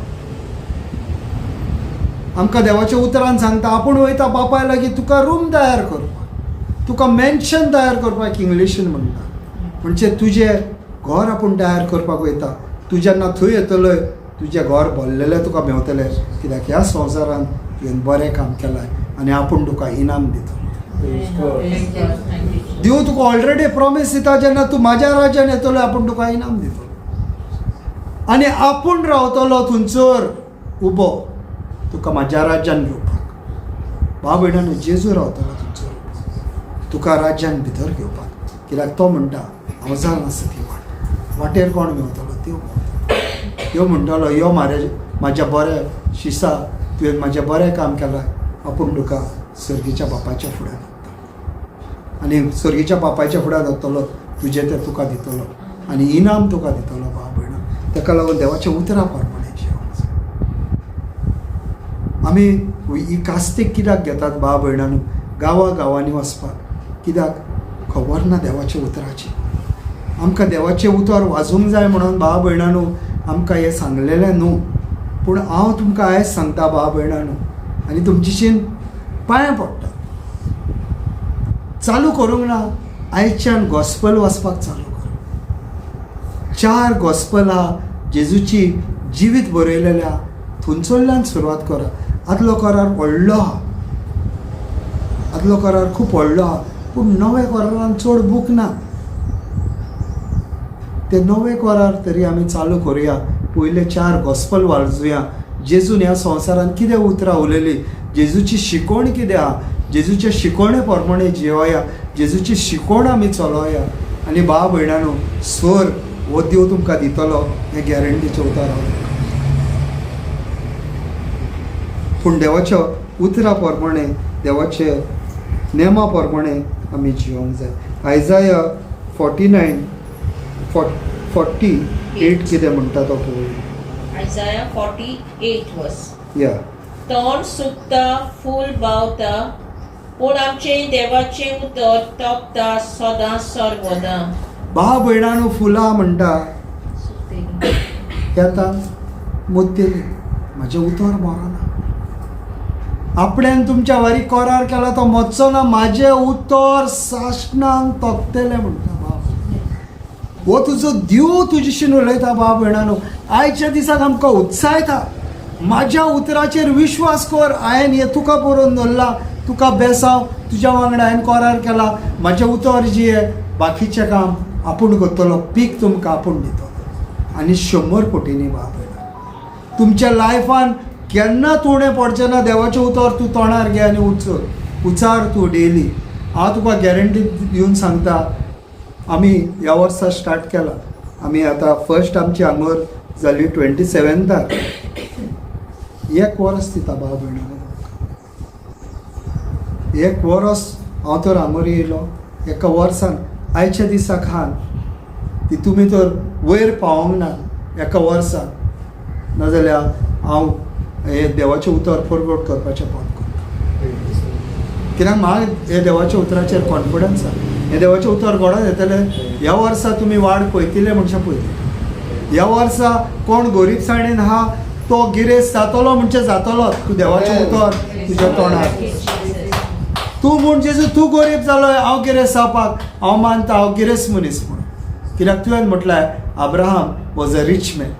आमकां देवाच्या उतरान सांगता, आपूण वयता बापाय लागीं तुका रूम तयार करपाक, तुका मेन्शन तयार करपाक इंग्लिशीन म्हणटा. म्हणजे तुजें घर आपूण तयार करपाक वयता. तूं जेन्ना थंय येतलोय, तुजें घर भरलेलें तुका मेवतलें, कित्याक ह्या संवसारान तुवें बरें काम केलां आनी आपूण तुका इनाम दितलो. Praise God. देव तुका ऑलरेडी प्रॉमीस दिता, जेन्ना तूं म्हाज्या राज्यान येतलो, आपूण तुका इनाम दितलो आनी आपूण रावतलो थंयसर उबो तुका म्हाज्या राज्यान घेवपाक. भाव भयणांनो, जेजू रावतलो थंयसर उबो तुका राज्यान भितर घेवपाक, कित्याक तो म्हणटा, हांव जावन आसा ती वाट. वाटेर कोण मेवतलो? देव मेवतलो. देव म्हणटलो, यो म्हारे म्हाज्या बऱ्या शिसा, तुवें म्हाजें बरें काम केलां, आपूण तुका सर्गीच्या बापायच्या फुड्यान हाडटा आनी सर्गीच्या बापायच्या फुड्यान वतलो, तुजें तें तुका दितलो आनी इनाम तुका दितलो. भाव भयणां, ताका लागून देवाच्या उतरा प्रमाणे जियोंक जाय. आमी ही कास्तीक कित्याक घेतात भाव भयणांनो? गांवा गांवांनी वचपाक. कित्याक खबर ना देवाच्या उतराची. आमकां देवाचें उतर वाजूंक जाय म्हणून भाव भयणांनो आमकां हें सांगलेलें न्हू. पूण हांव तुमकां आयज सांगता भाव भयणांनो, आनी तुमचेशीन पांयां पडटा, चालू करूंक ना, आयच्यान गॉस्पल वाचपाक चालू कर. चार गॉस्पलां जेजूची जिवीत बरयलेल्या, थंयसरल्यान सुरवात करा. आदलो करार व्हडलो आहा, आदलो करार खूब व्हडलो आहा, पूण नव्या करारान चड बूक ना. ते नवे करार तरी आमी चालू करुया. पयले चार गॉस्पल वाचुया. जेजून ह्या संवसारांत कितें उतरां उलयलीं, जेजूची शिकवण कितें आहा, जेजूचे शिकवणे प्रमाणे जियोया, जेजूची शिकवण आमी चलोया आनी भाव भयणांनो, स्वर्ग हो देव तुमकां दितलो, हें गॅरंटीचें उतर हांव तुमकां. पूण देवाच्या उतरा प्रमाणे, देवाचे नेमा प्रमाणे आमी जियोंक जाय. आयजाया 49:48 कितें म्हणटा तो पळोवया. Isaiah 48 verse. या. तण सुकता, फूल बावता, पूण आमचें देवाचें उतर तोपता सदां सर्वदां. भाव भयणांनो, फुलां म्हणटा येता, मुत्तेली, म्हाजें उतर मरना. आपण्यान तुमच्या वारी करार केला तो मरचो ना. म्हाजें उतर सासणांक तोखतलें म्हणटा बाब. हो तुजो देव तुजेशीन उलयता. भाव भयणांनो, आयच्या दिसाक आमकां उत्सायता, म्हाज्या उतराचेर विश्वास कर. हांवें हें तुका बरोवन दवरलां, तुका बेसांव, तुज्या वांगडा हांवें करार केला. म्हाजें उतर जिये, बाकीचें काम आपूण करतलो, पीक तुमकां आपूण दितलो आनी 100 कोटींनी. भाव भयणां, तुमच्या लायफान केन्ना उणें पडचें ना. देवाचें उतर तूं तोंडार घे आनी उचल, उचार तूं डेली. हांव तुका गॅरंटी दिवन सांगता, आमी ह्या वर्सा स्टार्ट केला. आमी आतां फर्स्ट आमची हांगर जाली 27 एक वरस दिता भाव भयणां, एक वरस हांव तर आमोरी येयलो. एका वर्सान आयच्या दिसा खान ती तुमी तर वयर पावोंक ना एका वर्सान, नाजाल्यार हांव हें देवाचें उतर फॉरवर्ड करपाचें बंद करता. कित्याक म्हाका हे देवाच्या उतराचेर कॉन्फिडन्स आसा. हें देवाचें उतर घडोवन येतलें. ह्या वर्सा तुमी वाड पळयतले म्हणचे पळयतले. ह्या वर्सा कोण गोरीबसाणेन आहा तो गिरेस्त जातलो म्हणजे जातलो. तूं देवाचें उतर तुज्या तोंडार तूं म्हूण जेजू तूं गोरीब जालो हांव गिरेस्त जावपाक, हांव मानता हांव गिरेस्त मनीस म्हूण. कित्याक तुवें म्हटलें Abraham was a rich man.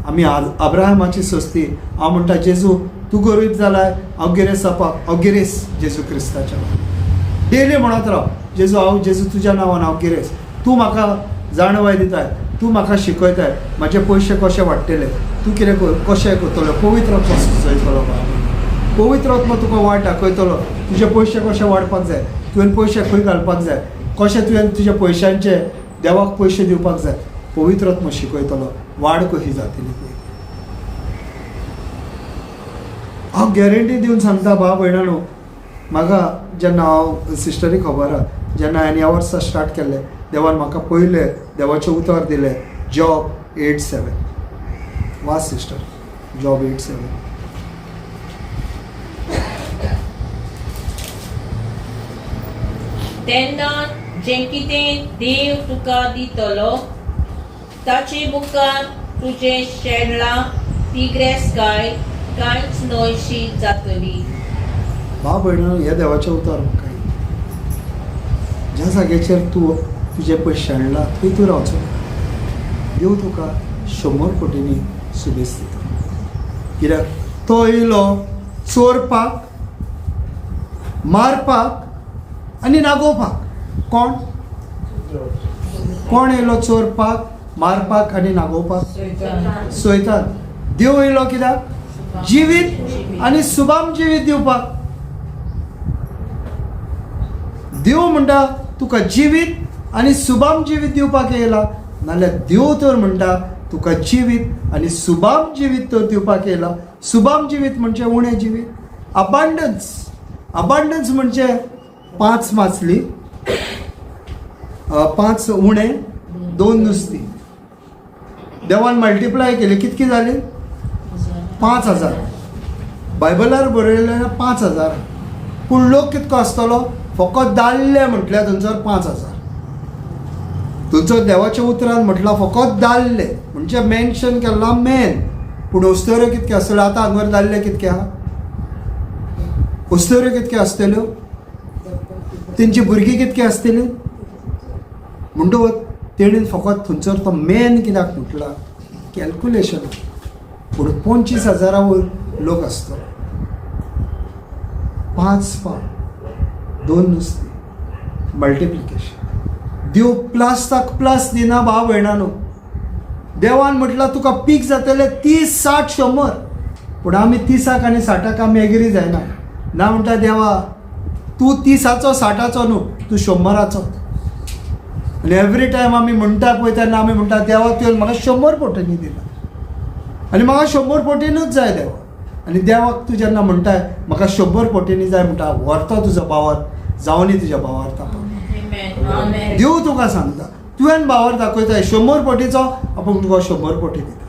आमी अब्राहमाची सोस्ती. हांव म्हणटा जेजू तूं गोरीब जालाय हांव गिरेस्त जावपाक, हांव गिरेस्त जेजू क्रिस्ताच्या नांवान. डेली म्हणत राव जेजू हांव जेजू तुज्या नांवान हांव गिरेस्त. तूं म्हाका जाणवाय दिताय, तूं म्हाका शिकयताय म्हाजे पयशे कशे वाडटले, तूं कितें कशें करतलो. पवित्र आत्मा सुचयतलो बाबा, पवित्र आत्मा तुका वाट दाखयतलो तुजे पयशे कशे वाडपाक जाय, तुवें पयशे खंय घालपाक जाय, कशें तुवें तुज्या पयशांचे देवाक पयशे दिवपाक जाय. पवित्र आत्मा शिकयतलो वाड कशी जातली पळय. हांव गॅरंटी दिवन सांगता भाव भयणांनो, म्हाका जेन्ना हांव सिस्टरी खबर आहा जेन्ना हांवें ह्या वर्सा स्टार्ट केल्लें, देवान म्हाका पयलें देवाचें उतर दिलें जॉब 8:7. वा सिस्टर, जॉब 8:7. तेन्ना जें कितें देव तुका दितलो ताचे मुखार तुजें शेणलां ती गिरेस्तकाय कांयच न्हयशी जातली. भाव भयणांनो, हें देवाचें उतर म्हाका. ज्या जाग्याचेर तूं तुजे पयशे शेणला थंय तूं रावचो, देव तुका 100 कोटींनी सुबेस दिता. कित्याक तो येयलो चोरपाक, मारपाक आनी नागोवपाक. कोण कोण येयलो चोरपाक, मारपाक आनी नागोवपाक? सोयतान. देव येयलो कित्याक? जिवीत आनी सुबाम जिवीत दिवपाक. देव म्हणटा तुका जिवीत आनी सुबाम जिवीत दिवपाक येयला, नाल्यार देव तर म्हणटा तुका जिवीत आनी सुबाम जिवीत तर दिवपाक येयला. सुबाम जिवीत म्हणजे उणें जिवीत, अबांडन्स. अबांडन्स म्हणजे 5 मासली, 5 उणें 2 नुस्तीं. देवान मल्टिप्लाय केली, कितकी जाली? 5000. बायबलार बरयलें 5000, पूण लोक कितको आसतलो? फकत दादले म्हटल्यार थंयसर 5000. थंयसर देवाच्या उतरान म्हटलां फकत दादले, म्हणजे मेन्शन केल्ला मेन, पूण अस्तोऱ्यो कितक्यो आसतल्यो? आतां हांगर दादले कितके आहा? अस्तोऱ्यो कितक्यो आसतल्यो? तेंची भुरगीं कितकी आसतली? म्हणटकच तेणेन फकत थंयसर तो मेन कित्याक म्हटला? कॅल्कुलेशन. पूण 25,000 वयर लोक आसतलो. 5 पाव 2 नुस्तीं, मल्टिप्लिकेशन. देव प्लसाक प्लस दिना भाव भयणांनो. देवान म्हटलां तुका पीक जातलें 30, 60, 100, पूण आमी 30 आनी 60 आमी एग्री जायना. ना म्हणटा देवा तूं 30 60 न्हू, तूं 100. आनी एवरी टायम आमी म्हणटा पळय तेन्ना आमी म्हणटा देवा तुवें म्हाका 100 पटींनी दिला आनी म्हाका 100 पटीनूच जाय देवा. आनी देवाक तूं जेन्ना म्हणटाय म्हाका 100 पटींनी जाय म्हणटा, व्हरता तुजो भावार, जावनी तुज्या भावार तापा. देव तुका सांगता तुवें भावार दाखयता 100 पटीचो, आपूण तुका 100 पटी दिता.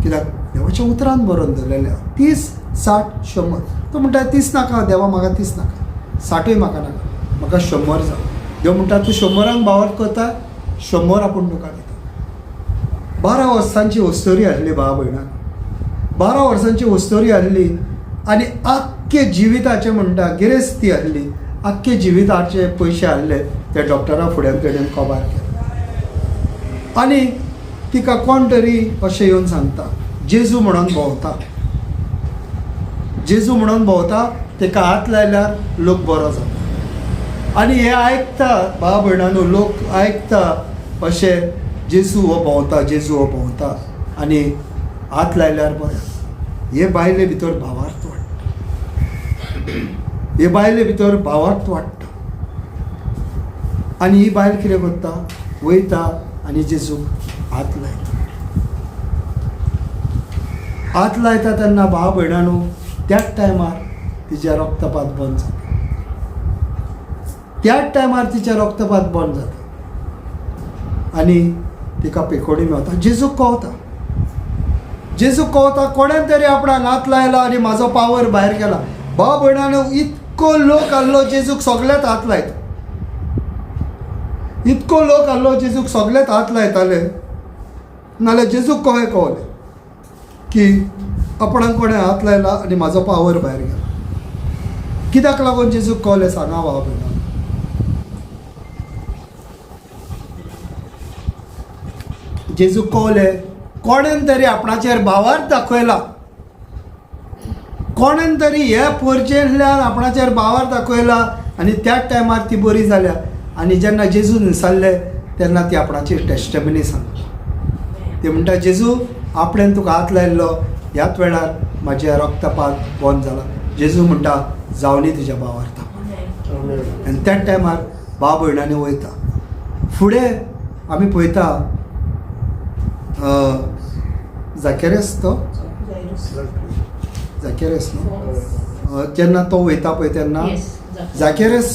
कित्याक देवाच्या उतरान बरोवन दवरलेलें 30, 60, 100. तो म्हणटा 30 नाका देवा, म्हाका 30 नाका, 60 म्हाका नाका, म्हाका 100 जाय. देव म्हणटा तूं 100 भावार करता, 100 आपूण तुका दिता. 12 वर्सांची अस्तोरी आसली भाव भयणां, 12 वर्सांची अस्तोरी आसली आनी आख्खे जिविताचें म्हणटा गिरेस्ती आसली, आख्खे जिविताचे पयशे आसले ते डॉक्टरा फुड्यान तेणेन कबार केले. आनी तिका कोण तरी अशें येवन सांगता जेजू म्हणून भोंवता, जेजू म्हणून भोंवता, तेका हात लायल्यार लोक बरो जाता. आनी हे आयकता भाव भयणांनो, लोक आयकता अशें जेजू हो भोंवता, जेजू हो भोंवता आनी हात लायल्यार बरें. हे बायले भितर भावार्थ वाडटा, हे बायले भितर भावार्थ वाडटा. आनी ही बायल कितें करता, वयता आनी जेजूक हात लायता. हात लायता तेन्ना भाव भयणांनो त्याच टायमार तिचें रक्तपात बंद जाता. त्याच टायमार तिचें रक्तपात बंद जाता आनी तिका पेकोडी मेवता. जेजूक कवता, जेजूक कवता कोणें तरी आपणाक हात लायला आनी म्हाजो पावर भायर गेला. भाव भयणांनो इतको लोक आहलो जेजूक सगळ्यांत हात लायता, इतको लोक आहलो जेजूक सगळ्यांत हात लायताले. नाल्यार जेजूक कशें कवलें की आपणाक कोणें हात लायला आनी म्हाजो पावर भायर गेला? कित्याक लागून जेजूक कवलें सांगा भाव भयणांनो? जेजूक कवलें कोणेन तरी आपणाचेर भावार्थ दाखयला, कोणेन तरी हे पोरचेंतल्यान आपणाचेर भावार्थ दाखयला आनी त्याच टायमार ती बरी जाल्या. आनी जेन्ना जेजू निसरले तेन्ना ती आपणाची टेस्टमनी सांगता. ती म्हणटा, जेजू आपणेन तुका हात लायल्लो ह्याच वेळार म्हाजें रक्तपात बंद जाला. जेजू म्हणटा जावनी तुज्या भावार्था. आनी त्याच टायमार भाव भयणांनी वयता. फुडें आमी पळयता जाकेरस, तो जाकेरस न्हू, जेन्ना तो वयता पळय तेन्ना जाकेरस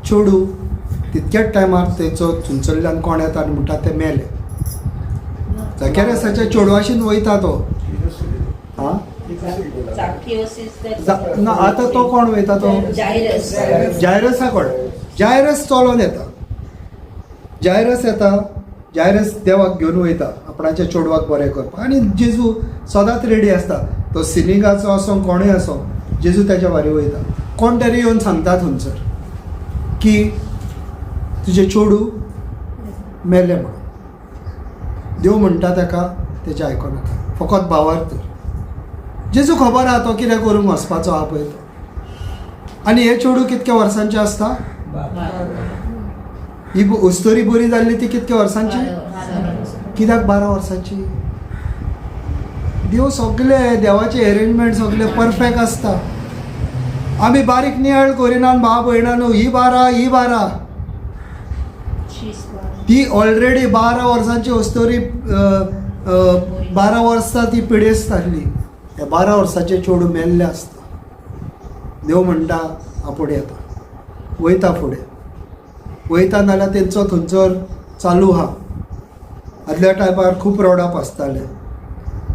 चेडूं तितक्याच टायमार तेचो थंयसरल्यान कोण येता आनी म्हणटा ते मेले. जाकेरसाच्या चेडवाशीन वयता तो. आं ना आतां तो कोण वयता तो जायरसा कोण, जायरस चलोन येता, जायरस येता, जायरस देवाक घेवन वयता आपणाच्या चेडवाक बरें करपाक. आनी जेजू सदांच रेडी आसता, तो सिनिगाचो आसूं कोणूय आसूं जेजू तेच्या वारी वयता. कोण तरी येवन सांगता थंयसर की तुजें चेडूं मेलें म्हणून. देव म्हणटा ताका तेजें आयको नाका, फकत भावार्थ धर. जेजू खबर आहा तो कितें करूंक वचपाचो आहा पळय तो. आनी हें चेडूं कितक्या वर्सांचें आसता? ही उस्तोरी बरी जाल्ली ती कितक्या वर्सांची? कित्याक 12 वर्सांची? देव सगळे देवाचे एरेंजमेंट सगळे परफेक्ट आसता. आमी बारीक नियाळ करिनात भाव भयणांनो. ही 12, ही 12, ती ऑलरेडी 12 वर्सांची अस्तोरी, 12 वर्सां ती पिडेस्त आसली. ह्या 12 वर्साचें चेडूं मेल्लें आसता. देव म्हणटा आपूण येता, वयता फुडें वयता. नाल्यार तेंचो थंयसर चालू आहा. आदल्या टायमार खूब रडप आसतालें,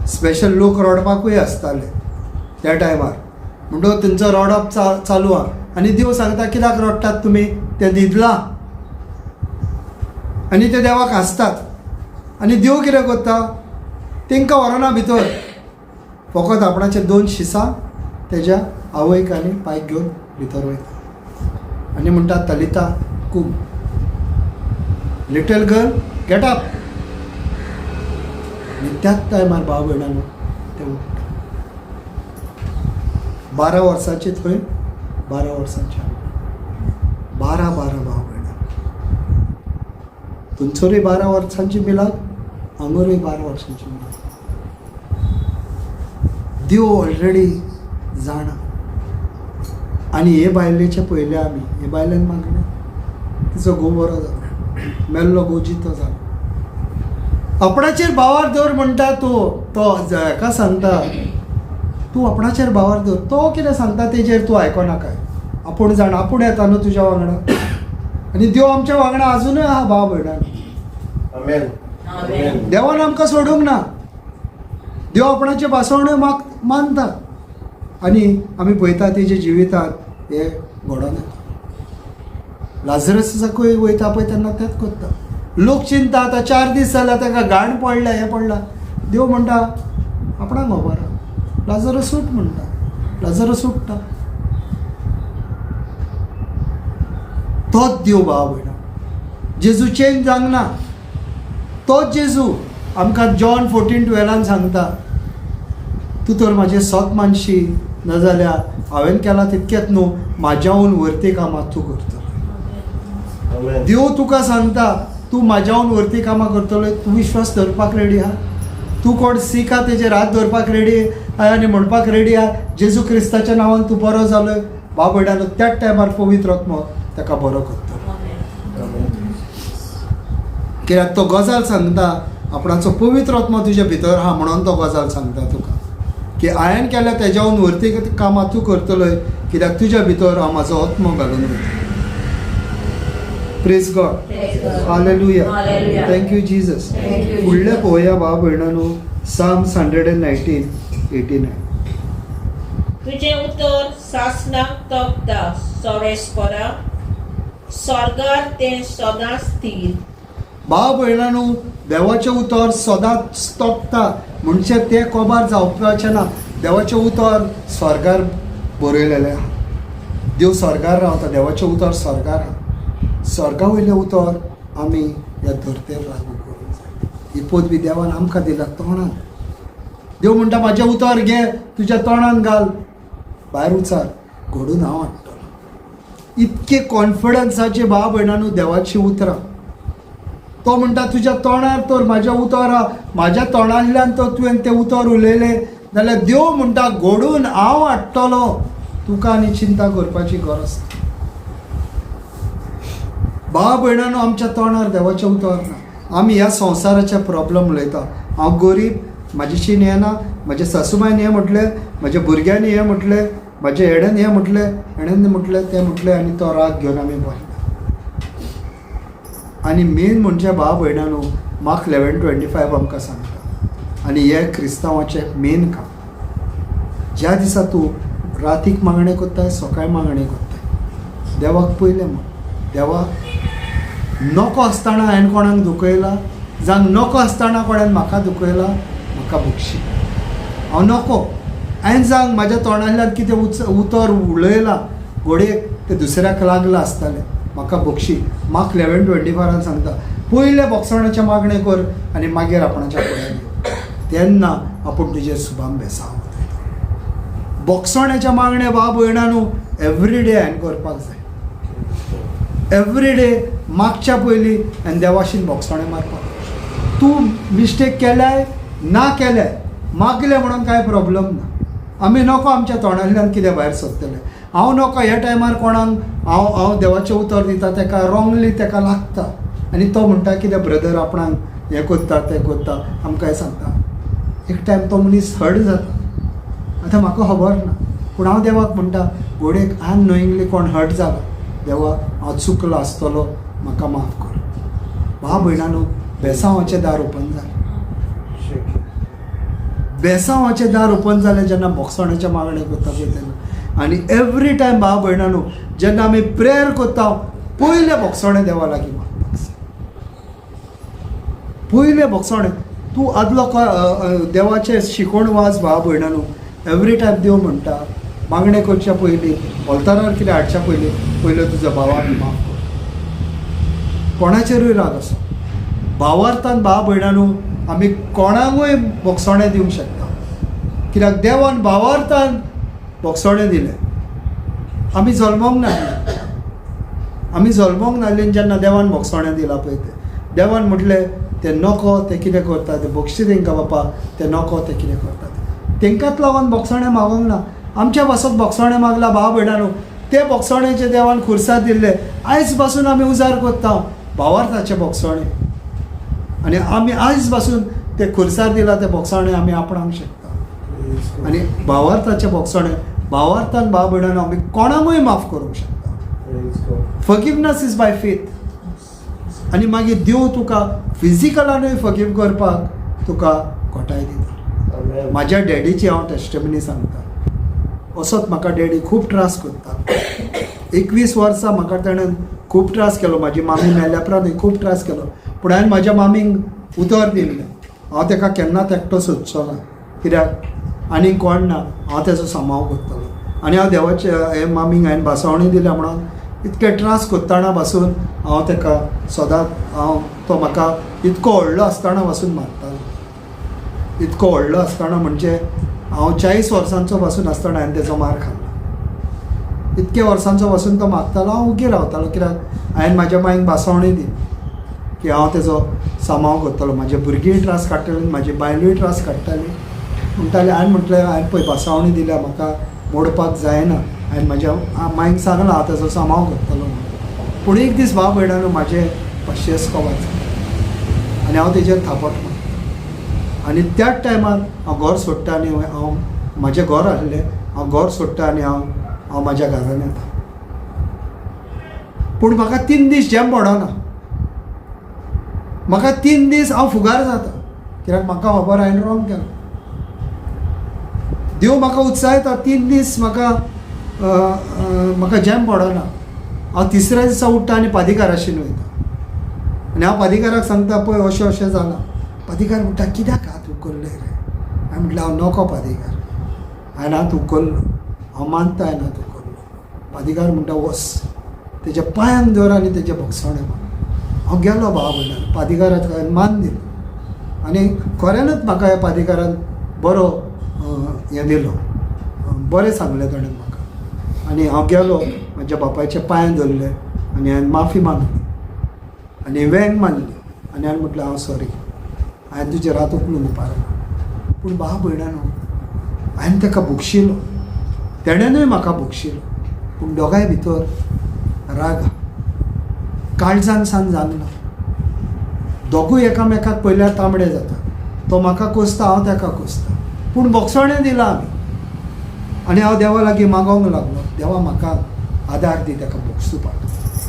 स्पेशल लोक रडपाकूय आसताले त्या टायमार. म्हणटकच तेंचो रडप चालू आहा. आनी देव सांगता कित्याक रडटात तुमी, ते न्हिदला. आनी ते देवाक हांसतात. आनी देव कितें करता, तांकां व्हरना भितर, फकत आपणाचे 2 शिसां तेज्या आवयक आनी पायक घेवन भितर वयता आनी म्हणटा तलिता कुम, लिटल गर्ल गेट अप. आनी त्याच टायमार भाव भयणांनो ते उठ्ठा. 12 वर्सांची थंय, 12 वर्सांची 12 12 भाव भयणां. थंयसरूय 12 वर्सांची मिलाद, हांगरूय 12 वर्सांची मिलाद. देव ऑलरेडी जाणा. आनी हे बायलेचे पयले आमी हे बायलेन मागलें, तिचो घोव बरो जालो, मेल्लो घोव जितो जालो. आपणाचेर भावार दवर म्हणटा तूं, तो हेका सांगता तूं आपणाचेर भावार दवर. तो कितें सांगता तेजेर तूं आयकोनाकाय, आपूण जाण, आपूण येता न्हू तुज्या वांगडा. आनी देव आमच्या वांगडा आजुनूय आहा भाव भयणांनो. देवान आमकां सोडूंक ना. देव आपणाचे भासवण्यो मानता आनी आमी पळयता तेजे जिवितांत हे घडोवन येता. लाजरसाकूय वयता पळय तेन्ना तेंच करता. लोक चिंता आतां 4 दीस जाल्या ताका घाण पडल्या, हें पडलां. देव म्हणटा आपणाक खबर आहा, लाजरस उठ म्हणटा, लाजरस उठ्ठा. तोच देव भाव भयणा, जेजू चेंज जावंक ना. तोच जेजू आमकां जॉन 14:12 सांगता, तूं तर म्हाजें सत मानशी, नाजाल्यार हांवें केलां तितकेंच न्हू, म्हाज्याहून वरती कामां तूं करतलो. देव तुका सांगता तूं म्हाज्याहून वरती कामां करतलो, तूं विश्वास धरपाक रेडी आहा? तूं कोण सीख आहा तेजेर हात दवरपाक रेडी आहा आनी म्हणपाक रेडी आहा जेजू क्रिस्ताच्या नांवान तूं बरो जालो? भाव भयणांनो त्याच टायमार पवित्र आत्मो ताका बरो करतलो. कित्याक तो गजाल सांगता, आपणाचो पवित्र आत्मो तुज्या भितर आहा म्हणून तो गजाल सांगता तुका. की हांवें केल्या तेज्याहून वरती कामां तूं करतलोय, कित्याक तुज्या भितर हांव म्हाजो आत्मो घालून वयता. Praise God. Hallelujah. Thank you Jesus. फुडलें पळोवया भाव भयणांनो, Psalms 119:89. तुजें उतर सासणाक तोपता सोरेस्परा, स्वर्गार तें सदांच स्थीर. भाव भयणांनो, देवाचें उतर सदांच तोपता म्हणजे तें कोबार जावपाचें ना. देवाचें उतर स्वर्गार बरयलेलें आहा. देव स्वर्गार रावता, देवाचें उतर स्वर्गार आहा. स्वर्गा वयलें उतर आमी ह्या धरतेर लागू करूंक जाय. ही पदवी देवान आमकां दिला तोंडान. देव म्हणटा, म्हाजें उतर घे, तुज्या तोंडान घाल, भायर उचार, घडून हांव हाडटलो. इतके कॉन्फिडन्साचे भाव भयणांनो देवाचीं उतरां. तो म्हणटा, तुज्या तोंडार तर म्हाजें उतर आहा, म्हाज्या तोंडांतल्यान तर तुवें तें उतर उलयलें जाल्यार देव म्हणटा घडून हांव हाडटलो. तुका आनी चिंता करपाची गरज ना. भाव भयणांनो, आमच्या तोंडार देवाचें उतर ना. आमी ह्या संवसाराचे प्रॉब्लम उलयता. हांव गरीब, म्हाजे शीन येना, म्हज्या सासूबायन हें म्हटलें, म्हज्या भुरग्यांनी हें म्हटलें, म्हज्या हेड्यान हें म्हटलें, हेणेन म्हटलें, तें म्हटलें, आनी तो राग घेवन आमी बसला. आनी मेन म्हणजे भाव भयणांनो, मार्क 11:25 आमकां सांगता, आनी हें क्रिस्तांवाचें मेन काम, ज्या दिसा तूं रातीक मागणें करताय, सकाळी मागणें करताय, देवाक पयलें म्हण, देवा, नको आसतना हांवें कोणाक दुखयला, जावं नको आसतना कोणें म्हाका दुखयला, म्हाका बक्षी. हांव नको हांवें जावं म्हाज्या तोंडांतल्यान कितें उतर उलयलां, घडये तें दुसऱ्याक लागलां आसतलें, म्हाका बक्षी. मार्क 11:25 सांगता, पयलें बोगसणाचें मागणें कर आनी मागीर आपणाच्या फुड्यान यो, तेन्ना आपूण तुजेर सुभाम बेसांव वतलो. बोगसण्याचें मागणें भाव भयणांनो एवरी डे हांवें करपाक जाय. एवरी डे मागच्या पयलीं आनी देवाशीन बोगसणें मारपाक. तूं मिस्टेक केल्याय ना केल्याय, मागलें म्हणून कांय प्रॉब्लम ना. आमी नको आमच्या तोंडांतल्यान कितें भायर सरतलें. हांव नको ह्या टायमार कोणाक हांव देवाचें उतर दिता, तेका रोंगली तेका लागता आनी तो म्हणटा कितें ब्रदर आपणाक हें करता तें करता, आमकां हें सांगता. एक टायम तो मनीस हर्ट जाता. आतां म्हाका खबर ना, पूण हांव देवाक म्हणटा, घडयेक अननोइंगली कोण हर्ट जाला, देवा हांव चुकलो आसतलो, म्हाका माफ कर. भाव भयणांनो, बेसांवाचें दार ओपन जालें. बेसांवाचें दार ओपन जालें जेन्ना बोगसणाचें मागणें करता पळय तेन्ना. आनी एवरी टायम भाव भयणांनो, जेन्ना आमी प्रेयर करता, पयलें बोगसणें देवा लागीं मागपाक जाय. पयलें बोगसणें. तूं आदलो देवाचें शिकोवण वाच भाव भयणांनो. एवरी टायम देव म्हणटा, मागणें करच्या पयलीं, ऑल्तारार कितें हाडच्या पयलीं, पयलें तुज्या भावाक माफ कर. कोणाचेरूय राग आसूं, भावार्थान भाव भयणांनो आमी कोणाकूय बोगसणें दिवंक शकता, कित्याक देवान भावार्थान बोगसणें दिलें. आमी जल्मोंक नासले, आमी जल्मोंक नासले जेन्ना देवान बोगसणें दिलां पळय तें. देवान म्हटलें, ते नको ते कितें करता ते, बक्षी तेंकां बापा, ते नको ते कितें करता ते. तेंकांच लागून बोगसणें मागोंक ना, आमच्या पासत बोगसणें मागलां. भाव भयणांनो, ते बोगसणेचे देवान खुर्सार दिल्ले, आयज पासून आमी उजार करता भावार्थाचें बोगसणें, आनी आमी आयज पासून ते खुर्सार दिला ते बोगसणें आमी आपणावंक शकता. आनी भावार्थाचें बोगसणें, भावार्थान भाव भयणांनो आमी कोणाकूय माफ करूंक शकता. Forgiveness is by faith. आनी मागीर देव तुका फिजिकलानूय फगीव करपाक तुका घटाय दिता. म्हाज्या डॅडीची हांव टेस्टमनी सांगता. असोच म्हाका डॅडी खूब त्रास करता. 21 वर्सां म्हाका ताणें खूब त्रास केलो. म्हाजी मामी मेल्या उपरांतूय खूब त्रास केलो. पूण हांवें म्हाज्या मामीक उतर दिल्लें, हांव ताका केन्नाच एकटो सोदचो ना, कित्याक आनीक कोण ना, हांव तेजो सांबाळ करतलो. आनी हांव देवाचे हे मामीक हांवें भासावणी दिल्या म्हणून इतके त्रास करतना पासून हांव ताका सदांच, हांव तो म्हाका इतको व्हडलो आसतना पासून मारतालो. इतको व्हडलो आसतना म्हणजे हांव 40 वर्सांचो पासून आसतना हांवें तेजो मार खाल्ला. इतके वर्सांचो पासून तो मागतालो, हांव उगी रावतालो, कित्याक हांवें म्हाज्या मांयक भासावणी दिली की हांव तेजो सांबाळ करतलो. म्हाजे भुरगींय त्रास काडटालीं, म्हाजी बायलूय त्रास काडटाली. म्हणटाली, हांवें म्हटलें, हांवें पळय भासावणी दिल्या, म्हाका मोडपाक जायना. हांवें म्हाज्या मांयक सांगलां, हांव तेजो सांबाळ करतलो म्हणून. पूण एक दीस भाव भयणांनो म्हाजें पाशियेंस कवार जालें आनी हांव तेजेर थापट मारता आनी त्याच टायमार हांव घर सोडटा आनी हांव म्हाजें घर आसलें, हांव घर सोडटा आनी हांव हांव म्हाज्या घरान येता. पूण म्हाका 3 दीस झेम पडना, म्हाका 3 दीस हांव फुगार जाता, कित्याक म्हाका खबर हांवें रॉंग केलो. देव म्हाका उत्साहता, 3 दीस म्हाका म्हाका झेम पडना. हांव तिसऱ्या दिसा उठ्ठा आनी पादिकाराशीन वयता आनी हांव पादिकाराक सांगता, पळय अशें अशें जालां. पादिकार म्हणटा, कित्याक हात उखल्ले रे? हांवें म्हटलें, हांव नको पादिकार, हांवें हात उखल्लो, हांव मानता हांवें हात उखल्लो. पादिकार म्हणटा, वच तेज्या पांयांक धर आनी तेजें भोगसणें माग. हांव गेलो भाव भयणान, पादिकाराक हांवें मान दिलो आनी खऱ्यानूच म्हाका ह्या पादिकारान बरो हें दिलो, बरें सांगलें ताणें म्हाका. आनी हांव गेलो, म्हज्या बापायच्या पांयां धरले आनी हांवें माफी मागली आनी वेंग मारली आनी हांवें म्हटलें, हांव सॉरी, हांवें तुजेर हात उखलूंक उपारना. पूण भाव भयणानो, हांवें ताका भोगशिलो, तेणेनूय म्हाका भोगशिलो, पूण दोगांय भितर राग काळजान सान जालना. दोगूय एकामेकाक पयल्यार तांबडे जाता, तो म्हाका कोसता, हांव ताका कोसता, पूण भोगसणें दिलां आमी. आनी हांव देवा लागीं मागोंक लागलो, देवा म्हाका आदार दी ताका भोगसुपाक.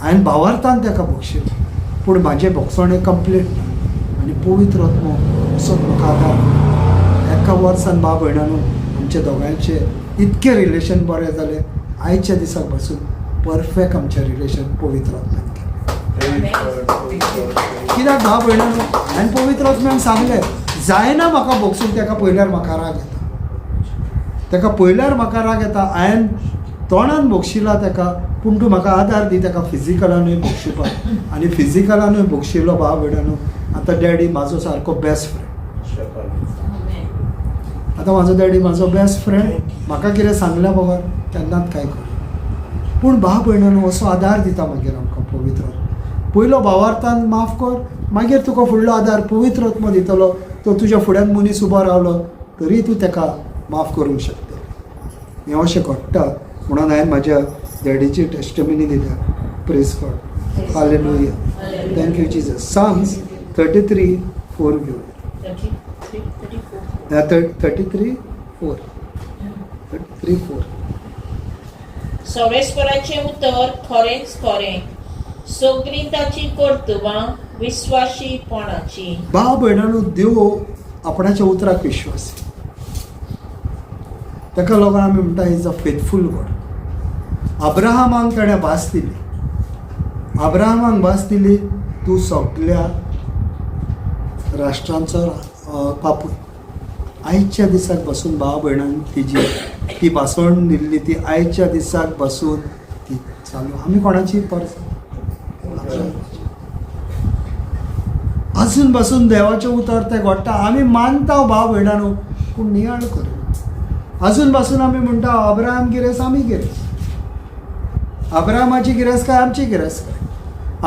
हांवें भावार्थान ताका भोगशिलो, पूण म्हाजें भोगसणें कंप्लीट ना आनी पवित्र आत्मो असोच म्हाका आदार. एका वर्सान भाव भयणानू आमच्या दोगांयचे इतकें रिलेशन बरें जालें, आयच्या दिसाक पासून परफेक्ट आमचें रिलेशन पवित्र आत्म्यान केलें. कित्याक भाव भयणानू, हांवें पवित्र आत्म्यान सांगलें, जायना म्हाका भोगसूंक, ताका पयल्यार म्हाका राग येता, ताका पयल्यार म्हाका राग येता. हांवें तोंडान भोगशिला ताका, पूण तूं म्हाका आदार दी ताका फिजिकलानूय भोगशिपाक. आनी फिजिकलानूय भोगशिलो भाव भयणानू. आतां डॅडी म्हाजो सारको बेस्ट फ्रेंड, आतां म्हाजो डॅडी म्हाजो बेस्ट फ्रेंड, म्हाका कितें सांगल्या बगर केन्नाच कांय करूं. पूण भाव भयणानू असो आदार दिता मागीर आमकां पवित्र आत्मो. पयलो भावार्थान माफ कर, मागीर तुका फुडलो आदार पवित्र आत्मो दितलो. तो तुज्या फुड्यान मनीस उबो रावलो तरी तूं ताका माफ करूंक शकता. हें अशें घडटा म्हणून हांवें म्हाज्या डॅडीची टेस्टमिनी दिल्या. Praise God, hallelujah, thank you Jesus. Psalms 33:4 घेवया. 33, 34. 33:4, 33:4. सर्वेस्पराचें उतर खरेंच खरें, सगळीं ताची कर्तुबां विस्वाशीपणाची. भाव भयणानो, देव आपणाच्या उतराक विश्वास, ताका लागून आमी म्हणटा is a faithful God. अब्राहमाक ताणें भास दिली, अब्राहमाक भास दिली, तूं सगल्या राष्ट्रांचो बापूय. आयच्या दिसाक बसून भाव भयणान तिजी ती भासण दिल्ली ती आयच्या दिसाक बसून ती चालू. आमी कोणाची परस अजून बसून देवाचें उतर तें घडटा, आमी मानता भाव भयणानो, पूण नियाळ करिना. अजून बसून आमी म्हणटा अब्राहम गिरेस, आमी गिरेस, अब्राहमाची गिरेस्तकाय आमची गिरेस्तकाय,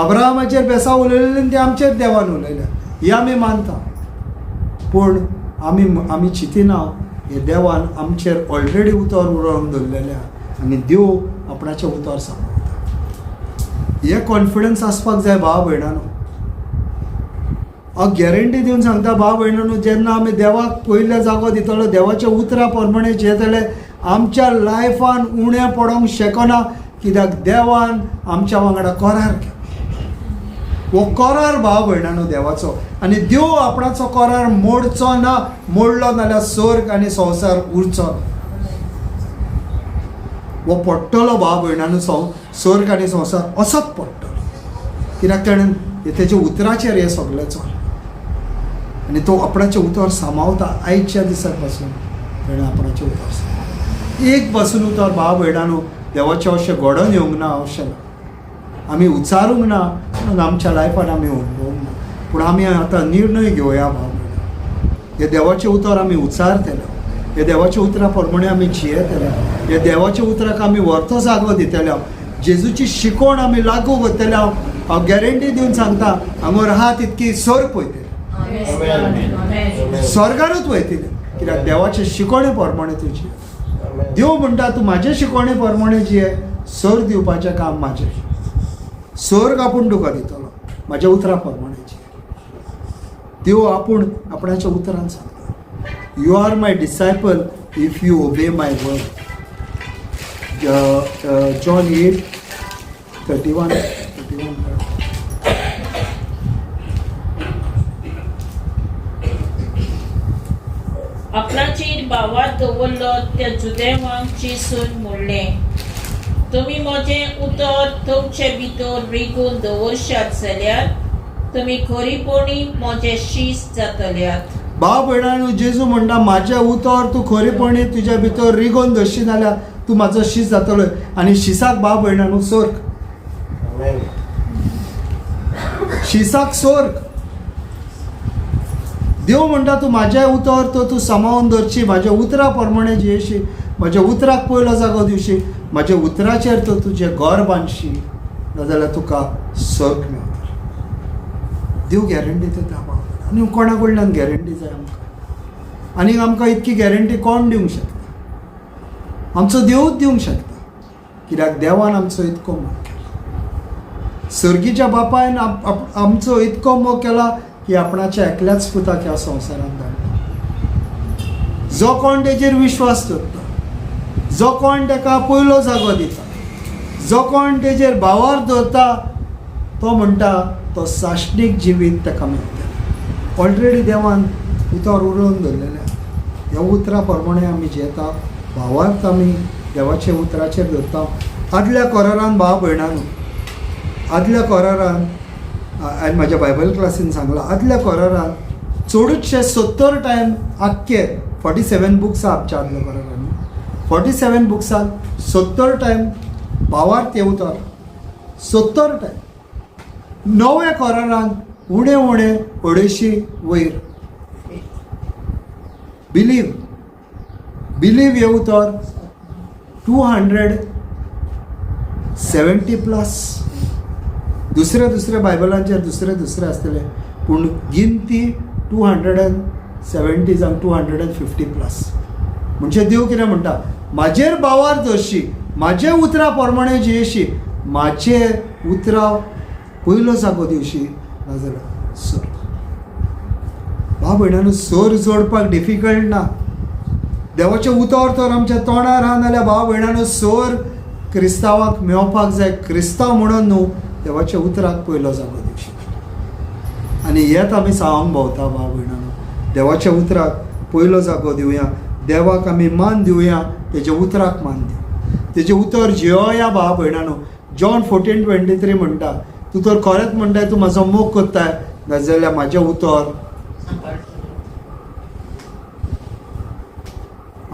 अब्राहमाचेर बेसांव उलयलें तें आमचेर देवान उलयलें, हें आमी मानता. पूण आमी आमी चिंतिना हे देवान आमचेर ऑलरेडी उतर उडोवन दवरलेलें आहा आनी देव आपणाचें उतर सांबाळटा. हे कॉन्फिडन्स आसपाक जाय भाव भयणानो. हांव गॅरंटी दिवन सांगता भाव भयणानो, जेन्ना आमी देवाक पयल्या जागो दितलो, देवाच्या उतरा प्रमाणे जियेतले, आमच्या लायफान उणें पडोंक शकना, कित्याक देवान आमच्या वांगडा करार केला. हो करार भाव भयणानो देवाचो, आनी देव आपणाचो करार मोडचो ना. मोडलो नाल्यार स्वर्ग आनी संवसार उरचो ना. हो पडटलो भाव भयणानो, स्वर्ग आनी संवसार असोच पडटलो, कित्याक ताणें तेच्या उतराचेर हें सगळें चल आनी तो आपणाचें उतर सांबाळता. आयच्या दिसाक पासून ताणें आपणाचें उतर सांबाळता. एक पासून उतर भाव भयणानो देवाचें अशें घडोवन येवंक ना, अशें ना, आमी उच्चारूंक ना म्हणून आमच्या लायफान आमी अणभवूंक ना. पूण आमी आतां निर्णय घेवया भाव भयणां, हे देवाचें उतर आमी उच्चारतले, हे देवाच्या उतरा प्रमाणे आमी जियेतले, हे देवाच्या उतराक आमी व्हरतो जागो दितले, जेजूची शिकवण आमी लागू करतले. हांव गॅरंटी दिवन सांगता, हांगा आहा तितकी सर्ग पळयतले, स्वर्गारूच वयतले, कित्याक देवाचे शिकवणे प्रमाणे तुजी. देव म्हणटा, तूं म्हाजे शिकवणे प्रमाणे जिये, सर्ग दिवपाचें काम म्हाजें, सर्ग आपूण तुका दितलो म्हाज्या उतरा प्रमाणे जिये. देव आपूण आपणाच्या उतरान सांगता, you are my disciple If you obey my word. John 8:31 31. आपणाचेर भावार्थ दवरलो त्या जुदेवांक जेजून म्हणलें, तुमी म्हजें उतर तुमचे भितर रिगून दवरशात जाल्यार तुमी खरीपणी म्हजे शीस जातल्यात. भाव भयणांनो, जेजू म्हणटा म्हाजें उतर तूं खरेपणी तुज्या भितर रिगोवन दवरशी जाल्यार तूं म्हाजो शीस जातलो. आनी शिसाक भाव भयणांनो सोर्ग. Amen. शिसाक सोर्ग. देव म्हणटा तूं म्हाजें उतर तर तूं सांबाळून दवरची, म्हाज्या उतरा प्रमाणे जियेशी, म्हाज्या उतराक पयलो जागो दिवशी, म्हाज्या उतराचेर तर तुजें घर बांदशी, नाजाल्यार तुका सर्ग मेळटलो. देव गॅरंटी दिता भाव. आनी कोणा कडल्यान गॅरंटी जाय आमकां? आनी आमकां इतकी गॅरंटी कोण दिवंक शकता? आमचो देवूच दिवंक शकता, कित्याक देवान आमचो इतको मोग केला. सर्गीच्या बापायन आमचो इतको मोग केला की आपणाच्या एकल्याच पुताक ह्या संवसारांत धाडला. जो कोण तेजेर विश्वास दवरता, जो कोण ताका पयलो जागो दिता, जो कोण तेजेर भावार्थ दवरता, तो म्हणटा तो साश्टीक जिवीत ताका मेळटलें. ऑलरेडी देवान उतर उलोवन दवरलेलें आसा. ह्या उतरा प्रमाणे आमी जियेता, भावार्थ आमी देवाच्या उतराचेर दवरता. आदल्या कोरारान भाव भयणांनो, आदल्या कोरारान हांवें म्हाज्या बायबल क्लासीन सांगलां, आदल्या कोरारान चडूचशे 70 टायम, आख्खे 47 बुक्स आहा आमच्या आदल्या कोरारान, 47 बुक्सान 70 टायम भावार्थ हें उतर, 70 टायम. नव्या कोरारान उणें उणें 250 वयर. बिलीव, बिलीव हें उतर 270 प्लस. दुसऱ्या दुसऱ्या बायबलांचेर दुसरे दुसरे आसतले, पूण गिनती 270 जावं 250 प्लस. म्हणजे देव कितें म्हणटा, म्हाजेर भावार्थ दवरशी, म्हाजे उतरां प्रमाणे जियेशी, म्हाजे उतरां पयलो जागो दिवशी, नाजाल्यार सर. भाव भयणांनो, सर जोडपाक डिफिकल्ट ना. देवाचें उतर तर आमच्या तोंडार आहा नाल्यार भाव भयणांनो, सर क्रिस्तांवाक मेवपाक जाय. क्रिस्तांव म्हणून न्हू, देवाच्या उतराक पयलो जागो दिवशी. आनी हेच आमी सांगूंक भोंवता. भाव भयणांनो, देवाच्या उतराक पयलो जागो दिवया, देवाक आमी मान दिवया, तेज्या उतराक मान दिवया, तेजें उतर जियोया. भाव भयणांनो, जॉन 14:23 म्हणटा, तूं तर खरेंच म्हणटाय तूं म्हाजो मोग करताय, नाजाल्यार म्हाजें उतर सांबाळटलो.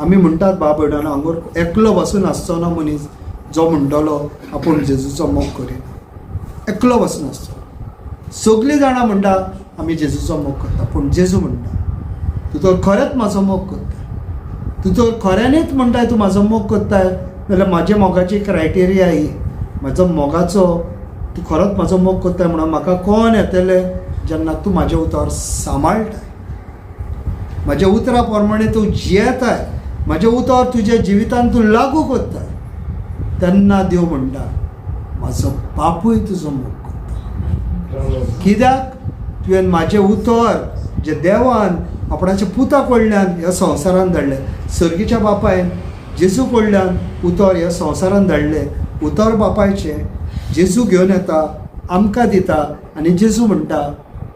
आमी म्हणटात भाव भयणांनो, हांगर एकलो बसून आसचो ना मनीस जो म्हणटलो आपूण जेजूचो मोग करिना. एकलो बसून आसचो. सगळीं जाणां म्हणटा आमी जेजूचो मोग करता, पूण जेजू म्हणटा तूं तर खरेंच म्हाजो मोग करता, तूं तर खऱ्यांनीच म्हणटाय तूं म्हाजो मोग करताय जाल्यार म्हाज्या मोगाची क्रायटेरिया ही, म्हाजो मोगाचो, तूं खरोच म्हाजो मोग करताय म्हणून म्हाका कोण येतलें जेन्ना तूं म्हाजें उतर सांबाळटाय, म्हाज्या उतरा प्रमाणे तूं जियेताय, म्हाजें उतर तुज्या जिवितान तूं लागू करताय, तेन्ना देव म्हणटा म्हाजो बापूय तुजो मोग करता. कित्याक तुवें म्हाजें उतर जें देवान आपणाच्या पुता कडल्यान ह्या संवसारान धाडलें, सर्गीच्या बापायन जेजू कडल्यान उतर ह्या संवसारान धाडलें, उतर बापायचें जेजू घेवन येता, आमकां दिता, आनी जेजू म्हणटा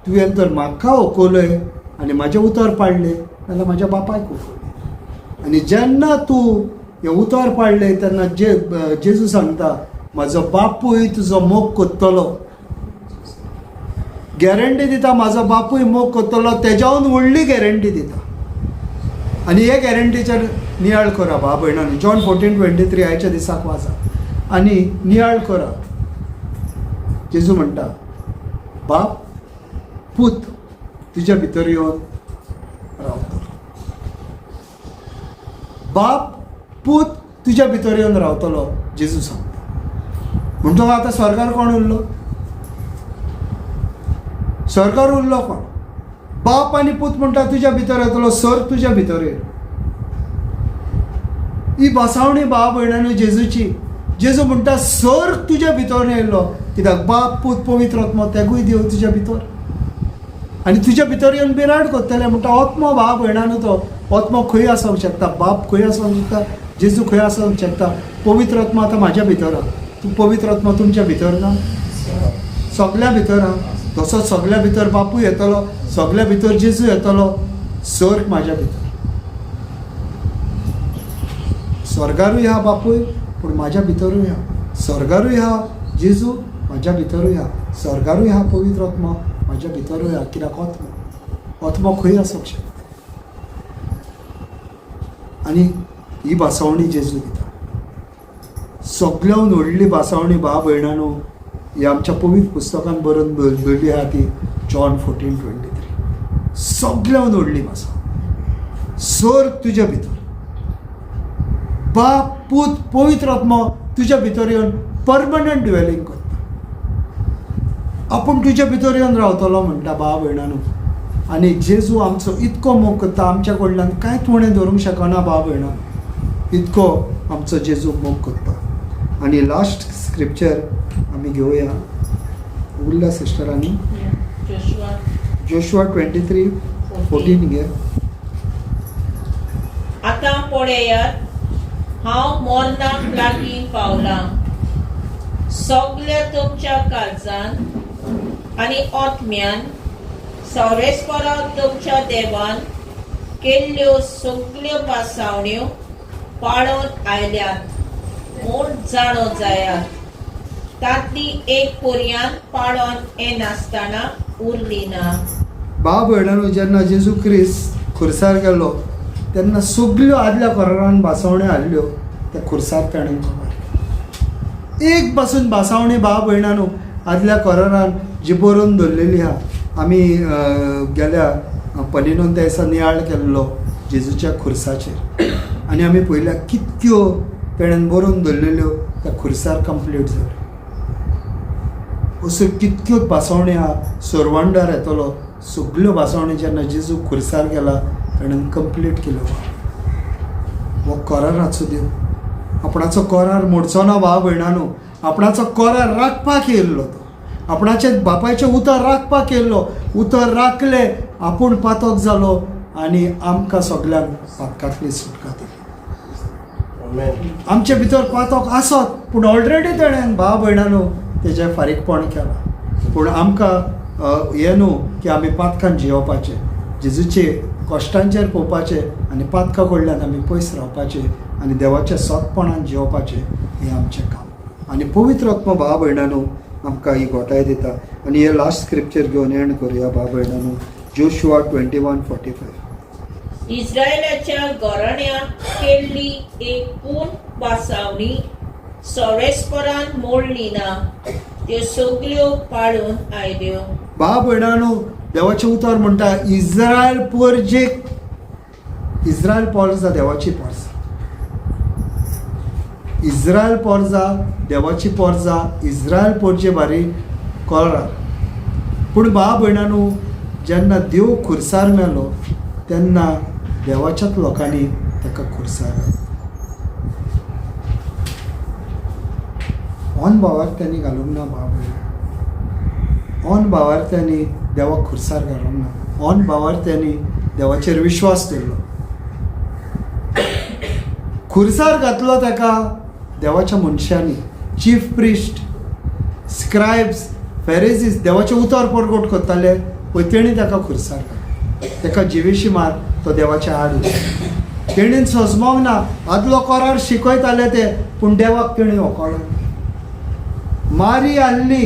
तुवें तर म्हाका ओकवलय आनी म्हाजें उतर पाळ्ळें जाल्यार म्हाज्या बापायक ओकवलें. आनी जेन्ना तूं हें उतर पाळ्ळें तेन्ना जेजू सांगता म्हाजो बापूय तुजो मोग करतलो. गॅरंटी दिता म्हाजो बापूय मोग करतलो, तेज्याहून व्हडली गॅरंटी दिता. आनी हे गॅरंटीचेर नियाळ करा भाव भयणांनी. जॉन 14:23 आयच्या दिसाक वाचा आनी नियाळ करा. जेजू म्हणटा बाप पूत तुज्या भितर येवन रावतलो, बाप पूत तुज्या भितर येवन रावतलो, जेजू सांगता. म्हणटकच आतां स्वर्गार कोण उरलो? स्वर्गार उरलो कोण? बाप आनी पूत म्हणटा तुज्या भितर येतलो, सर तुज्या भितर येयलो. ही बसावणी भाव भयणांनी जेजूची. जेजू म्हणटा सर तुज्या भितर येयलो, कित्याक बाप पूत पवित्र आत्मो तेगूय देव तुज्या भितर, आनी तुज्या भितर येवन बिराड करतले. म्हणटा आत्मो भाव भयणांनो तो आत्मो खंय आसोंक शकता? बाप खंय आसोंक शकता? जेजू खंय आसोंक शकता? पवित्र आत्मा आतां म्हाज्या भितर आहा. तूं पवित्र आत्मा तुमच्या भितर ना? सगल्या भितर आहा. तसोच सगल्या भितर बापूय येतलो, सगल्या भितर जेजू येतलो. सर्ग म्हाज्या भितर, स्वर्गारूय आहा बापूय, पूण म्हाज्या भितरूय आहा. स्वर्गारूय आहा जेजू, म्हाज्या भितरूय आहा. स्वर्गारूय आहा पवित्र आत्मा, म्हाज्या भितरूय आहा. कित्याक आत्मो, आत्मो खंय आसोंक शकता? आनी ही भासावणी जेजू दिता. सगळ्यान व्हडली भासावणी भाव भयणानो ही आमच्या पवित्र पुस्तकान बरोवन दवरली आहा ती जॉन 14:23. सगळ्यान व्हडली भासावणी, सर्ग तुज्या भितर, बाप पूत पवित्र आत्मो तुज्या भितर येवन परमनंट ड्वेलिंग करता. आपूण तुज्या भितर येवन रावतलो म्हणटा भाव भयणानो. आनी जेजू आमचो इतको मोग करता, आमच्या कडल्यान कांयच उणें धरूंक शकना भाव भयणानो, इतको आमचो जेजू मोग करता. आनी लास्ट स्क्रिप्चर आमी घेवया उरल्या सिस्टरांनी. जोशुआ. जोशुआ 23:14 घे. आतां पळयात, हांव मरणाक लागीं पावलां. सगल्या तुमच्या काळजान आनी आत्म्यान सर्वेस्परा तुमच्या देवान केल्ल्यो सगल्यो भासावण्यो पाळून आयल्यात म्हूण जाणो जायात. तांतली एक पर्यान पाळोन येनासतना उरली ना. भाव भयणानो, जेन्ना जेजू क्रिस्त खुर्सार गेलो तेन्ना सगल्यो आदल्या करारान भासावण्यो हाडल्यो त्या खुर्सार ताणें खबर एक पासून भासावणी भाव भयणानो आदल्या करारान जी बरोवन दवरलेली आहा. आमी गेल्या पलिनोन त्या दिसा नियाळ केल्लो जेजूच्या खुर्साचेर आनी आमी पळयल्या कितक्यो तेणेन बरोवन दवरलेल्यो त्या खुर्सार कंप्लीट जाल्यो. असो कितक्योच भासावणी आहा. सोरवंडार येतलो, सगल्यो भासावणी जेन्ना जेजू खुर्सार गेला ताणें कंप्लीट केल्यो. हो कराराचो देव आपणाचो करार मोडचो ना भाव भयणानो. आपणाचो करार राखपाक येयल्लो तो, आपणाचें बापायचें उतर राखपाक येयल्लो. उतर राखलें, आपूण पातक जालो आनी आमकां सगल्यांक पातकांतली सुटका दिली. आमचे भितर पातक आसत, पूण ऑलरेडी तेणें भाव भयणानो तेजें फारीकपण केलां. पूण आमकां हें न्हू की आमी पातकान जियोवपाचें, जेजूचे कश्टांचेर पळोवपाचें आनी पातका कडल्यान आमी पयस रावपाचें आनी देवाच्या सोंपपणान जियोवपाचें, हें आमचें काम. आनी पवित्र आत्मा भाव भयणानो आमकां ही घोटाय दिता. आनी हे लास्ट स्क्रिप्चर घेवन एंड करुया भाव भयणानो, जोशुआ 21:45. इस्रायलाच्या घराण्याक केल्ली एक पूर्ण भासावणी सर्वेस्परान मोडली ना, त्यो सगल्यो पाळून आयल्यो. भाव भयणानो, देवाचें उतर म्हणटा इस्रायल परजेक, इस्रायल पोरजा देवाची पोरजा, इस्रायल पोरजा देवाची पोरजा, इस्रायल पोरजे बारी कोरार. पूण भाव भयणानो, जेन्ना देव खुर्सार मेलो तेन्ना देवाच्याच लोकांनी ताका खुर्सार घालो. ऑन भावार त्यांनी घालूंक ना. भाव भयणा, ऑन भावार त्यांनी देवाक खुर्सार घालूंक ना. ऑन भावार त्यांनी देवाचेर विश्वास दवरलो, खुर्सार घातलो ताका देवाच्या मनशांनी. चीफ प्रिस्ट, स्क्रायब्स, फेरेजीस देवाचें उतर परगट करताले पळय, तेणी ताका खुर्सार घालो. ताका जिवेशी मार, तो देवाच्या आड उरलो. तेणीन सोजमोंक ना. आदलो करार शिकयताले ते, पूण देवाक तेणी वखलो. मारी आहली,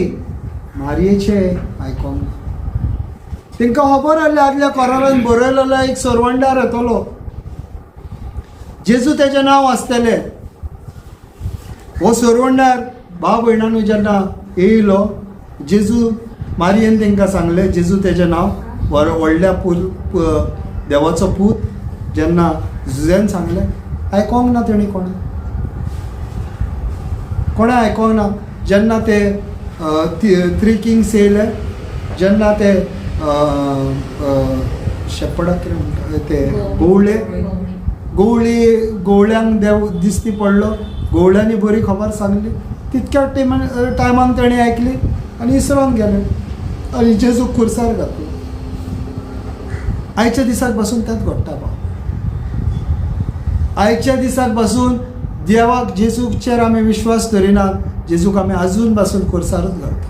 मारयेचे आयकोंक ना. तांकां खबर आहलें आदल्या करारान बरयलेलो एक सरवंडार येतलो, जेजू तेजें नांव आसतलें. हो सरवंडार भाव भयणानू जेन्ना येयलो जेजू, मारयेन तांकां सांगलें जेजू तेजें नांव, व्हडल्या पूत, देवाचो पूत. जेन्ना जुझेन सांगलें, आयकोंक ना तेणी. कोणें कोणें आयकोंक ना. जेन्ना ते थ्री किंग्स येयले, जेन्ना ते शेपडाक कितें म्हणटा ते गोवळे, गोवळी, गोवळ्यांक देव दिसती पडलो, गोवळ्यांनी बरी खबर सांगली. तितक्या टायमाक तेणी आयकली आनी इसरोन गेले आनी जेजूक खुर्सार घातलो. आयच्या दिसाक बसून तेंच घडटा भाव. आयच्या दिसाक पासून देवाक जेजूचेर आमी विश्वास धरिनात. जेजूक आमी आजून पासून कोर्सारूच घालता.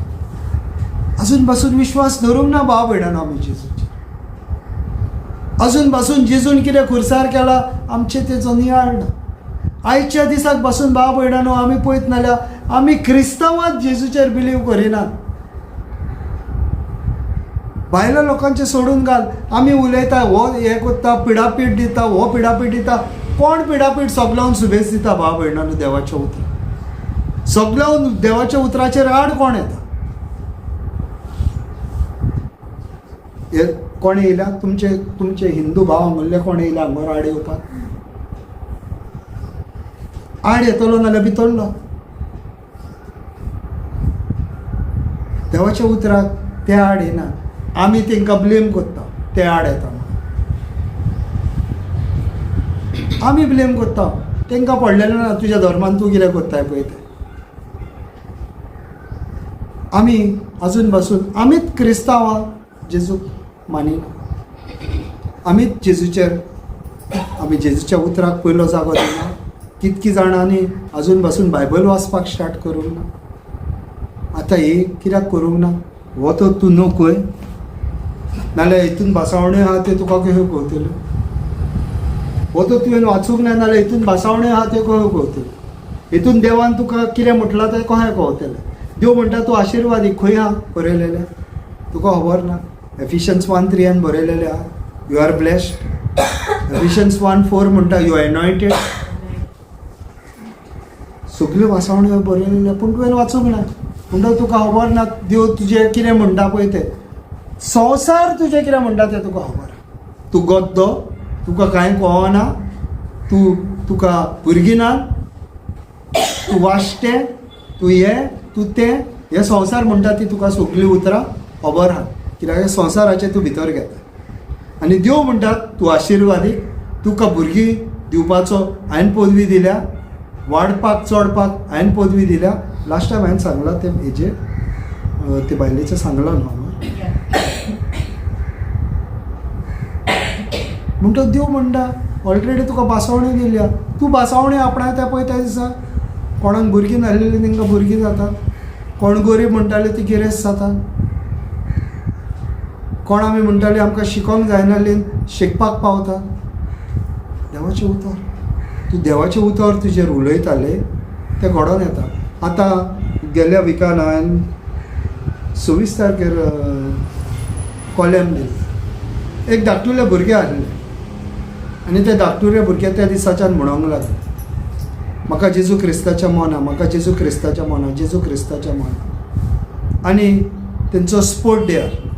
अजून पासून विश्वास धरूंक ना भाव भयणानो आमी जेजूचेर. अजून पासून जेजून कितें खुर्सार केला आमचे तेचो नियाळ ना. आयच्या दिसाक पासून भाव भयणानो आमी पळयत नाल्यार आमी क्रिस्तांवांत जेजूचेर बिलीव करिनात. भायल्या लोकांचें सोडून घाल, आमी उलयता हो हें करता, पिडापीड दिता, हो पिडापीड दिता. कोण पिडापीड सगल्यांक सुबेज दिता भाव भयणानो? देवाचें उतर सगल्यांक देवाच्या उतराचेर आड कोण येता? हे कोण येयल्या तुमचे तुमचे हिंदू भाव हांगुल्ले कोण येयल्या हांगर आड येवपाक? आड येतलो नाल्यार भितरलो. देवाच्या उतराक ते आड येना. आमी तांकां ब्लेम करता, ते आड येता म्हणून आमी ब्लेम करता. तांकां पडलेलें ना तुज्या धर्मान तूं कितें करताय पळय तें. आमी अजून पासून आमीच क्रिस्तांवां जेजूक मानिना. आमीच जेजूचेर आमी जेजूच्या उतराक पयलो जागो दिना. कितकी जाणांनी अजून पासून बायबल वाचपाक स्टार्ट करूंक ना. आतां ही कित्याक करूंक ना हो तर तूं नकय, नाल्यार हितून भासावण्यो आहा त्यो तुका कश्यो कळतल्यो? हो तर तुवें वाचूंक ना नाल्यार हितून भासावण्यो आहा त्यो कश्यो कळतल्यो? हितून देवान तुका कितें म्हटलां तें कशें कळतलें? देव म्हणटा तूं आशिर्वादी, खंय आहा बरयलेलें तुका खबर ना? एफिशियन्स 1:3 बरयलेलें आहा, you are blessed. Ephesians 1:4 म्हणटा you are anointed. सगल्यो भासावण्यो बरयलेल्यो पूण तुवें वाचूंक ना म्हणटा तुका खबर ना देव तुजें कितें म्हणटा पळय तें. संवसार तुजें कितें म्हणटा तें तुका खबर. तूं गद्दो, तुका कांय कळना, तूं तुका भुरगीं ना, तूं वाश्टें, तूं हें तूं तें, हे संवसार म्हणटा ती तुका सगळीं उतरां खबर आहा, कित्याक हे संवसाराचें तूं भितर घेता. आनी देव म्हणटा तूं आशिर्वादीक, तुका भुरगीं दिवपाचो हांवें पदवी दिल्या, वाडपाक चडपाक हांवें पदवी दिल्या. लास्ट टायम हांवें सांगलां तें हेजेर ते बायलेचें सांगलां न्हू हांवें. म्हणटा देव म्हणटा ऑलरेडी तुका भासावणी दिल्या, तूं भासावणी आपणायता पळय त्या दिसा. कोणाक भुरगीं नासलेलीं तांकां भुरगीं जातात, कोण गरीब म्हणटाले ती गिरेस्त जातात, कोण आमी म्हणटाली आमकां शिकोंक जायनासली शिकपाक पावता. देवाचें उतर, तूं देवाचें उतर तुजेर उलयताले तें घडोवन येता. आतां गेल्ल्या विकान हांवें 26 तारखेर कॉलेम दिलें. एक धाकटुले भुरगें आसलें आनी ते धाकटुले भुरगे त्या दिसाच्यान म्हणोंक लागले म्हाका जेजू क्रिस्ताच्या मोना, म्हाका जेजू क्रिस्ताच्या मोना, जेजू क्रिस्ताच्या मोना. आनी तेंचो स्पोर्ट डे आसलो,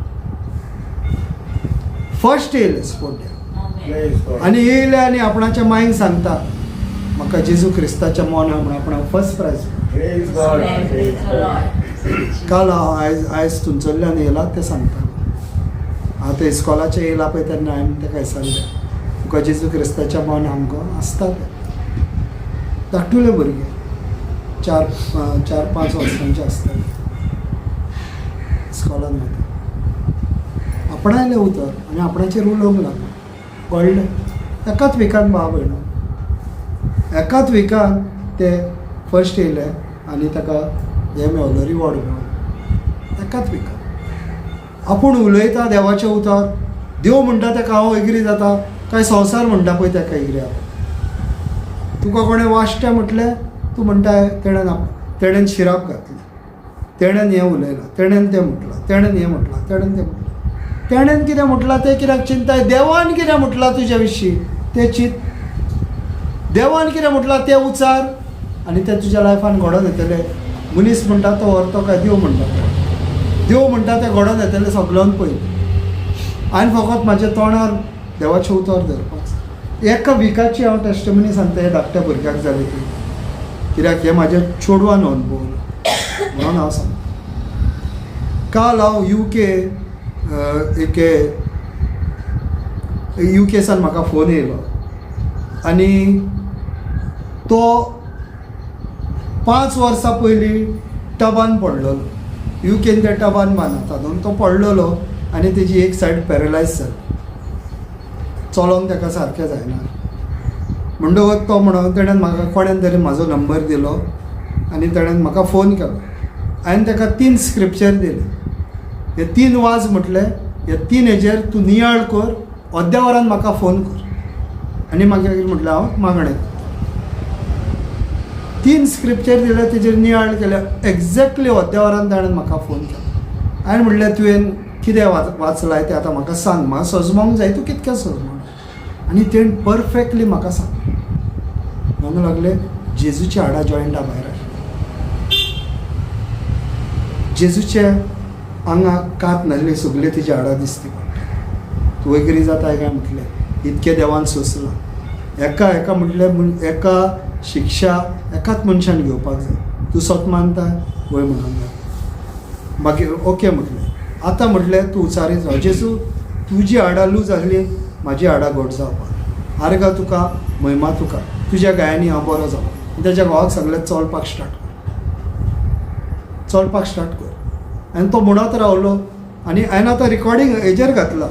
फर्स्ट येयले स्पोर्ट डे आनी येयले आनी आपणाच्या मायन सांगता म्हाका जेजू क्रिस्ताच्या मोना म्हण आपणाक फर्स्ट प्रायज. काल हांव आयज आयज तुमचोल्यान येयला तें सांगता. आतां इस्कॉलाचें येयला पळय तेन्ना हांवें तेका विचारलें तुका जेजू क्रिस्ताच्या मन आमकां आसता तें. धाकटुले भुरगे 4-5 वर्सांचे आसतले, इस्कॉलान वता. आपणायलें उतर आनी आपणाचेर उलोवंक लागलो, कळ्ळें. एकाच विकान भाव भयणो, एकाच विकान ते फर्स्ट येयले आनी ताका हें मेवलो, रिवॉर्ड मेवलो. एकाच विकान आपूण उलयता देवाचें उतर, देव म्हणटा ताका हांव एग्री जाता, काय संवसार म्हणटा पळय ताका एग्री जाता. तुका कोणें वाश्टें म्हटलें तूं म्हणटा तेणेन तेणेन शिराप घातली, तेणेन हें उलयलां, तेणेन तें म्हटलां, तेणेन हें म्हटलां, तेणेन तें म्हटलां. तेणेन कितें म्हटलां तें कित्याक चिंताय? देवान कितें म्हटलां तुजे विशीं तें चिंत. देवान कितें म्हटलां तें उचार आनी तें तुज्या लायफान घडोवन येतलें. मनीस म्हणटा तो व्हरतो काय देव म्हणटा तो? देव म्हणटा तें घडोवन येतलें सगळ्यान पयलीं. हांवें फकत म्हाज्या तोंडार देवाचें उतर धरपाक जाय. एका विकाची हांव टेस्टमनी सांगता ह्या धाकट्या भुरग्याक जाली ती, कित्याक हें म्हाज्या चेडवान अणभवलां म्हणून हांव सांगता. काल हांव युके एके युकेसान म्हाका फोन येयलो आनी तो 5 वर्सां पयलीं टबान पडलेलो. युकेन त्या टबान बांदता न्हू, तो पडलेलो आनी तेजी एक सायड पॅरलायज जाली, चलोंक ताका सारकें जायना. म्हणटकच तो म्हणून तेणेन म्हाका कोणेन तरी म्हाजो नंबर दिलो आनी तेणेन म्हाका फोन केलो. हांवें ताका 3 स्क्रिप्चर दिले. हे 3 वाज म्हटले, हे 3 हेजेर तूं नियाळ कर, अर्द्या वरान म्हाका फोन कर. आनी मागीर म्हटलें हांव मागणें करता. 3 स्क्रिप्चर दिले, तेजेर नियाळ केले, एग्जॅक्टली अर्द्या वरान ताणें म्हाका फोन केलो. हांवें म्हटलें तुवें कितें वाचलां तें आतां म्हाका सांग, म्हाका सजमोंक जाय, तूं कितकें सजमोंक. आनी तेणें परफेक्टली म्हाका सांग म्हणूंक लागले जेजूच्या हाडां जॉयंटा भायर आशिल्ली, जेजूच्या आंगाक कात नासली, सगळी तिची हाडां दिसती पडटा. तूं एग्री जाताय काय म्हटलें, इतकें देवान सोंसलां. एका एका म्हटलें एका शिक्षा एकाच मनशान घेवपाक जाय, तूं सत मानता वय म्हणूंक लागलो. मागीर ओके म्हटलें, आतां म्हटलें तूं उचारीत राव, जेजू तुजी हाडां लूज आसली, म्हाजी हाडां घट जावपाक, आर्गां तुका, महिमा तुका, तुज्या गायांनी हांव बरो जावं. तेज्या घोवाक सांगलें चलपाक स्टार्ट कर, चलपाक स्टार्ट कर. आनी तो म्हणत रावलो. आनी हांवें आतां रिकॉर्डींग हेजेर घातला,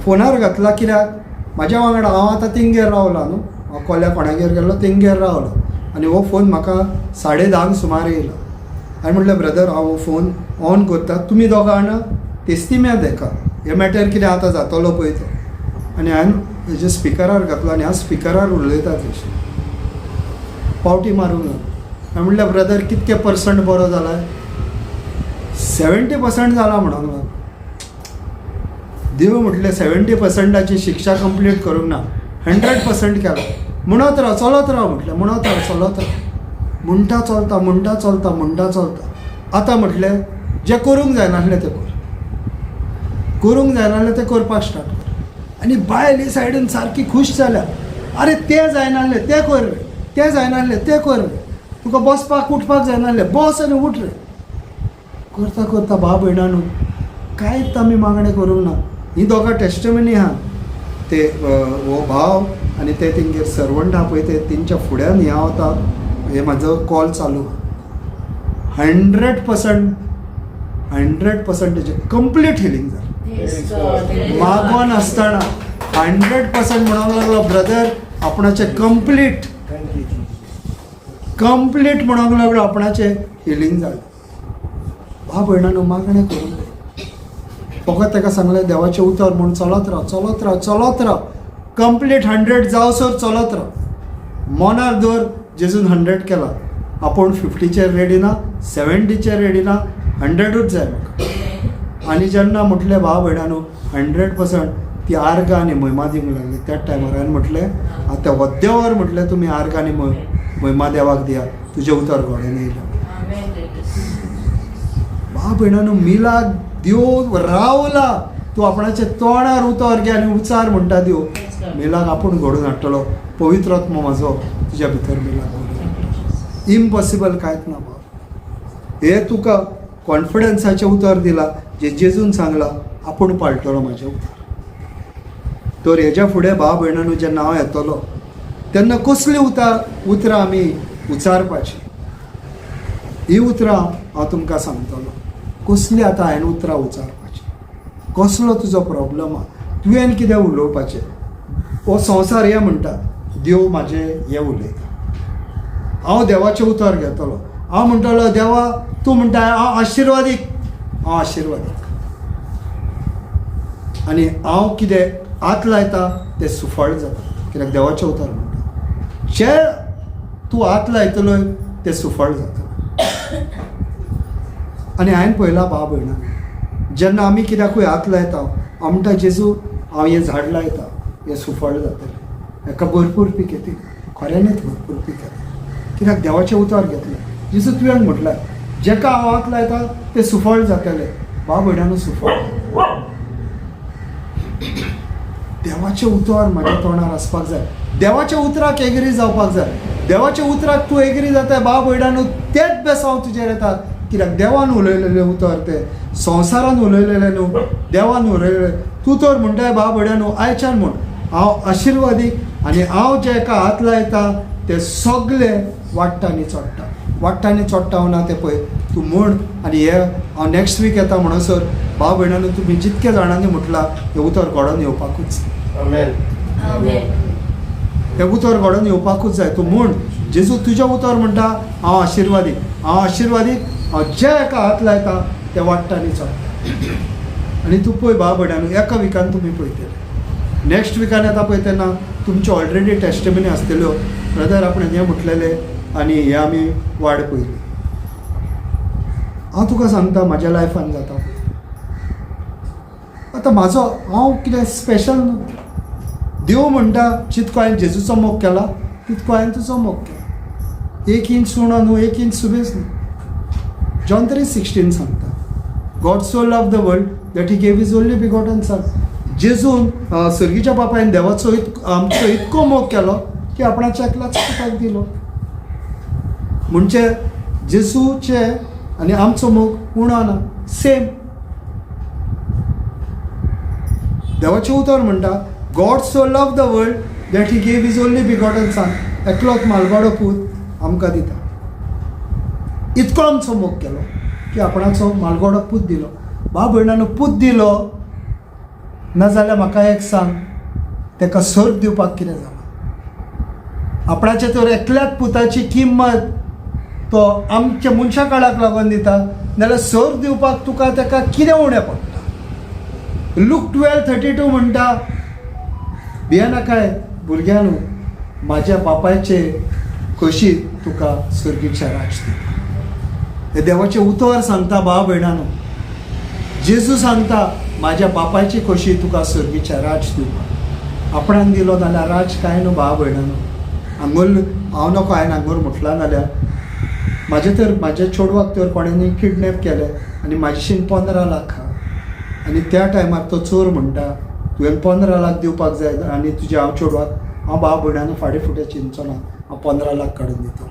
फोनार घातला, कित्याक म्हाज्या वांगडा हांव आतां तेंगेर रावला न्हू, हांव कोल्या कोणागेर गेल्लो तेंगेर रावलो. आनी हो फोन म्हाका 10:30 सुमार येयलो. हांवें म्हटलें ब्रदर हांव हो फोन ऑन करता, तुमी दोगां जाणां तेस्तिम्या देखा हे मॅटर कितें आतां जातलो पळय तो. आनी हांवें हेजे स्पिकरार घातलो आनी हांव स्पिकरार उलयता तेशी पावटी मारूंक लागलो. हांवें म्हटलें ब्रदर कितके पर्संट बरो जाला? 70% जाला म्हणूंक लागलो. देव म्हटलें 70%ची शिक्षा कंप्लीट करूंक ना, 100% केला. म्हणत राव, चलत राव म्हटलें, म्हणत राव, चलत राव, म्हणटा चलता, म्हणटा चलता, म्हणटा चलता. आतां म्हटलें जें करूंक जायनासलें तें कर, करूंक जायनासलें तें करपाक स्टार्ट कर. आनी बायल ही सायडीन सारकी खूश जाल्या, आरे तें जायनासलें तें कर रे, तें जायनासलें तें कर रे, तुका बसपाक उठपाक जायनासलें, बस आनी उठ रे. करता करता भाव भयणानू कांयच आमी मागणें करूंक ना. ही दोगां टेस्टमनी आहा, ते हो भाव आनी ते तेंगेर सर्वंट आहा पळय, ते तेंच्या फुड्यान हें वता, हे म्हाजो कॉल चालू. 100% 100% तेजें कंप्लीट हिलींग जालें. मागोन आसतना 100% म्हणूंक लागलो ब्रदर आपणाचें कंप्लीट कंप्लीट म्हणूंक लागलो, आपणाचें हिलींग जालें. भाव भयणानो मागणें करूंक जाय. फकत ताका सांगलें देवाचें उतर म्हूण चलत राव, चलत राव, चलत राव, कंप्लीट 100 जावसर चलत राव. मनार दवर जेजून 100 केला, आपूण 50चेर रेडी ना, 70चेर रेडी ना, 100ूच जाय म्हाका. आनी जेन्ना म्हटलें भाव भयणानो 100% ती आर्गां आनी महिमा दिवंक लागली त्याच टायमार. हांवें म्हटलें आतां वद्देवर म्हटलें तुमी आर्गां आनी महिमा देवाक दिया, तुजें उतर घडोवन येयलें. भाव भयणानो मिलाक देव रावला, तूं आपणाच्या तोंडार उतर घे आनी उचार म्हणटा देव मिलाक आपूण घडोवन हाडटलो, पवित्र आत्मो म्हाजो तुज्या भितर मिलाक घडोवन हाडटलो. इम्पॉसिबल कांयच ना बाब. हे तुका कॉन्फिडन्साचें उतर दिलां जें जेजून सांगलां आपूण पाळटलो म्हाजें उतर. तर हेज्या फुडें भाव भयणानू जेन्ना हांव येतलो तेन्ना कसलीं उतरां आमी उचारपाचीं, ही उतरां हांव तुमकां सांगतलो. कसलीं आतां हांवें उतरां उचारपाचीं, कसलो तुजो प्रॉब्लम आहा, तुवें कितें उलोवपाचें. हो संवसार हें म्हणटा देव म्हाजें हें उलयता, हांव देवाचें उतर घेतलो, हांव म्हणटलो देवा तूं म्हणटा हांव आशिर्वादीक, हांव आशिर्वादीक, आनी हांव कितें हात लायता तें सुफळ जाता, कित्याक देवाचें उतर म्हणटा जे तूं हात लायतलो तें सुफळ जाता. आनी हांवें पळयलां भाव भयणां, जेन्ना आमी कित्याकूय हात लायता हांव म्हणटा जेजू हांव हें झाड लायता हें सुफळ जातलें, हेका भरपूर पीक येतली, खऱ्यांनीच भरपूर पीक येता, कित्याक देवाचें उतर घेतलें. जेजू तुवें म्हटलें जेका हांव हात लायता तें सुफळ जातलें. भाव भयणांनो सुफळ देवाचें उतर म्हाज्या तोंडार आसपाक जाय, देवाच्या उतराक एग्री जावपाक जाय. देवाच्या उतराक तूं एग्री जाता भाव भयणांनो तेच बेसांव तुजेर येता, कित्याक देवान उलयलेलें उतर तें संवसारान उलयलेलें न्हू, देवान उलयलेलें. तूं तर म्हणटाय भाव भयणांनो आयच्यान म्हूण हांव आशिर्वादीक आनी हांव जेका हात लायता ते सगळे वाडटा आनी चडटा, वाडटा आनी चडटा ना तें पळय तूं म्हण. आनी हे हांव नॅक्स्ट वीक येता म्हणसर भाव भयणांनो तुमी जितके जाणांनी म्हटलां हें उतर घडोवन येवपाकूच. आमेन. आमेन. हें उतर घडोवन येवपाकूच जाय. तूं म्हूण जेजू तुजें उतर म्हणटा हांव आशिर्वादीक, हांव आशिर्वादीक, हांव जे एका हात लायता ते वाडटा आनी चडटा. आनी तूं पळय भाव भयणांनो, एका विकान तुमी पळयतले, नॅक्स्ट विकान येता पळय तेन्ना तुमच्यो ऑलरेडी टेस्टिमनी आसतल्यो, ब्रदर आपणें हें म्हटलेलें आनी हें आमी वाड पळयली. हांव तुका सांगता म्हाज्या लायफान जाता. आतां म्हाजो हांव कितें स्पेशल न्हू. देव म्हणटा जितको हांवें जेजूचो मोग केला तितको हांवें तुजो मोग केला. एक इंच उणो न्हू, एक इंच सुबेज न्हू. जॉन 3:16 सांगता, God so love the world that he gave his only begotten son. जेजून सर्गीच्या बापायन देवाचो आमचो इतको मोग केलो की आपणाच्या एकल्याच पुताक दिलो. म्हणजे जेजूचे आनी आमचो मोग उणो ना, सेम. देवाचें उतर म्हणटा God so love the world that he gave his only begotten son. एकलोच मालगाडो पूत आमकां दिता. इतको आमचो मोग केलो की आपणाचो मालगोडो पूत दिलो. भाव भयणानो, पूत दिलो नाजाल्यार म्हाका एक सांग, ताका सर्ग दिवपाक कितें जालां? आपणाच्या तर एकल्याच पुताची किंमत तो आमच्या मनशा काळाक लागून दिता, नाजाल्यार सर्ग दिवपाक तुका ताका कितें उणें पडटा? लूक 12:32 म्हणटा, भियेनाकाय भुरग्यांनो, म्हाज्या बापायचे खोशी तुका सर्गीच्या राज दिता. हे देवाचें उतर सांगता भाव भयणानो. जेजू सांगता म्हाज्या बापायची खोशी तुका सर्गीच्या राज दिवपाक. आपणान दिलो नाल्यार राज कांय न्हू भाव भयणानो. हांगोर हांव नको हांवें हांगोर म्हटलां नाल्यार म्हाजें तर म्हाज्या चेडवाक तर कोणेंनी किडनॅप केलें आनी म्हाजेशीन 15 लाख आहा. आनी त्या टायमार तो चोर म्हणटा तुवें 15 लाख दिवपाक जाय आनी तुज्या हांव चेडवाक हांव भाव भयणानो फाटीं फुडें चिंतचो ना, हांव 15 लाख काडून दितलो.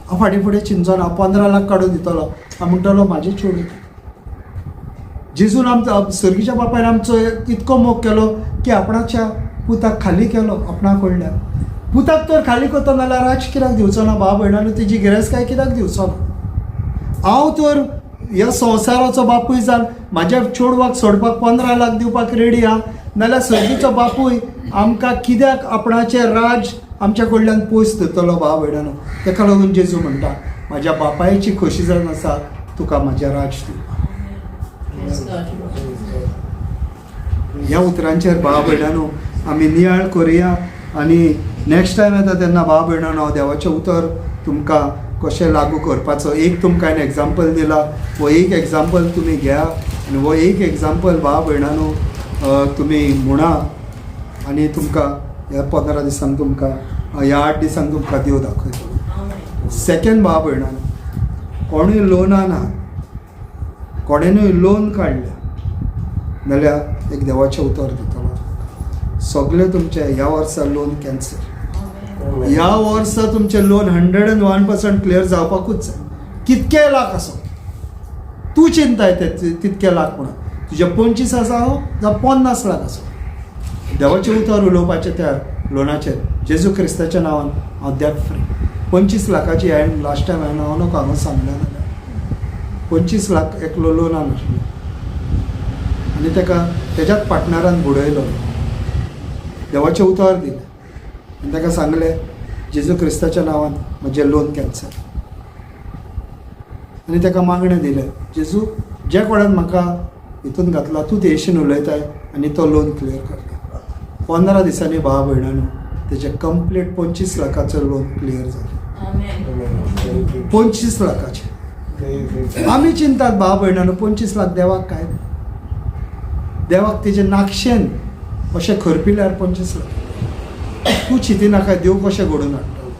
हांव फाटीं फुडें चिंतचो ना, हांव 15 लाख काडून दितलो. हांव म्हणटलो म्हाजें चेडूं. जेजून आमचो सर्गीच्या बापायन आमचो इतको मोग केलो की आपणाच्या पुताक खाली केलो आपणा कडल्यान. पुताक तर खाली करता नाल्यार राज कित्याक दिवचो ना भाव भयणानो? तेजी गिरेस्तकाय कित्याक दिवचो ना? हांव तर ह्या संवसाराचो बापूय जावन म्हाज्या चेडवाक सोडपाक 15 लाख दिवपाक रेडी आहा, नाल्यार सर्गीचो बापूय आमकां कित्याक आपणाचें राज आमच्या कडल्यान पयस धरतलो भाव भयणानो? ताका लागून जेजू म्हणटा म्हाज्या बापायची खोशी जावन आसा तुका म्हाजें राज दिवपाक. ह्या उतरांचेर भाव भयणानो आमी नियाळ करुया आनी नेक्स्ट टायम येता तेन्ना भाव भयणानो हांव देवाचें उतर तुमकां कशें लागू करपाचो एक तुमकां हांवें एग्जाम्पल दिला, हो एक एग्जाम्पल तुमी घेया आनी हो एक एग्जाम्पल भाव भयणानो तुमी म्हणा आनी तुमकां ह्या 15 दिसांक तुमकां ह्या 8 दिसांक तुमकां देव दाखयतलो. सेकेंड भाव भयणानो, कोणूय लोनान आहा, कोणेनूय लोन काडल्या जाल्यार एक देवाचें उतर दितलो, सगळें तुमचें ह्या वर्सा लोन कॅन्सल. ह्या वर्सा तुमचें लोन 101% क्लियर जावपाकूच जाय. कितके लाख आसो तूं चिंताय ते तितके लाख म्हणून, तुजे 25 आसा जावं 50 लाख आसो, देवाचें उतर उलोवपाचें त्या लोनाचेर जेजू क्रिस्ताच्या नांवान हांव डेट फ्री. 25 लाखाची हांवें लास्ट टायम हांवें हांव नको हांगा सांगलें जाल्यार 25 लाख एकलो लोनान आशिल्लो आनी ताका तेज्याच पार्टनरान बुडयलो. देवाचें उतर दिलें आनी ताका सांगलें जेजू क्रिस्ताच्या नांवान म्हजें लोन कॅन्सल. आनी ताका मागणें दिलें, जेजू जे कोणान म्हाका हितून घातला तूं तेशीन उलयताय आनी तो लोन क्लियर करता. 15 दिसांनी भाव भयणानो तेजें कंप्लीट 25 लाखाचो लोन क्लियर जालें. 25 लाखाचें. आमी चिंतात भाव भयणानो 25 लाख देवाक काय, देवाक तेजे नाकशेन अशें खरपिल्यार 25 लाख. तूं चिंतिनाका देव कशें घडोवन हाडटलो.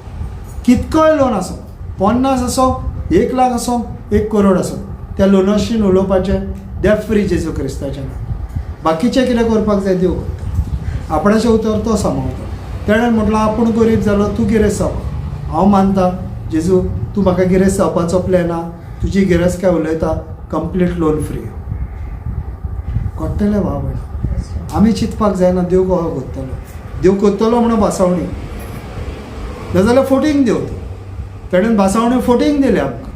कितकोय लोन आसो, 50 आसो, 1 लाख आसो, 1 करोड आसो, त्या लोनाशीन उलोवपाचें डेट फ्री जेजू क्रिस्ताच्या नांवान. बाकीचें कितें करपाक जाय देव करता, आपणाचें उतर तो सांबाळटा. तेणें म्हटलां आपूण गरीब जालो तूं गिरेस्त जावपा. हांव मानता जेजू तूं म्हाका गिरेस्त जावपाचो प्लॅन आहा, तुजी गिरेस्तकाय उलयता, कंप्लीट लोन फ्री कळटलें भाव भयण. आमी चिंतपाक जायना देव कसो करतलो, देव करतलो म्हणून भासावणी, नाजाल्यार फोटींग देव तो. तेणेन भासावणी फोटींग दिली आमकां,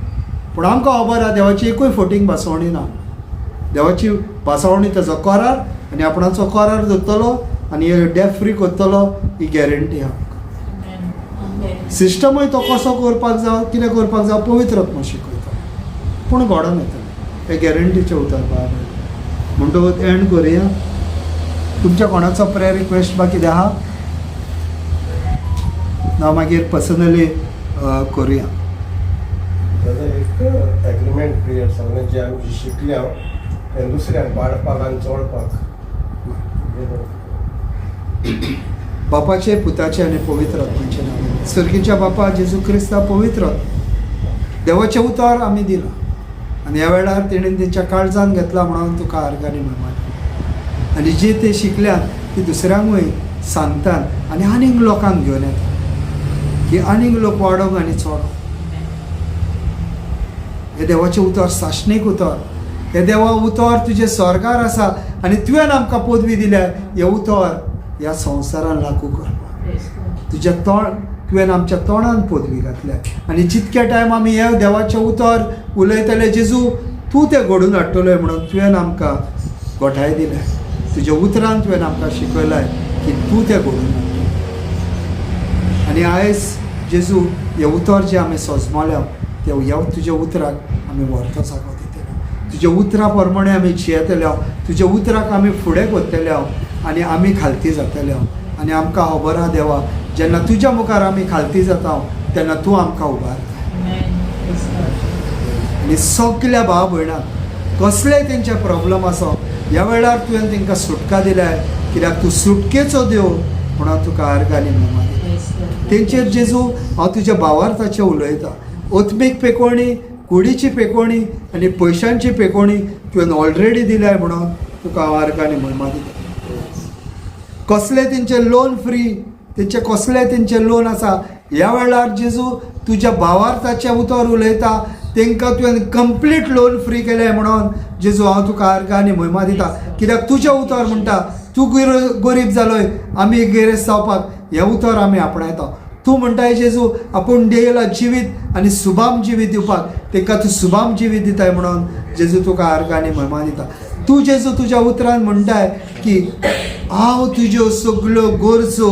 पूण आमकां खबर आहा देवाची एकूय फोटींग भासवणी ना. देवाची भासावणी तेजो करार आनी आपणाचो करार धरतलो आनी हे डेफ फ्री करतलो ही गॅरंटी आहा. सिस्टमूय तो कसो करपाक जावं, कितें करपाक जावं, पवित्र आत्मो शिकयता, पूण घडोन येतलें हे गॅरंटीचें उतर बाबा. म्हणटकूच एंड करुया. तुमच्या कोणाचो प्रेयर रिक्वेस्ट बा कितें आहा ना मागीर पर्सनली करुया. दादा, एक एग्रीमेंट प्रेयर सगळें जें आमी शिकल्या तें दुसऱ्यांक वाडपाक आनी चोळपाक. बापाचे, पुताचे आनी पवित्र आत्म्याचे नांव. सर्गीच्या बापा जेजू क्रिस्ता, पवित्र देवाचें उतर आमी दिलां आनी ह्या वेळार तेणेन तेंच्या काळजान घेतला म्हणून तुका आर्गांनी मेळना आनी जी ते शिकल्यात ती दुसऱ्यांकूय सांगतात आनी आनीक लोकांक घेवन येता की आनीक लोक वाडोवंक आनी चोडोंक. हे देवाचें उतर सासणीक उतर. हे देवा उतर तुजें स्वर्गार आसा आनी तुवें आमकां पदवी दिल्या हें उतर ह्या संवसारान लागू करपाक. तुज्या तोंड तुवें आमच्या तोंडान पदवी घातल्या आनी जितके टायम आमी हें देवाचें उतर उलयतले जेजू, तूं तें घडून हाडटलोय म्हणून तुवें आमकां गोठाय दिल्या. तुज्या उतरान तुवें आमकां शिकयलाय की तूं तें घडून हाडटलो. आनी आयज जेजू हें उतर जें आमी सोजमल्या तें ह्या तुज्या उतराक आमी व्हरतो जागो दितले. तुज्या उतरा प्रमाणे आमी जियेतले, तुज्या उतराक आमी फुडें करतले आनी आमी खालती जातले. आनी आमकां खबर आहा देवा, जेन्ना तुज्या मुखार आमी खालती जाता तेन्ना तूं आमकां उबारता. आनी सगल्या भाव भयणांक कसलेय तेंचे प्रॉब्लम आसो, ह्या वेळार तुवें तांकां सुटका दिल्या, कित्याक तूं सुटकेचो देव म्हणून तुका आर्गां आनी महिमा दिता. तेंचेर जेजू हांव तुज्या भावार्थाचें उलयतां. ओतमीक पेकोवणी, कुडीची पेकोवणी आनी पयशांची पेकोवणी तुवें ऑलरेडी दिल्या म्हणून तुका हांव आर्गां आनी महिमा दिता. कसले तेंचे लोन फ्री, तेंचे कसले तेंचे लोन आसा, ह्या वेळार जेजू तुज्या भावार्थाचें उतर उलयता, तांकां तुवें कंप्लीट लोन फ्री केलें म्हणून जेजू हांव तुका आर्गां आनी महिमा दिता. कित्याक तुजें उतर म्हणटा तूं गोरीब जालोय आमी गिरेस्त जावपाक, हें उतर आमी आपणायता. तूं म्हणटाय जेजू आपूण देला जिवीत आनी सुबाम जिवीत दिवपाक, तांकां तूं सुबाम जिवीत दिताय म्हणून जेजू तुका आर्गां आनी महिमा दिता. तूं जेजू तुज्या उतरान म्हणटाय की हांव तुज्यो सगल्यो गरजो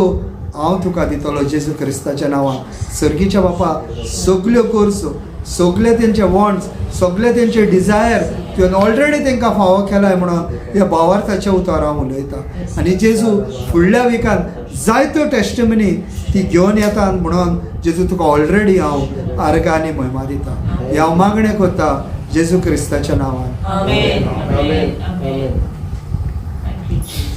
हांव तुका दितलो. जेजू क्रिस्ताच्या नांवान सर्गीच्या बापा, सगल्यो गरजो, सगळे तेंचे वॉन्ट्स, सगळे तेंचे डिजायर तुवें ऑलरेडी तांकां फावो केलाय म्हणून ह्या भावार्थाच्या उतर हांव उलयतां. आनी जेजू फुडल्या विकान जायत्यो टेस्टिमनी ती घेवन येता म्हणून जेजू तुका ऑलरेडी हांव आर्गां आनी महिमा दिता. ही हांव मागणें करता जेजू क्रिस्ताच्या नांवान. Amen. Amen. Amen. Amen. Thank you, Jesus.